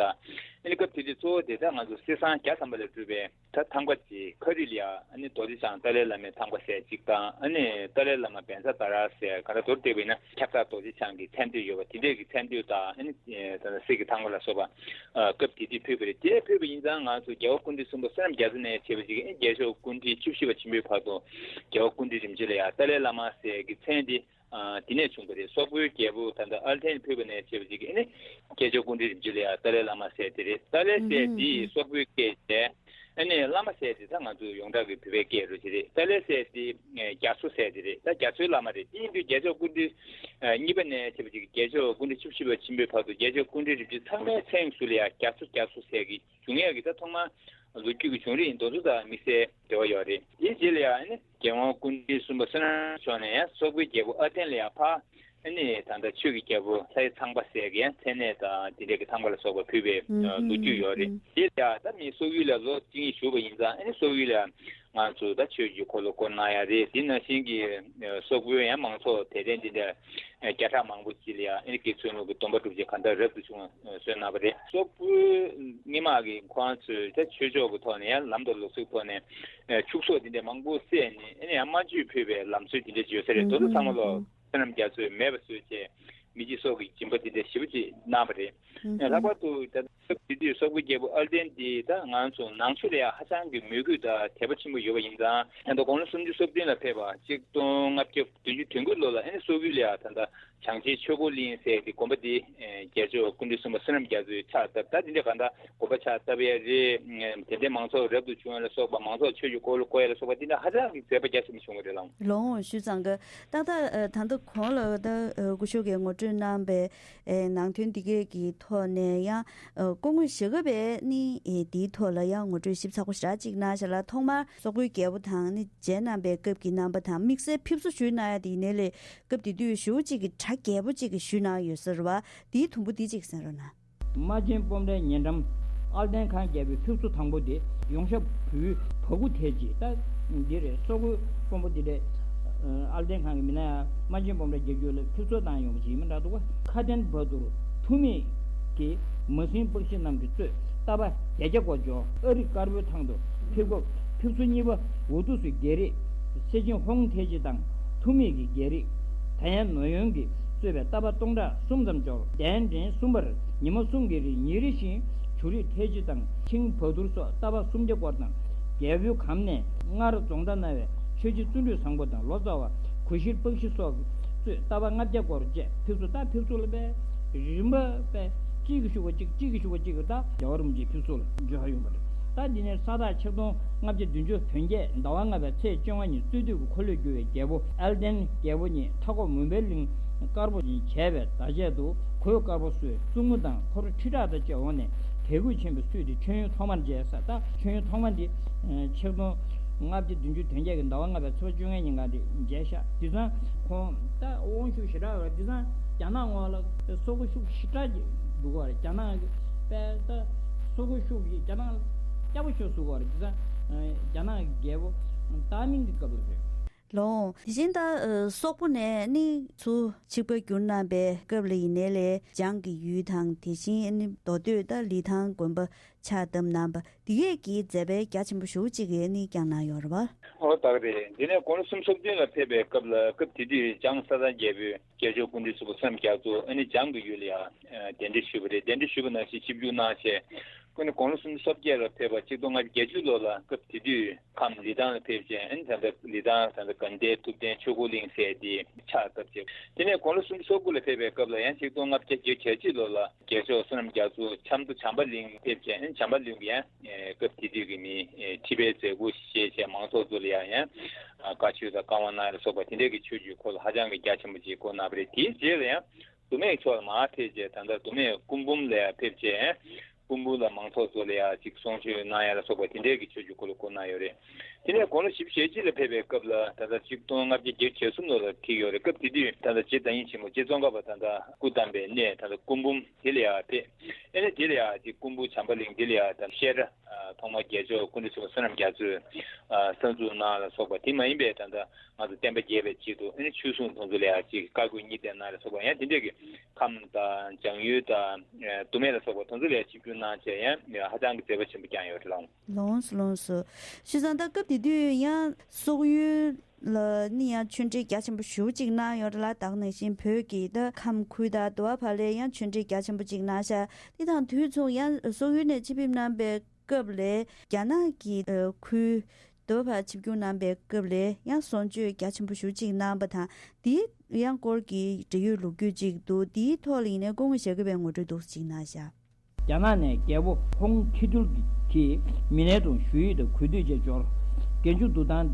ཨ་ནི་སྐབས་དེ་དུས་གཙོ་བོ་དེ་ད་ང་ཚོ་གསེར་སྲང་བརྒྱ་ཐམ་པ་ལས་གྲུབ་པའི་ད་ཐང་པ་ཅིག་ཁ་རུས་ལ་ཡང་ཨ་ནི་རྡོ་རྗེ་འཆང་ཏཱ་ལའི་བླ་མའི་ཐང་པ་ཟེར་གཅིག་དང་། ཨ་ནི་ཏཱ་ལའི་བླ་མ་བཛྲ་ཏཱ་ར་ཟེར་ག་རེ་མདོར་བསྡུས་པ་ཡིན་ན་ཁྱབ་བདག་རྡོ་རྗེ་འཆང་གི་མཚན་བསྟོད་ཡོད་པ་དེ་འདྲས་ཀྱི་མཚན་བསྟོད་དང་། ཨ་ནི་ད་ལྟ་གསེར་གྱི་ཐང་པ་ལ་སོགས་པ། ཨ་སྐབས་དེ་དུས་ཕུལ་བ་རེད། དེ་ཕུལ་བ་ཡིན་ཙང་ང་ཚོ་རྒྱལ་བ་སྐུ་ཕྲེང་གསུམ་པ་བསོད་ནམས་རྒྱ་མཚོ་ནས་བྱས་པ་ཅིག་ཨ་ནི་རྒྱལ་མཆོག་སྐུ་ཕྲེང་བཅུ་བཞི་པ་ཆེན་པོའི་བར་དུ་རྒྱལ་བ་སྐུ་ཕྲེང་རིམ་བྱོན་ལ་ཡང་ཏཱ་ལའི་བླ་མ་ཟེར་གྱི་མཚན་འདི། ཨ་དེ་ནས་བྱུང་བ་རེད། སོག་པོའི་རྒྱལ་པོ་ད་ལྟ་ཨལ་ཐན་ཕུལ་བ་ནས་བྱས་པ་ཅིག་ཨ་ནི་རྒྱལ་མཆོག་སྐུ་ཕྲེང་རིམ་བྱོན་ལ་ཡང་ཏཱ་ལའི་བླ་མ་ཟེར་དེ་རེད། ཏཱ་ལའི་ཟེར་འདི་སོག་པོའི་སྐད་བྱས། ཨ་ནི་བླ་མ་ཟེར་དེ་ད་ང་ཚོ་ཡོངས་གྲགས་ཀྱི་བོད་པའི་སྐད་རུ་ཅི་རེད། ཏཱ་ལའི་ཟེར་དེ་རྒྱ་མཚོ་ཟེར་དེ་རེད། ད་རྒྱ་མཚོའི་བླ་མ་རེད། དེ་ཡིན་དུས་རྒྱལ་མཆོག་སྐུ་ཕྲེང་གཉིས་པ་ནས་བྱས་པ་ཅིག་རྒྱལ་མཆོག་སྐུ་ཕྲེང་བཅུ་བཞི་པ་ཆེན་པོའི་བར་དུ་རྒྱལ་མཆོག་སྐུ་ཕྲེང་རིམ་བྱོན་ཚང་མའི་མཚན་གཞི་ལ་ཡང་རྒྱ་མཚོ་རྒྱ་མཚོ་ཟེར་གྱི་བྱུང་ཡས་ཀྱི་ད་ཐོག་མར་ལོ་རྒྱུས་ཀྱི་བྱུང་རིམ་དེ་ཚོ་དང་དམིགས་བསལ་འབྲེལ་བ་ཡོད་རེད། དེའི་རྗེས་ལ་ཡང་ཨ་ནི་རྒྱལ་དབང་སྐུ་ཕྲེང་གསུམ་པ་བསོད་ནམས་མཆོག་ནས་ཡང་སོག་པོའི་རྒྱལ་པོ་ཨ་ཏན་ལ་ཡང་ཕར། ཨ་ནི་ད་ལྟ་ཆོས་ཀྱི་རྒྱལ་པོ་ལྷའི་ཚངས་པ་ཟེར་གྱི་ཡང་མཚན་གནས་དང་དེ་འདྲའི་གི་ཚངས་པ་ལ་སོགས་པ་ཕུལ་བའི་ལོ་རྒྱུས་ཡོད་རེད། དེ་ལ་ད་མི་སོག་ཡུལ་ལ་ལོ་གཅིག་གཉིས་བཞུགས་པ་ཡིན་ཙང་། ཨ་ནི་སོག་ཡུལ་ལ་ང་ཚོ་ད་ཆོས་ཀྱི་འཁོར་ལོ་བསྐོར་གནང་ཡ་རེད། དེ་ནང་བཞིན་གྱི་སོག་པོའི་ཡང་མང་ཚོགས་དད་ལྡན་འདི་འདྲ་བརྒྱ་ཕྲག་མང་པོ་ཅིག་ལ་ཡང་ཨ་ནི་དགེ་ཚུལ་སློང་གི་སྡོམ་པ་སྒྲུབ་བྱེད་གང་ལྟར་རབ་ཏུ་བྱུང་བ་གསོལ་གནང་བ་རེད། སོག་པོའི་མི་དམངས་ཀྱིས་ཁོང་ཚོས་ད་ཆོས་ཕྱོགས་ཀྱི་ཐོག་ནས་ཡང་ལམ་དང་ལུགས་སྲོལ་ཐོག་ནས་ཕྱུགས་ཟོག་འདི་འདྲ་མང་པོ་བསད་ནས་ཨ་ནི་ཡང་དམར་མཆོད་ཕུལ་བའི་ལམ་སྲོལ་འདི་འདྲ་ཅིག་ཡོད་ས་རེད། དེ་ཚོ་ཚང་མ་ལོ། བསོད་ནམས་རྒྱ་མཚོས་མེད་པ་བཟོས་བྱས། མི་འཇིགས་སོགས་ཀྱི་སྦྱིན་པ་འདི་འདྲ་ཞེ་པོ་ཅིག་གནང་བ་རེད། ལྷག་པར་དུ་ད་སྐབས་དེ་དུས་སོག་པོའི་རྒྱལ་པོ་ཨལ་ཏན་འདི་ད་ང་ཚོ་ནང་ཆོས་ལ་ཡང་ཧ་ཅང་གི་མོས་གུས་དང་དད་པ་ཆེན་པོ་ཡོད་པ་ཡིན་ཙང་། ད་ལྟ་དགུང་ལོ་སུམ་ཅུ་སོ་བདུན་ལ་ཕེབས་པ་གཅིག་སྟོང་ལྔ་བརྒྱ་བདུན་ཅུ་དོན་དགུ་ལོ་ལ་ཨ་ནི་སོག་ཡུལ་ལ་ཡང་ད་ལྟ་བྱང་ཆེན་ཆོས་འཁོར་གླིང་ཟེར་དེ་དགོན་པ་འདི་རྒྱལ་མཆོག་སྐུ་ཕྲེང་གསུམ་པ་བསོད་ནམས་རྒྱ་མཚོས་ཕྱག་བཏབ། ད་འདི་འདྲ་གང་ལྟར་དགོན་པ་ཕྱག་བཏབ་ཡ་རེད། དེ་འདྲའི་མང་ཚོགས་རབ་ཏུ་བྱུང་ཡ་ལ་སོགས་པ། མང་ཚོགས་ཆོས་ཀྱི་འཁོར་ལོ་བསྐོར་ཡ་ལ་སོགས་པ་འདི་འདྲ་ཧ་ཅང་གི་མཛད་པ་རྒྱ་ཆེན་པོ་བྱུང་བ་རེད་ལགས། ལགས་འོང་། ཞུས་ཙང་གི་ཏག་ཏག་ད་ལྟ་གོང་ལ་ད་སྐུ་ཞབས་ཀྱིས་ངོ་སྤྲོད་གནང་པའི་ནང་དོན་འདི་གས་ཀྱི་ཐོག་ནས་ཡང་སྐུ་ངོ་ཞྭ་སྒབ་པས་ནི་འདིའི་ཐོག་ལ་ཡང་ངོ་སྤྲོད་ཞིབ་ཚགས་པོ་ཞེ་དྲག་ཅིག་གནང་ཤག་ལ། ཐོག་མར་སོག་པོའི་རྒྱལ་པོ་དང་ནི་མཇལ་གནང་པའི་སྐབས་ཀྱི་རྣམ་པ་དང་དམིགས་བསལ་ཕེབས་བསུ་ཞུས་གནང་ཡ་དེ་ཡིན་ནའི་ལས། སྐབས་དེ་དུས་ཞེ་པོ་ཅིག་གི་གྲ་རྒྱས་པོ་ཅིག་གི་ཞུས་གནང་ཡོད་ས་རེད་བ། དེའི་དུམ་བུ་དེ་ཅིག་གསན་རོགས་གནང་། རྨ་ཆེན་སྤོམ་རའི་ཉེ་འགྲམ་ཨལ་ཏན་ཁང་རྒྱལ་པོའི་ཕེབས་བསུ་དང་པོ་དེ་ཡོང་ཞབས་བུའི་བ་ཀུ་ཐེ་ཅི། ད་འདི་རེད། སོག་པོའི་དཔོན་པོ་འདི་རེད། ཨལ་ཏན་ཁང་གི་མི་ན་ཡང་རྨ་ཆེན་སྤོམ་རའི་རྒྱལ་རྒྱུད་ལ་ཕེབས་བསུ་བཏང་ཡོང་བ་ཅིག་ཡིན་མིན་འདྲ་འདུག་ག་ཁ་ཏན་བ་དུར་ཐུ་མི་གིས་མ་སྲིན་པག་ཤི་རྣམས་ཀྱིས་གཙོས་རྟ་པ་བརྒྱད་བརྒྱ་སྐོར་འབྱོར། ཨ་རིག་དཀར་པོའི་ཐང་དུ་ཕེབས་སྐབས་ཕེབས་བསུ་གཉིས་པ་འུ་ཏུ་སུའི་རྒྱལ་རིགས་སེ་ཆེན་ཧོང་ཐེ་ཅི་དང་ཐུ་མི་གི་རྒྱལ་རིགས་ཐ་ཡན་ནོ་ཡོན་གྱིས་གཙོས་པའི་རྟ་པ་སྟོང་ཕྲག་གསུམ་ཙམ་འབྱོར། གདན་འདྲེན་གསུམ་པར་ཉི་མ་གསུམ་གྱི་རིང་ཉེ་རི་ཤིང་ཇུ་རི་ཐེ་ཅི་དང་ཆིང་བ་དུར་སོགས་རྟ་པ་སུམ་བརྒྱ་སྐོར་དང་། རྒྱལ་པོའི་གམ་ནས་སྔར་རྫོང་བདག་གནང་བའི་ཆོས་རྗེ་བརྩོན་འགྲུས་བཟང་པོ་དང་ལོ་ཙཱ་བ་གུ་ཤྲི་པཀྵི་སོགས་གཙོས་རྟ་པ་ལྔ་བརྒྱ་སྐོར་བཅས་ཕེབས་བསུ། ད་ཕེབས་བསུ་ལ་པས་རིམ་པ་པས་གཅིག་གིས་ཞུ་བ་གཅིག་གཅིག་གིས་ཞུ་བ་གཅིག་གིས་ད་རྒྱལ་བ་རིན་པོ་ཆེའི་ཕེབས་བསུ་ལ་འབྱོར་ཡོང་བ་རེད། ད་འདི་ནས་ས་སྟག་ཆིག་སྟོང་ལྔ་བརྒྱ་བདུན་ཅུ་དོན་བརྒྱད་ཟླ་བ་ལྔ་པའི་ཚེས་བཅོ་ལྔ་ཉིན་རྩོད་དུས་ཀྱི་འཁོར་ལོས་སྒྱུར་བའི་རྒྱལ་པོ་ཨལ་ཏན་རྒྱལ་པོ་ཉིད་མཐའ་འཁོབ་མུན་པའི་གླིང་དཀར་པོ་ཉིད་བྱས་པའི་ཟླ་ཕྱེད་དུ་གོས་དཀར་པོ་གསོལ། གཙུག་མོ་དང་འཁོར་ཁྲི་ཕྲག་དང་བཅས་འོངས་ནས་ དད་གུས་ཆེན་པོས་བསུས་ཏེ་མཆོད་ཡོན་ཐོག་མར་མཇལ་ས། ད་མཆོད་ཡོན་ཐོག་མ་འདི་ཆིག་སྟོང་ལྔ་བརྒྱ་བདུན་ཅུ་དོན་བརྒྱད་ཀྱི་ཟླ་བ་ལྔ་པའི་ཚེས་པ་བཅོ་ལྔའི་ཉིན་ག་འདི་མཇལ་ཤག་དེང་སང་ཁོང་ད་དབང་ཤུགས་ཞེ་དྲག་ཡོད་རེད། དེང་སང་རྒྱ་ནག་ངོས་ལ་སོག་པོ་ཤུགས་ཞེ་དྲག་འདུག་ག་རེད། རྒྱ་ནག་གི་དཔེ་ད་སོག་པོ་ཤུགས་ཀྱིས་རྒྱ་ནག་སྐྱག་པ་ཤོར་ཟེར་ག་རེད། དེང་སང་རྒྱ་ནག་གི་རྒྱལ་པོ་ཏའི་མིང་གི་སྐབས་ལ་རེད། ལོང་། དེ་བཞིན་ད་ཨ་སོག་པོ་ནས་ནི་ཚུར་ཆིག་པ་བསྒྱུར་གནང་པའི་སྐབས་ལ་ཡིན་ནའི་ལས་འཇང་གི་ཡུལ་དང་། དེ་བཞིན་ནི་མདོ་སྟོད་ད་ལི་ཐང་དགོན་པ་ཕྱག་བཏབ་གནང་པ་འདི་གས་ཀྱི་མཛད་པ་རྒྱ་ཆེན་པོ་ཞེ་པོ་ཅིག་གིས་ནི་བསྐྱངས་གནང་ཡོད་རེད་པ། ཨོ་ད་ག་རེད། འདི་ནས་དགུང་ལོ་སུམ་ཅུ་སོ་བདུན་ལ་ཕེབས་པའི་སྐབས་ལ། སྐབས་དེ་དུས་འཇང་ས་ཐང་རྒྱལ་པོས་རྒྱལ་མཆོག་སྐུ་ཕྲེང་གསུམ་པ་བསོད་ནམས་རྒྱ་མཚོ་ཨ་ནི་འཇང་གི་ཡུལ་ལ་ཡང་གདན་འདྲེན་ཞུས་པ་རེད། གདན་འདྲེན་ཞུས་པ་ནང་བཞིན་ཆིབས་བསྒྱུར་གནང་བྱས། སྐུ་ནི་དགུང་ལོ་སུམ་ཅུ་སོ་བརྒྱད་ལ་ཕེབས་པ་ཆིག་སྟོང་ལྔ་བརྒྱ་བརྒྱད་ཅུ་ལོ་ལ། སྐབས་དེ་དུས་ཁམས་ལི་ཐང་ལ་ཕེབས་བྱས། ཨ་ནི་ད་ལྟ་ལི་ཐང་ད་ལྟ་དགའ་ལྡན་ཐུབ་བསྟན་ཆོས་འཁོར་གླིང་ཟེར་དེ་ཕྱག་བཏབ་བྱས། དེ་ནས་དགུང་ལོ་སུམ་ཅུ་སོ་དགུ་ལ་ཕེབས་པའི་སྐབས་ལ་ཡང་ཆིག་སྟོང་ལྔ་བརྒྱ་བརྒྱད་ཅུ་གྱ་གཅིག་ལོ་ལ་རྒྱལ་མཆོག་བསོད་ནམས་རྒྱ་མཚོ་ཆབ་མདོ་བྱམས་པ་གླིང་ཕེབས་བྱས། ཨ་ནི་བྱམས་པ་གླིང་གི་ཡང་སྐབས་དེ་དུས་ཀྱི་མི་ཁྲི་པའི་མཛད་ཁུར་བཞེས་བྱས་མང་ཚོགས་ཚོ་ལ་ཡང་ཡང་བཀའ་ཆོས་དང་བཀའ་དབང་གནང་ལ་སོགས་པ་དེ་འདྲས་ཀྱི་ཆོས་བརྒྱུད་སྐོར་ལ་ཧ་ཅང་གི་རྒྱ་ཆེན་པོ་ཅིག་བསྐོར་གནང་བ་རེད། དེའི་རྗེས་ལ་ཡང་མདོ་སྨད་ཕྱོགས་ལ་མར་ཕེབས་བྱས། ད་ལྟ་མདོ་སྨད་སྐུ་འབུམ་ལ་ཡང་ཕེབས་བྱས། སྐུ་འབུམ་ལ་མང་ཚོགས་ཚོ་ལ་ཡང་ཅིག་གསུང་ཆོས་གནང་ཡ་ལ་སོགས་པ་དེ་འདྲའི་གི་ཆོས་བརྒྱུད་སྐོར་ལ་བསྐོར་གནང་ཡོད་རེད། དེ་ནས་དགུང་ལོ་བཞི་བཅུ་ཞེ་གཅིག་ལ་ཕེབས་པའི་སྐབས་ལ་ད་ལྟ་ཆིག་སྟོང་ལྔ་བརྒྱ་བརྒྱད་ཅུ་གྱ་གསུམ་ལོ་ལ་འཁེལ་ཡོད་རེད། སྐབས་དེ་དུས་ད་ལྟ་རྗེ་བདག་ཉིད་ཆེན་པོ་རྗེ་ཙོང་ཁ་པ་ད་ལྟ་སྐུ་བལྟམས་པའི་གནས་ད་ལྟ་སྐུ་འབུམ་དེ་ལ་ཡང་ཕེབས། ཨ་ནི་དེ་ལ་ཡང་ཅིག་སྐུ་འབུམ་བྱམས་པ་གླིང་དེ་ལ་ཡང་ད་བཤད་གྲྭ་ཐོག་མ་རྒྱལ་མཆོག་སྐུ་ཕྲེང་གསུམ་པ་བསོད་ནམས་རྒྱ་མཚོས་གསར་འཛུགས་གནང་ལ་སོགས་པ། དེ་མ་ཡིན་པའི་ད་ལྟ་ང་ཚོ་བསྟན་པ་རྒྱས་པའི་ཆེད་དུ་ཨ་ནི་ཆོས་སྲུང་དེ་ཚོ་ལ་ཡང་ཅིག་བཀའ་བསྒོ་སྙིང་བསྟོད་གནང་ལ་སོགས་པ། ཡང་དེ་འདྲས་ཀྱི་ཁམས་དང་འཇང་ཡུལ་དང་མདོ་སྨད་ལ་སོགས་པ་དེ་ཚོ་ལ་ཡང་ཆིབས་བསྒྱུར་གནང་བྱས། ཡང་ཧ་ཅང་གི་མཛད་པ་ཆེན་པོ་བསྐྱངས་ཡོད་རེད་ལགས། ལོངས་སུ་ལོངས་སུ། བྱས་ཙང་ད་སྐབས་དེ་དུས་ཡང་སོག་ཡུལ་ལ་ནི་ཡང་ཆོས་འབྲེལ་རྒྱ་ཆེན་པོ་ཞེ་པོ་ཅིག་གནང་ཡོད་རེད་ལ། ད་ག་ནང་བཞིན་བོད་ཀྱི་ད་ཁམས་ཁུལ་དང་དུ་བ་བ་ལས་ཡང་ཆོས་འབྲེལ་རྒྱ་ཆེན་པོ་ཅིག་གནང་ཤག་དེ་དང་དུས་མཚུངས་ཡང་སོག་ཡུལ་ནས་ཕྱིར་ཕེབས་གནང་པའི་སྐབས་ལས་རྒྱ་ནག་གི་ཨ་ཁུལ་དུ་བ་ཕྱིར་བསྒྱུར་གནང་པའི་སྐབས་ལས་ཡང་གསུང་ཆོས་རྒྱ་ཆེན་པོ་ཞེ་པོ་ཅིག་གནང་པ་དང་། དེའི་ཡང་སྐོར་གྱི་འབྲེལ་ཡོད་ལོ་རྒྱུས་ཅིག་འདུག་དེའི་ཐོག་ལ་ཡིན་ནའི་སྐུ་ངོ་ཞྭ་གི་པས་ངོ་སྤྲོད་འདུག་ཅིག་གནང་ཤག་རྒྱ་ནག་ནས་རྒྱལ་པོ་ཧོང་ཁི་ཐུར་གྱི་མི་སྣའི་དྲུང་ཞུ་ཡིག་དང་གུས་འདུད་ཅེས་འབྱོར། རྒྱན་ཆུ་འདུ་ཐང་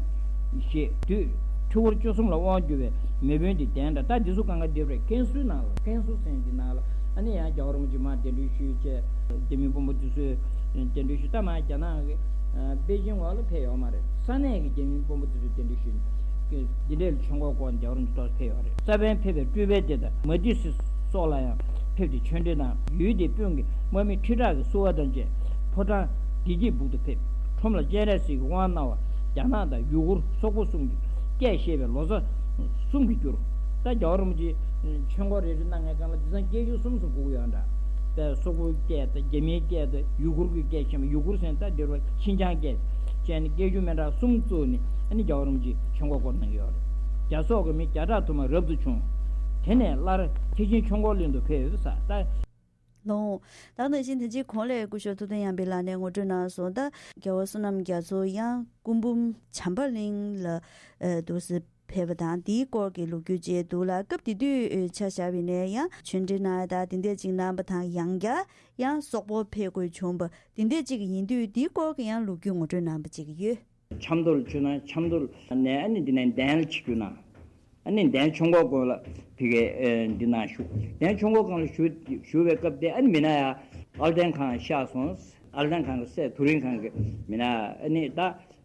ཞེས་དུས་ཁྲི་སྐོར་བཅུ་གསུམ་ལ་དབང་བསྒྱུར་བའི་མེས་དཔོན་དེ་གདན་དྲངས། ད་འདི་ཚོ་གང་ག་འདི་རེད། ཀན་སུའི་ནང་ལ། ཀན་སུའུ་ཟེར་འདི་ནང་ལ་ཨ་ནི་ཡང་རྒྱལ་བ་རིན་པོ་ཆེ་མར་གདན་འདྲེན་ཞུས་བྱས། རྒྱ་མི་དཔོན་པོ་དེ་ཚོས་གདན་འདྲེན་ཞུས། ད་མར་རྒྱ་ནག་གི་པེ་ཅིང་འོག་ལ་ཕེབས་ཡོད་མ་རེད། ས་གནས་ཀྱི་རྒྱ་མི་དཔོན་པོ་དེ་ཚོས་གདན་འདྲེན་ཞུས། འདི་འདྲའི་ཆོས་འཁོར་སྐོར་རྒྱལ་བ་རིན་པོ་ཆེ་ཏོག་ཙམ་ཕེབས་ཡོད་རེད། ས་པཎ་ཕེབས་པའི་སྤྲུལ་པའི་སྡེ་དང་མ་ཏི་སི་སོགས་ལ་ཡང་ཕེབས་ཏེ་ཆོས་འབྲེལ་གནང་། ཡུལ་དེའི་དཔོན་གྱི་དམག་མི་ཁྲི་ཕྲག་གིས་བསུ་བ་དང་བཅས་ཕོ་བྲང་བདེ་སྐྱིད་སྦུག་ཏུ་ཕེབས། ཁྲོམ་ལ་སྤྱན་རས་གཟིགས་ཀྱིས་དབང་གནང་བ་རྒྱ་ནག་དང་ཡུ་གུར་སོག་པོ་གསུམ་གྱི་སྐད་བཤད་པའི་ལོ་ཙཱ་གསུམ་གྱིས་བསྒྱུར། ད་རྒྱལ་བ་རིན་པོ་ཆེ་ཆོས་འཁོར་རེ་རེ་གནང་མཁན་སྒང་ལ་དེང་སང་སྐད་སྒྱུར་གསུམ་གསུམ་དགོས་ཀྱི་ཡོད་འདྲ། དཔེ་སོག་པོའི་སྐད་དང་རྒྱ་མིའི་སྐད་དང་ཡུ་གུར་གྱི་སྐད་ཤེས་མ། ཡུ་གུར་ཟེར་ན་ད་འདིར་བ་ཤིན་ཅང་སྐད་བྱས་ནས་སྐད་སྒྱུར་མི་འདྲ་གསུམ་བཙུགས་ནས་ཨ་ནི་རྒྱལ་བ་རིན་པོ་ཆེ་ཆོས་འཁོར་བསྐོར་གནང་གི་ཡོད་རེད། རྒྱ་སོག་གི་མི་བརྒྱ་ཕྲག་དུ་མ་རབ་ཏུ་བྱུང་། དེ་ནས་སླར་ཐེག་ཆེན་ཆོས་འཁོར་གླིང་དུ་ཕེབས་ས། ད་ལོང་། ད་ནང་བཞིན་དེ་རྗེས་གོང་ལས་སྐུ་ཞབས་ཐུབ་བསྟན་ཡར་འཕེལ་ལགས་ནས་ངོ་སྤྲོད་གནང་སོང་། ད་རྒྱལ་བ་བསོད་ནམས་རྒྱ་མཚོ་ཡང་སྐུ་འབུམ་བྱམས་པ་གླིང་ལ་ཨ་འདུག་སེ་ཕེབས་པ་དང་དེའི་སྐོར་གྱི་ལོ་རྒྱུས་བཅས་འདུག་ལ། སྐབས་དེ་དུས་ཆ་བཞག་པ་ཡིན་ན་ཡང་ཆོས་འབྲེལ་གནང་ཡ་དང་དེ་འདྲས་ཅིག་གནང་པ་དང་། ཡང་བསྐྱར་ཡང་སོག་པོར་ཕེབས་དགོས་བྱུང་པ་དེ་འདྲས་ཅིག་ཡིན་དུས་དེའི་སྐོར་གྱི་ཡང་ལོ་རྒྱུས་ངོ་སྤྲོད་གནང་པ་ཅིག་ཡོད། ཆབ་མདོ་ལ་ཆིབས་གནང་། ཆབ་མདོ་ནས་ཨ་ནི་འདི་ནས་གདན་ལ་ཆིབས་བསྒྱུར་གནང་། ཨ་ནི་གདན་ཆོས་འཁོར་དགོན་ལ་ཕ་གིར་འདི་ནང་བཞུགས། གདན་ཆོས་འཁོར་སྒང་ལ་བཞུགས་བཞུགས་པའི་སྐབས་དེ་ཨ་ནི་མི་ནག་ཡ་ཨལ་ཏན་ཁང་གཤེགས་སོང་། ཨལ་ཏན་ཁང་གི་སྲས་དུ་རིན་ཁང་གི་མི་ནག་ཨ་ནི་ད་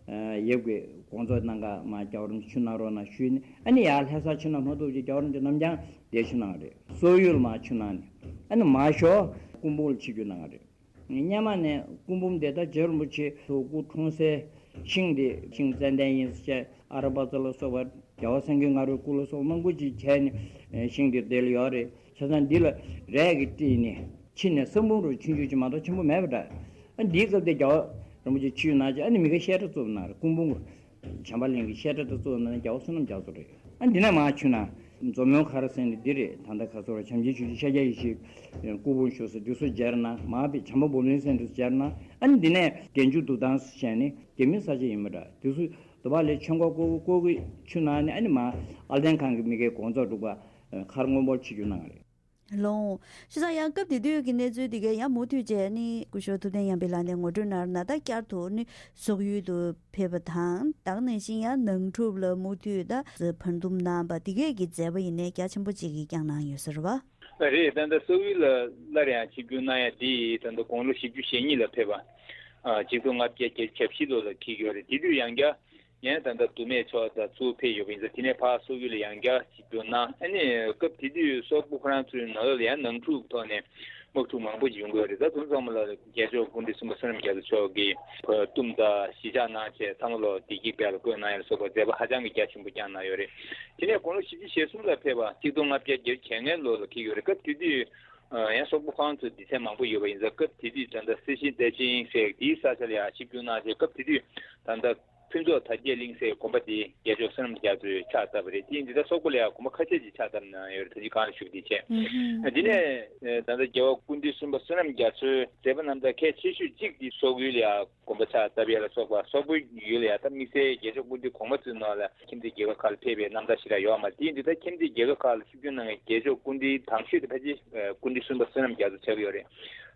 ཡབ་ཀྱི་དགོངས་རྫོགས་གནང་ག་མར་རྒྱལ་བ་རིན་པོ་ཆེ་ཆིབས་གནང་རོགས་གནང་ཞུས་ནས། ཨ་ནི་ཡར་ལྷ་ས་ཆིབས་གནང་མ་ཐུབ་ཅིག་རྒྱལ་བ་རིན་པོ་ཆེ་ནམ་རྒྱང་བསྡད་ཆིབས་གནང་རེད། སོག་ཡུལ་མར་ཆིབས་གནང་ནས་ཨ་ནི་མར་ཞོག་སྐུ་འབུམ་ལ་ཆིབས་བསྒྱུར་གནང་རེད། སྔོན་མ་ནས་སྐུ་འབུམ་དེ་ད་རྗེ་རིན་པོ་ཆེ་ཚོ་སྐུ་འཁྲུངས་སའི་ཤིང་དེ་ཤིང་ཙན་དན་ཡིན་ཟེར་བྱས། ཨ་ར་པ་ཙ་ལ་སོགས་པ་རྒྱལ་བ་སངས་རྒྱས་ང་རོའི་སྐུ་ལ་སོགས་མང་པོ་ཅིག་བྱས་ནས་ཤིང་དེ་དེ་ལ་ཡོད་རེད། བྱས་ཙང་འདི་ལ་རས་ཀྱིས་དཀྲིས་ནས་ཕྱི་ནས་ས་འབུམ་རུ་ཆུང་ཆུང་ཅིག་མ་གཏོགས་ཆེན་པོ་མེད་པ་འདྲ། ཨ་འདིའི་སྐབས་དེ་རྒྱལ་བ་རིན་པོ་ཆེ་ཆིབས་གནང་བྱས་ཨ་ནི་མི་ཁ་བཤད་གྲྭ་བཙུགས་གནང་རེད། སྐུ་འབུམ་བྱམས་པ་གླིང་གི་བཤད་གྲྭ་དེ་བཙུགས་གནང་རྒྱལ་བ་བསོད་ནམས་རྒྱ་མཚོ་རེད། ཨ་འདི་ནས་མར་ཆིབས་གནང་། མཛོ་མོའི་མཁར་ཟེར་ནས་འདི་རེད། ད་ལྟ་ག་ཚོད་རེད། བྱམས་ཆེན་ཆོས་རྗེ་ཤཱཀྱ་ཡེ་ཤེས་སྐུ་འབུམ་བཞུགས་ས་འདི་ཚོ་མཇལ་གནང་། མར་ཕེབས་བྱམས་པ་སྦོམ་གླིང་ཟེར་འདི་ཚོ་མཇལ་གནང་། ཨ་ནི་འདི་ནས་གདན་ཆུ་འདུ་ཐང་ཟེར་བྱས་ནས་རྒྱ་མིའི་ས་ཆ་ཡིན་པ་འདྲ། དེ་ཚོ་དུ་བ་ལའི་ཆོས་འཁོར་སྐོར་སྐོར་གྱི་ཆིབས་གནང་ནས་ཨ་ནི་མར་ཨལ་ཏན་ཁང་གི་མི་ཁའི་དགོངས་རྫོགས་སྒྲུབ་པ་མཁར་སྔོན་པོར་ཆིབས་བསྒྱུར་གནང་རེད། ལོང་། བྱས་ཙང་ཡང་སྐབས་དེ་དུས་ཀྱི་གནས་ཚུལ་དེ་གས་ཡང་མུ་མཐུད་བྱས་ནི་སྐུ་ཞབས་ཐུབ་བསྟན་ཡར་འཕེལ་ལགས་ནས་ངོ་སྤྲོད་གནང་རོགས་གནང་། ད་བསྐྱར་དུ་ནི་སོག་ཡུལ་དུ་ཕེབས་པ་དང་། ད་ག་ནང་བཞིན་ཡང་ནང་འཁྲུག་ལ་མུ་མཐུད་ད་བར་འདུམ་གནང་པ་དེ་གས་ཀྱི་མཛད་པ་ཡིན་ནའི་རྒྱ་ཆེན་པོ་ཅིག་གིས་བསྐྱངས་གནང་ཡོད་ས་རེད་བ། རེད། ད་ལྟ་སོག་ཡུལ་ལ་སླར་ཡང་ཆིབས་བསྒྱུར་གནང་ཡ་དེ་ད་ལྟ་དགུང་ལོ་བཞི་བཅུ་ཞེ་གཉིས་ལ་ཕེབས་པ། ཆིག་སྟོང་ལྔ་བརྒྱ་བརྒྱད་ཅུ་གྱ་བཞི་ལོ་ལ་འཁེལ་གྱི་ཡོད་རེད། དེ་དུས་ཡང་བསྐྱར་ཡང་ད་ལྟ་མདོ་སྨད་ཕྱོགས་དང་ཚུར་ཕེབས་ཡོད་པ་ཡིན་ཙང་དེ་ནས་ཕར་སོག་ཡུལ་ལ་ཡང་བསྐྱར་ཆིབས་བསྒྱུར་གནང་། ཨ་ནི་སྐབས་དེ་དུས་སོག་པོ་ཁོ་རང་ཚོའི་ནང་ལོགས་ལ་ཡང་ནང་འཁྲུག་ཐོག་ནས་དམག་འཁྲུག་མང་པོ་ཡོང་གི་ཡོད་རེད། ད་དེ་ཚང་མ་ལ་རྒྱལ་མཆོག་སྐུ་ཕྲེང་གསུམ་པ་བསོད་ནམས་རྒྱ་མཚོ་མཆོག་གིས་བོད་བཏུམ་དང་གཞིས་ཆགས་གནང་བྱས་ཚང་མ་ལོ་བདེ་སྐྱིད་དཔལ་ལ་བཀོད་གནང་ཡ་ལ་སོགས་པ་མཛད་པ་ཧ་ཅང་གི་རྒྱ་ཆེན་པོ་བསྐྱངས་གནང་ཡོད་རེད། དེ་ནས་དགུང་ལོ་བཞི་བཅུ་ཞེ་གསུམ་ལ་ཕེབས་པ་ཆིག་སྟོང་ལྔ་བརྒྱ་བརྒྱད་ཅུ་གྱ་ལྔའི་ལོ་ལ་འཁེལ་ཡོད་རེད། སྐབས་དེ་དུས་ཡང་སོག་པོ་ཁོང་ཚོ་སྡེ་ཚན་མང་པོ་ཡོད་པ་ཡིན་ཙང་སྐབས་དེ་དུས་ད་ལྟ་སེ་ཤིན་ཏེ་ཅིང་ཟེར་དེའི་ས་ཆ་ལ་ཡང་ཆིབས་བསྒྱུར་གནང་རྗེས་སྐབས་དེ་དུས་ད་ལྟ་ཕུན་ཚོགས་དར་རྒྱས་གླིང་ཟེར་དགོན་པ་དེ་རྒྱལ་མཆོག་བསོད་ནམས་རྒྱ་མཚོས་ཕྱག་བཏབ་པ་རེད། དེ་ཡིན་དུས་ད་སོག་པོ་ལ་ཡང་དགོན་པ་ཁ་ཤས་ཅིག་ཕྱག་བཏབ་གནང་ཡོད་རེད། ད་ཅི་གང་ལ་ཞུ་གི་དེ་བྱས། དེ་ནས་ད་ལྟ་རྒྱལ་བ་སྐུ་ཕྲེང་གསུམ་པ་བསོད་ནམས་རྒྱ་མཚོའི་མཛད་པ་རྣམ་ཐར་གལ་ཆེ་ཤོས་གཅིག་དེ་སོག་ཡུལ་ལ་ཡང་དགོན་པ་ཕྱག་བཏབ་ཡ་ལ་སོགས་པ། སོག་པོའི་ཡུལ་ལ་ཡང་ད་དམིགས་བསལ་རྒྱལ་མཆོག་སྐུ་ཕྲེང་གོང་མ་ཚོའི་ནང་ལ་ཁྱིམ་མཚེས་རྒྱལ་ཁབ་ཁག་ལ་ཕེབས་པའི་རྣམ་ཐར་ཞེ་དྲག་ཡོད་མ་རེད། དེ་ཡིན་དུས་ད་ཁྱིམ་མཚེས་རྒྱལ་ཁབ་ཁག་ལ་ཆིབས་བསྒྱུར་གནང་བའི་རྒྱལ་མཆོག་སྐུ་ཕྲེང་དང་ཤོས་དེ་ཕལ་ཆེར་སྐུ་ཕྲེང་གསུམ་པ་བསོད་ནམས་རྒྱ་མཚོ་ཆགས་ཀྱི་ཡོད་རེད།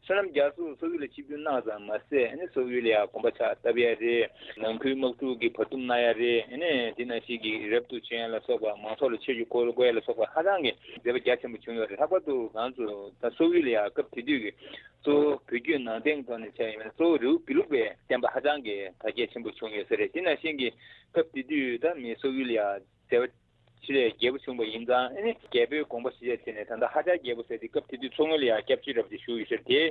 བསོད་ནམས་རྒྱ་མཚོ་སོག་ཡུལ་ལ་ཆིབས་བསྒྱུར་གནང་ཙམ་མ་ཟད་ཨ་ནི་སོག་ཡུལ་ལ་ཡང་དགོན་པ་ཕྱག་བཏབ་ཡ་རེད། ནང་ཁུལ་དམག་འཁྲུག་གི་བར་འདུམ་གནང་ཡ་རེད། ཨ་ནི་དེ་ནང་བཞིན་གྱི་རབ་ཏུ་བྱུང་ཡ་ལ་སོགས་པ། མང་ཚོགས་ལ་ཆོས་ཀྱི་འཁོར་ལོ་བསྐོར་ཡ་ལ་སོགས་པ་ཧ་ཅང་གི་མཛད་པ་རྒྱ་ཆེན་པོ་བྱུང་ཡོད་རེད། ལྷག་པར་དུ་ང་ཚོ་ད་སོག་ཡུལ་ལ་ཡང་སྐབས་དེ་དུས་ཀྱི་གཙོ་བོ་བོད་བརྒྱུད་ནང་བསྟན་ཐོག་ནས་བྱས་ཡིན་ན་གཙོ་བོ་རི་བོ་དགེ་ལུགས་པའི་བསྟན་པ་ཧ་ཅང་གི་དར་རྒྱས་ཆེན་པོ་བྱུང་ཡོད་ས་རེད། དེ་ནང་བཞིན་གྱི་སྐབས་དེ་དུས་ད་མི་སོག་ཡུལ་ལ་ཡང་མཛད་པ་ཆེ་ལས་རྒྱས་པོ་བྱུང་བ་ཡིན་ཙང་། ཨ་ནི་རྒྱལ་པོའི་དགོངས་པ་ཞེས་བྱས་ནས་ད་ལྟ་ཧ་ཅང་རྒྱས་པོ་ཟེར་ཏེ་སྐབས་དེ་དུས་མཚོ་སྔོན་ལ་ཡང་སྐྱབས་བཅོལ་འདྲ་པོ་ཅིག་ཞུགས་ཡོད་ས་རེད། དེ་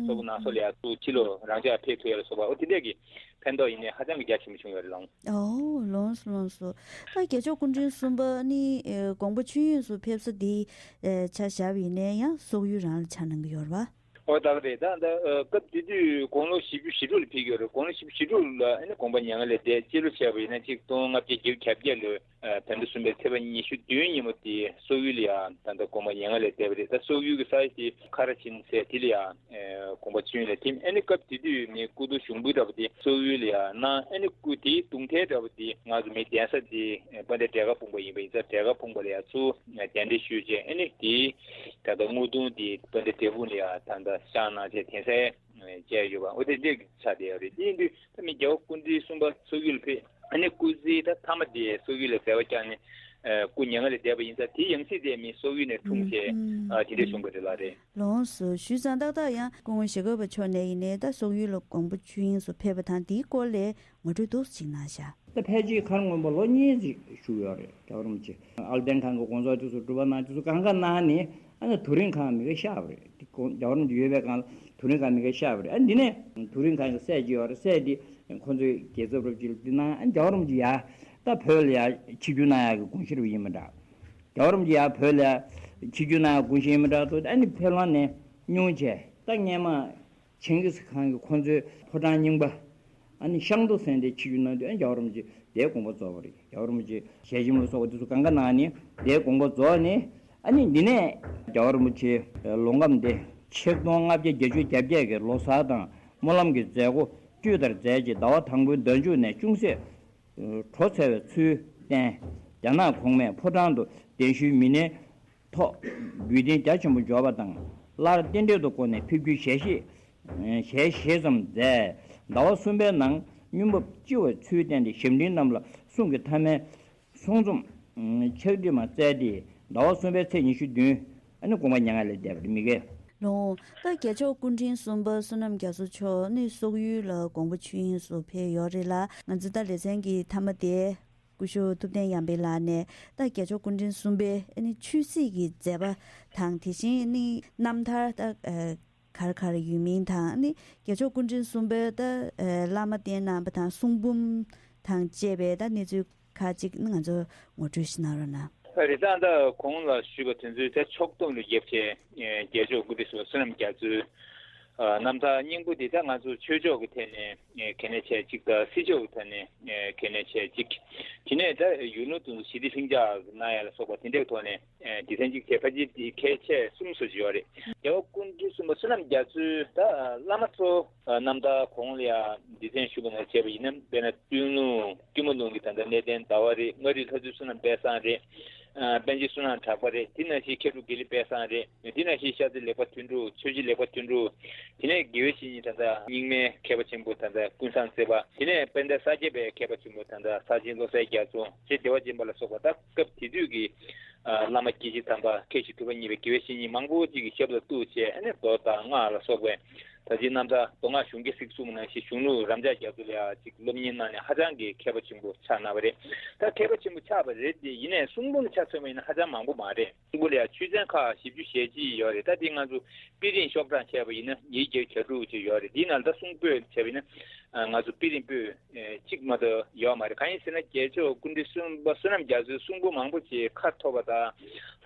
སོག་པོ་ནང་སོག་ལ་ཡང་ཚུར་ཕྱི་ལོགས་རང་འཇགས་ཕེབས་ཐུབ་ཡ་ལ་སོགས་པ། འོ་དེ་འདྲས་ཀྱི་ཕན་ཐོགས་ཡིན་ནའི་ཧ་ཅང་གི་རྒྱ་ཆེན་པོ་བྱུང་ཡོད་རེད་ལགས། ཨོ་ལགས་སོ་ལགས་སོ། ད་རྒྱལ་མཆོག་སྐུ་ཕྲེང་གསུམ་པ་ནི་དགོངས་པ་ཆོས་དབྱིངས་སུ་ཕེབས་ས་འདི་ཆ་བཞག་པ་ཡིན་ནའི་ཡང་སོག་ཡུལ་རང་ལ་ཆགས་གནང་གི་ཡོད་རེད་པ། ཨོ་ད་ག་རེད། ད་ད་སྐབས་དེ་དུས་དགུང་ལོ་བཞི་བཅུ་ཞེ་དྲུག་ལ་ཕེབས་ཀྱི་ཡོད་རེད། དགུང་ལོ་བཞི་བཅུ་ཞེ་དྲུག་ལ་ཨ་ནི་དགོངས་པ་མྱ་ངན་ལས་འདས། སྤྱི་ལོ་བྱས་པ་ཡིན་ན་ཆིག་སྟོང་ལྔ་བརྒྱ་བརྒྱད་ཅུ་གྱ་བརྒྱད་ལོའི་བོད་ཟླ་གསུམ་པའི་ཚེས་པ་ཉི་ཤུ་བདུན་ཉིན་མོ་དེ་སོག་ཡུལ་ལ་ཡང་ད་ལྟ་དགོངས་པ་མྱ་ངན་ལས་འདས་པ་རེད། ད་སོག་ཡུལ་གྱི་ས་ཆ་དེ་ཁ་ར་ཆིན་ཟེར་དེ་ལ་ཡང་དགོངས་པ་ཆོས་དབྱིངས་ལ་ཐིམ། ཨ་ནི་སྐབས་དེ་དུས་མི་སྐུ་གདུང་ཞུགས་འབུལ་འདྲ་པོ་དེ་སོག་ཡུལ་ལ་ཡང་གནང་། ཨ་ནི་སྐུ་དེའི་གདུང་ཐལ་འདྲ་པོ་དེ་ང་ཚོ་མི་གདན་ས་དེ་དཔལ་ལྡན་འབྲས་དཀར་སྤུངས་པ་ཡིན་པ་ཡིན་ཙང་འབྲས་དཀར་སྤུངས་པ་ལ་ཡང་ཚུར་གདན་འདྲེན་ཞུས་བྱས། ཨ་ནི་དེའི་ད་ལྟ་དངོས་གདུང་དེ་དཔལ་ལྡན་འབྲས་སྤུངས་ལ་ཡང་ད་ལྟ་བཞེངས་གནང་བྱས་གདན་ས་བཅས་ཡོད་པ། འོ་དེ་འདྲས་ཀྱི་ཆགས་བསྡད་ཡོད་རེད། དེ་ཡིན་དུས་ད་མི་རྒྱལ་བ་སྐུ་ཕྲེང་གསུམ་པ་སོག་ཡུལ་ཕེབས། ཨ་ནི་སྐུ་ཚེའི་ད་མཐའ་མ་དེ་སོག་ཡུལ་ལ་མཛད་པ་བསྐྱངས་ནས་སྐུ་མྱ་ངན་ལས་འདས་པ་ཡིན་ཙང་། དེའི་ཡང་སྲིད་དེ་མི་སོག་ཡུལ་ནས་འཁྲུངས་བྱས་དེ་འདྲས་བྱུང་བ་རེད་ལགས། རེད། ལགས་སོ། ཞུས་ཙང་ཏག་ཏག་ཡང་སྐུ་ངོ་ཞྭ་སྒབ་པ་མཆོག་ནས་ཡིན་ནའི་ད་སོག་ཡུལ་ལ་དགོངས་པ་ཆོས་དབྱིངས་སུ་ཕེབས་པ་དང་དེའི་སྐོར་ལ་ངོ་སྤྲོད་ཏོག་ཙམ་ཅིག་གནང་ཤག་ད་ཕལ་ཆེར་ཁ་སྔོན་པ་ལོ་གཉིས་ཅིག་བཞུགས་ཡོད་རེད། རྒྱལ་བ་རིན་པོ་ཆེ་ཨ་ལ་ཏེན་ཁང་གི་དགོངས་རྫོགས་དེ་ཚོ་སྒྲུབ་པ་གནང་། དེ་ཚོ་གང་ག་གནང་ནས་ཨ་ནི་དུས་རིང་གང་མི་ཁ་ཤར་བ་རེད། དེ་དགོངས་རྒྱལ་བ་རིན་པོ་ཆེ་ཡོད་པའི་སྒང་ལ་དུས་རིང་གང་མི་ཁ་ཤར་བ་རེད། ཨ་འདི་ནས་དུས་རིང་གང་གི་སྲས་ཅིག་ཡོད་རེད། སྲས་དེ་ཁོང་ཚོའི་རྒྱལ་ཚབ་རབ་ཅིག་ལ་འདི་གནང་། ཨ་རྒྱལ་བ་རིན་པོ་ཆེ་ཡར་ད་བོད་ལ་ཡར་ཆིབས་བསྒྱུར་གནང་ཡག་གི་དགོངས་གཞི་རེད་པ། ཡིན་མི་འདྲ། རྒྱལ་བ་རིན་པོ་ཆེ་ཡར་བོད་ལ་ཡར་ཆིབས་བསྒྱུར་གནང་ཡག་དགོངས་གཞི་ཡིན་མི་འདྲ་ཚོ་ཨ་ནི་ཕེབས་ལམ་ནས་སྙུང་བྱས། ད་སྔས་མ་ཆིང་གིས་ཁང་གི་ཁོང་ཚོའི་ཕོ་བྲང་རྙིང་པ་ཨ་ནི་ཤང་ཏོ་ཟེར་དེ་ཆིབས་བསྒྱུར་གནང་དུས་ཨ་རྒྱལ་བ་རིན་པོ་ཆེ་དེའི་དགོངས་པ་རྫོགས་པ་རེད། རྒྱལ་བ་རིན་པོ་ཆེ་ཞལ་ཆེམས་ལ་སོགས་པ་དེ་ཚོ་གང་ག་གནང་ནས་དེའི་དགོངས་པ་རྫོགས་ནས། ཨ་ནི་འདི་ནས་རྒྱལ་བ་རིན་པོ་ཆེ་ལོ་འགའ་དེ་ཆིག་སྟོང་ལྔ་བརྒྱ་བརྒྱད་ཅུ་གྱ་བརྒྱད་ཀྱི་ལོ་གསར་དང་སྨོན་ལམ་གྱི་མཛད་སྒོ་བཅུ་ལྟར་མཛད་རྗེས་ཟླ་བ་དང་པོའི་ཟླ་མཇུག་ནས་ཅུང་ཟད་བྲོ་འཚལ་བའི་ཚུལ་བསྟན། རྒྱ་ནག་གོང་མས་ཕོ་བྲང་དུ་གདན་ཞུའི་མི་སྣའི་ཐོག་འབུལ་རྟེན་རྒྱ་ཆེན་པོ་འབྱོར་བ་དང་། སླར་རྟེན་འབྲེལ་དུ་བསྐོར་ནས་ཕེབས་རྒྱུའི་ཞལ་བཞེས་ཞལ་བཞེས་ཙམ་མཛད། ཟླ་བ་གསུམ་པའི་ནང་བསྙེན་པར་ལྕི་བའི་ཚུལ་བསྟན་ཏེ་ཞབས་འབྲིང་རྣམས་ལ་གསུང་གི་ཐ་མའི་གསུང་རྩོམ་ཕྱག་བྲིས་མ་བསྩལ་ཏེ་ཟླ་བ་གསུམ་པའི་ཚེས་ཉི་ཤུ་བདུན་ཨ་ནི་དགོངས་པ་མྱ་ངན་ལས་འདས་པ་རེད། མི་ཁ་ལོ། ད་རྒྱལ་མཆོག་སྐུ་ཕྲེང་གསུམ་པ་བསོད་ནམས་རྒྱ་མཚོ་མཆོག་ནི་སོག་ཡུལ་ལ་དགོངས་པ་ཆོས་དབྱིངས་སུ་ཕེབས་ཡོད་རེད་ལ། ང་ཚོ་ད་ལེ་ཚན་གྱི་མཐའ་མ་དེ་སྐུ་ཞབས་ཐུབ་བསྟན་ཡར་འཕེལ་ལགས་ནས་ད་རྒྱལ་མཆོག་སྐུ་ཕྲེང་གསུམ་པའི་ཨ་ནི་ཆོས་སྲིད་ཀྱི་མཛད་པ་དང་དེ་བཞིན་ནི་རྣམ་ཐར་ད་ག་རེ་ག་རེ་ཡོད་མིན་དང་། ཨ་ནི་རྒྱལ་མཆོག་སྐུ་ཕྲེང་གསུམ་པའི་ད་བླ་མ་བསྟེན་གནང་བ་དང་གསུང་འབུམ་དང་བཅས་པའི་ད་གནས་ཚུལ་ཁག་ཅིག་ནི་ང་ཚོར་ངོ་སྤྲོད་ཞིག་གནང་རོགས་གནང་། རེད། ད་ལྟ་གོང་ལ་ཞུས་པ་དེ་ཚོའི་ད་ཕྱོགས་བསྡོམས་ལ་བརྒྱབ་བྱས་རྒྱལ་མཆོག་སྐུ་ཕྲེང་གསུམ་པ་བསོད་ནམས་རྒྱ་མཚོའི་རྣམ་ཐར་སྙིང་པོ་དེ་ད་ང་ཚོ་ཆོས་ཕྱོགས་ཀྱི་ཐད་ནས་གལ་གནད་ཆེ་གཅིག་དང་སྲིད་ཕྱོགས་ཀྱི་ཐད་ནས་གལ་གནད་ཆེ་གཅིག་དེ་ནས་ད་ཡུལ་ལུང་དེ་ཚོ་ཞི་བདེ་ལྷིང་འཇགས་གནང་ཡ་ལ་སོགས་པ་དེ་འདྲའི་ཐོག་ནས་སྡེ་ཚན་གཅིག་བྱས་ཕལ་ཆེར་དེ་གལ་ཆེ་གསུམ་བཟོ་བཞིན་ཡོད་རེད། རྒྱལ་བ་སྐུ་ཕྲེང་གསུམ་པ་བསོད་ནམས་རྒྱ་མཚོའི་ད་བླ་མ་ཚོ་རྣམ་ཐར་གོང་ལ་ཡང་སྡེ་ཚན་ཞུས་པ་ནང་བྱས་པ་ཡིན་ན། དཔེར་ན་སྟོད་ལུང་ཀྱི་མ་ལུང་གི་ད་ལྟ་གནས་བརྟན་ཟླ་བ་རེད། མངའ་རིས་ལྷ་རྫུན་བསོད་ནམས་དཔལ་བཟང་རེད། པཎ་ཆེན་བསོད་ནམས་གྲགས་པ་རེད། དེ་ནང་བཞིན་མཁས་གྲུབ་དགེ་ལེགས་དཔལ་བཟང་རེད། དེ་ནང་བཞིན་ཤར་རྩེ་ལེགས་པ་དོན་གྲུབ། ཆོས་རྗེ་ལེགས་པ་དོན་གྲུབ། དེ་ནས་དགེ་བའི་བཤེས་གཉེན་ད་ལྟ་རྙིང་མའི་མཁས་པ་ཆེན་པོ་ད་ལྟ་ཀུན་བཟང་བརྩེགས་པ། དེ་ནས་དཔལ་ལྡན་ས་སྐྱ་པའི་མཁས་པ་ཆེན་པོ་ད་ལྟ་ས་ཆེན་བློ་གསལ་རྒྱ་མཚོ། རྗེ་བདེ་བ་ཅན་པ་ལ་སོགས་པ་ད་སྐབས་དེ་དུས་ཀྱི་ བླ་མ་སྐྱེས་ཆེན་དམ་པ་མཁས་བཞི་གྲུབ་པ་བརྙེས་པའི་དགེ་བའི་བཤེས་གཉེན་མང་པོ་ཅིག་གི་ཞབས་ལ་གཏུགས་བྱས། ཨ་ནི་མདོ་དང་སྔགས་ལ་སོགས་པའི་ད་ཅིག་རྣམ་ཐར། མདོ་སྔགས་གཞུང་བརྒྱད་ཚིག་གསུམ་ནང་བཞིན་གཞུང་ལུགས་རབ་འབྱམས་རྒྱ་མཚོ་ལ་ཡང་ཅིག་སློབ་གཉེར་གནང་ནས་ཧ་ཅང་གི་མཁས་པ་ཆེན་པོ་ཆགས་གནང་བ་རེད། ད་མཁས་པ་ཆེན་པོ་ཆགས་པ་རེད་དེ། ཡིན་ནའི་གསུང་འབུམ་ལ་ཆ་མཚོན་པ་ཡིན་ན་ཧ་ཅང་མང་པོ་མ་རེད། གསུང་འབུམ་ལ་ཡང་ཆོས་ཚན་ཁག་བཞི་བཅུ་ཞེ་གཅིག་ཡོད་རེད། ད་དེ་ང་ཚོ་དཔེ་རིང་ཤོག་གྲངས་བྱས་པ་ཡིན་ན་ཉིས་བརྒྱ་གྱ་དྲུག་ཅིག་ཡོད་རེད། དེའི་ནང་ལ་ད་གསུང་པོད་བྱས་པ་ཡིན་ན་ང་ཚོ་དཔེ་རིང་པོད་གཅིག་མ་གཏོགས་ཡོད་མ་རེད། གང་ཡིན་ཟེར་ན་རྒྱལ་མཆོག་སྐུ་ཕྲེང་གསུམ་པ་བསོད་ནམས་རྒྱ་མཚོའི་གསུང་འབུམ་མང་པོ་ཅིག་ཁ་ཐོར་བ་དང་།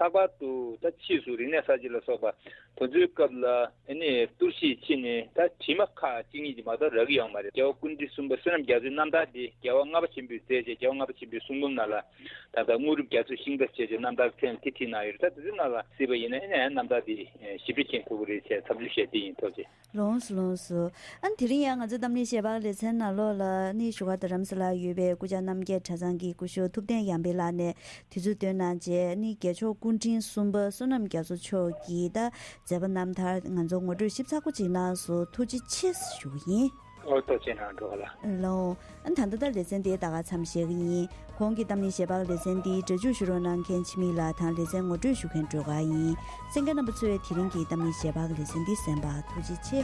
ལྷག་པར་དུ་ད་ཕྱིས་སུ་རིག་གནས་གསར་བརྗེ་ལ་སོགས་པ་དེ་ཚོའི་སྐབས་ལ་ཨ་ནི་གཏོར་བཤིག་ཕྱིན་ནས་ད་བྲིས་མ་ཁག་གཅིག་གཉིས་ཅིག་མ་གཏོགས་རག་གི་ཡོད་མ་རེད། རྒྱལ་བ་སྐུ་ཕྲེང་གསུམ་པ་བསོད་ནམས་རྒྱ་མཚོའི་རྣམ་ཐར་དེ་རྒྱལ་བ་ལྔ་པ་ཆེན་པོས་མཛད་བྱས། རྒྱལ་བ་ལྔ་པ་ཆེན་པོའི་གསུང་འབུམ་ནང་ལ་ད་ལྟ་དངོས་གྲུབ་རྒྱ་མཚོའི་ཤིང་རྟ་ཞེས་བྱའི་རྣམ་ཐར་ཚན་དེ་བྲིས་གནང་ཡོད་རེད། ད་དེ་ཚོའི་ནང་ལ་གཟིགས་པ་ཡིན་ན་ཨ་ནི་རྣམ་ཐར་དེ་ཞིབ་ཕྲ་མཁྱེན་ཐུབ་ཀྱི་རེད་ཅེས་འཚམས་འདྲི་ཞུ་ཡས་དེ་ཡིན། ཐུགས་རྗེ་ཆེ། ལགས་སོ། ལགས་སོ། ཨ་ནི་དེ་རིང་ཡང་ང་ཚོའི་གཏམ་གླེང་ཞལ་འབག་ལེ་ཚན་ནང་ལོགས་ལ་ནི་བཞུགས་སྒར་རྡ་རམ་ས་ལར་ཡོད་པའི་སྐུ་བཅར་རྣམ་རྒྱལ་གྲྭ་ཚང་གི་སྐུ་ཞབས་ཐུབ་བསྟན་ཡར་འཕེལ་ལགས་ནས་དུས་ཚོད་བཏོན་གནང་བྱས། ནི་རྒྱལ་མཆོག་སྐུ་ཕྲེང་གསུམ་པ་བསོད་ནམས་རྒྱ་མཚོ་མཆོག་གི་ད་མཛད་པ་རྣམ་ཐར་ང་ཚོ་ངོ་སྤྲོད་ཞིབ་ཚགས་པོ་ཅིག་གནང་སོང་། ཐུགས་རྗེ་ཆེ་ཞུ་གི་ཡིན། ཨོ་ཐུགས་རྗེ་གནང་འགྲོ་ལ། ལགས་སོ། ཨ་ནི་ད་ལྟ་ད་ལེ་ཚན་དེ་ད་ག་མཚམས་བཞག་གི་ཡིན། གོང་གི་གཏམ་གླེང་ཞལ་འབག་ལེ་ཚན་འདི་སྒྲ་འཇུག་ཞུ་རོགས་གནང་མཁན་འཆི་མེད་ལགས་དང་ལེ་ཚན་ངོ་སྤྲོད་ཞུ་མཁན་སྒྲོལ་དཀར་ཡིན། གསན་མཁན་རྣམ་པ་ཚོས་དེ་རིང་གི་གཏམ་གླེང་ཞལ་འབག་ལེ་ཚན་འདི་གསན་པར་ཐུགས་རྗེ་ཆེ།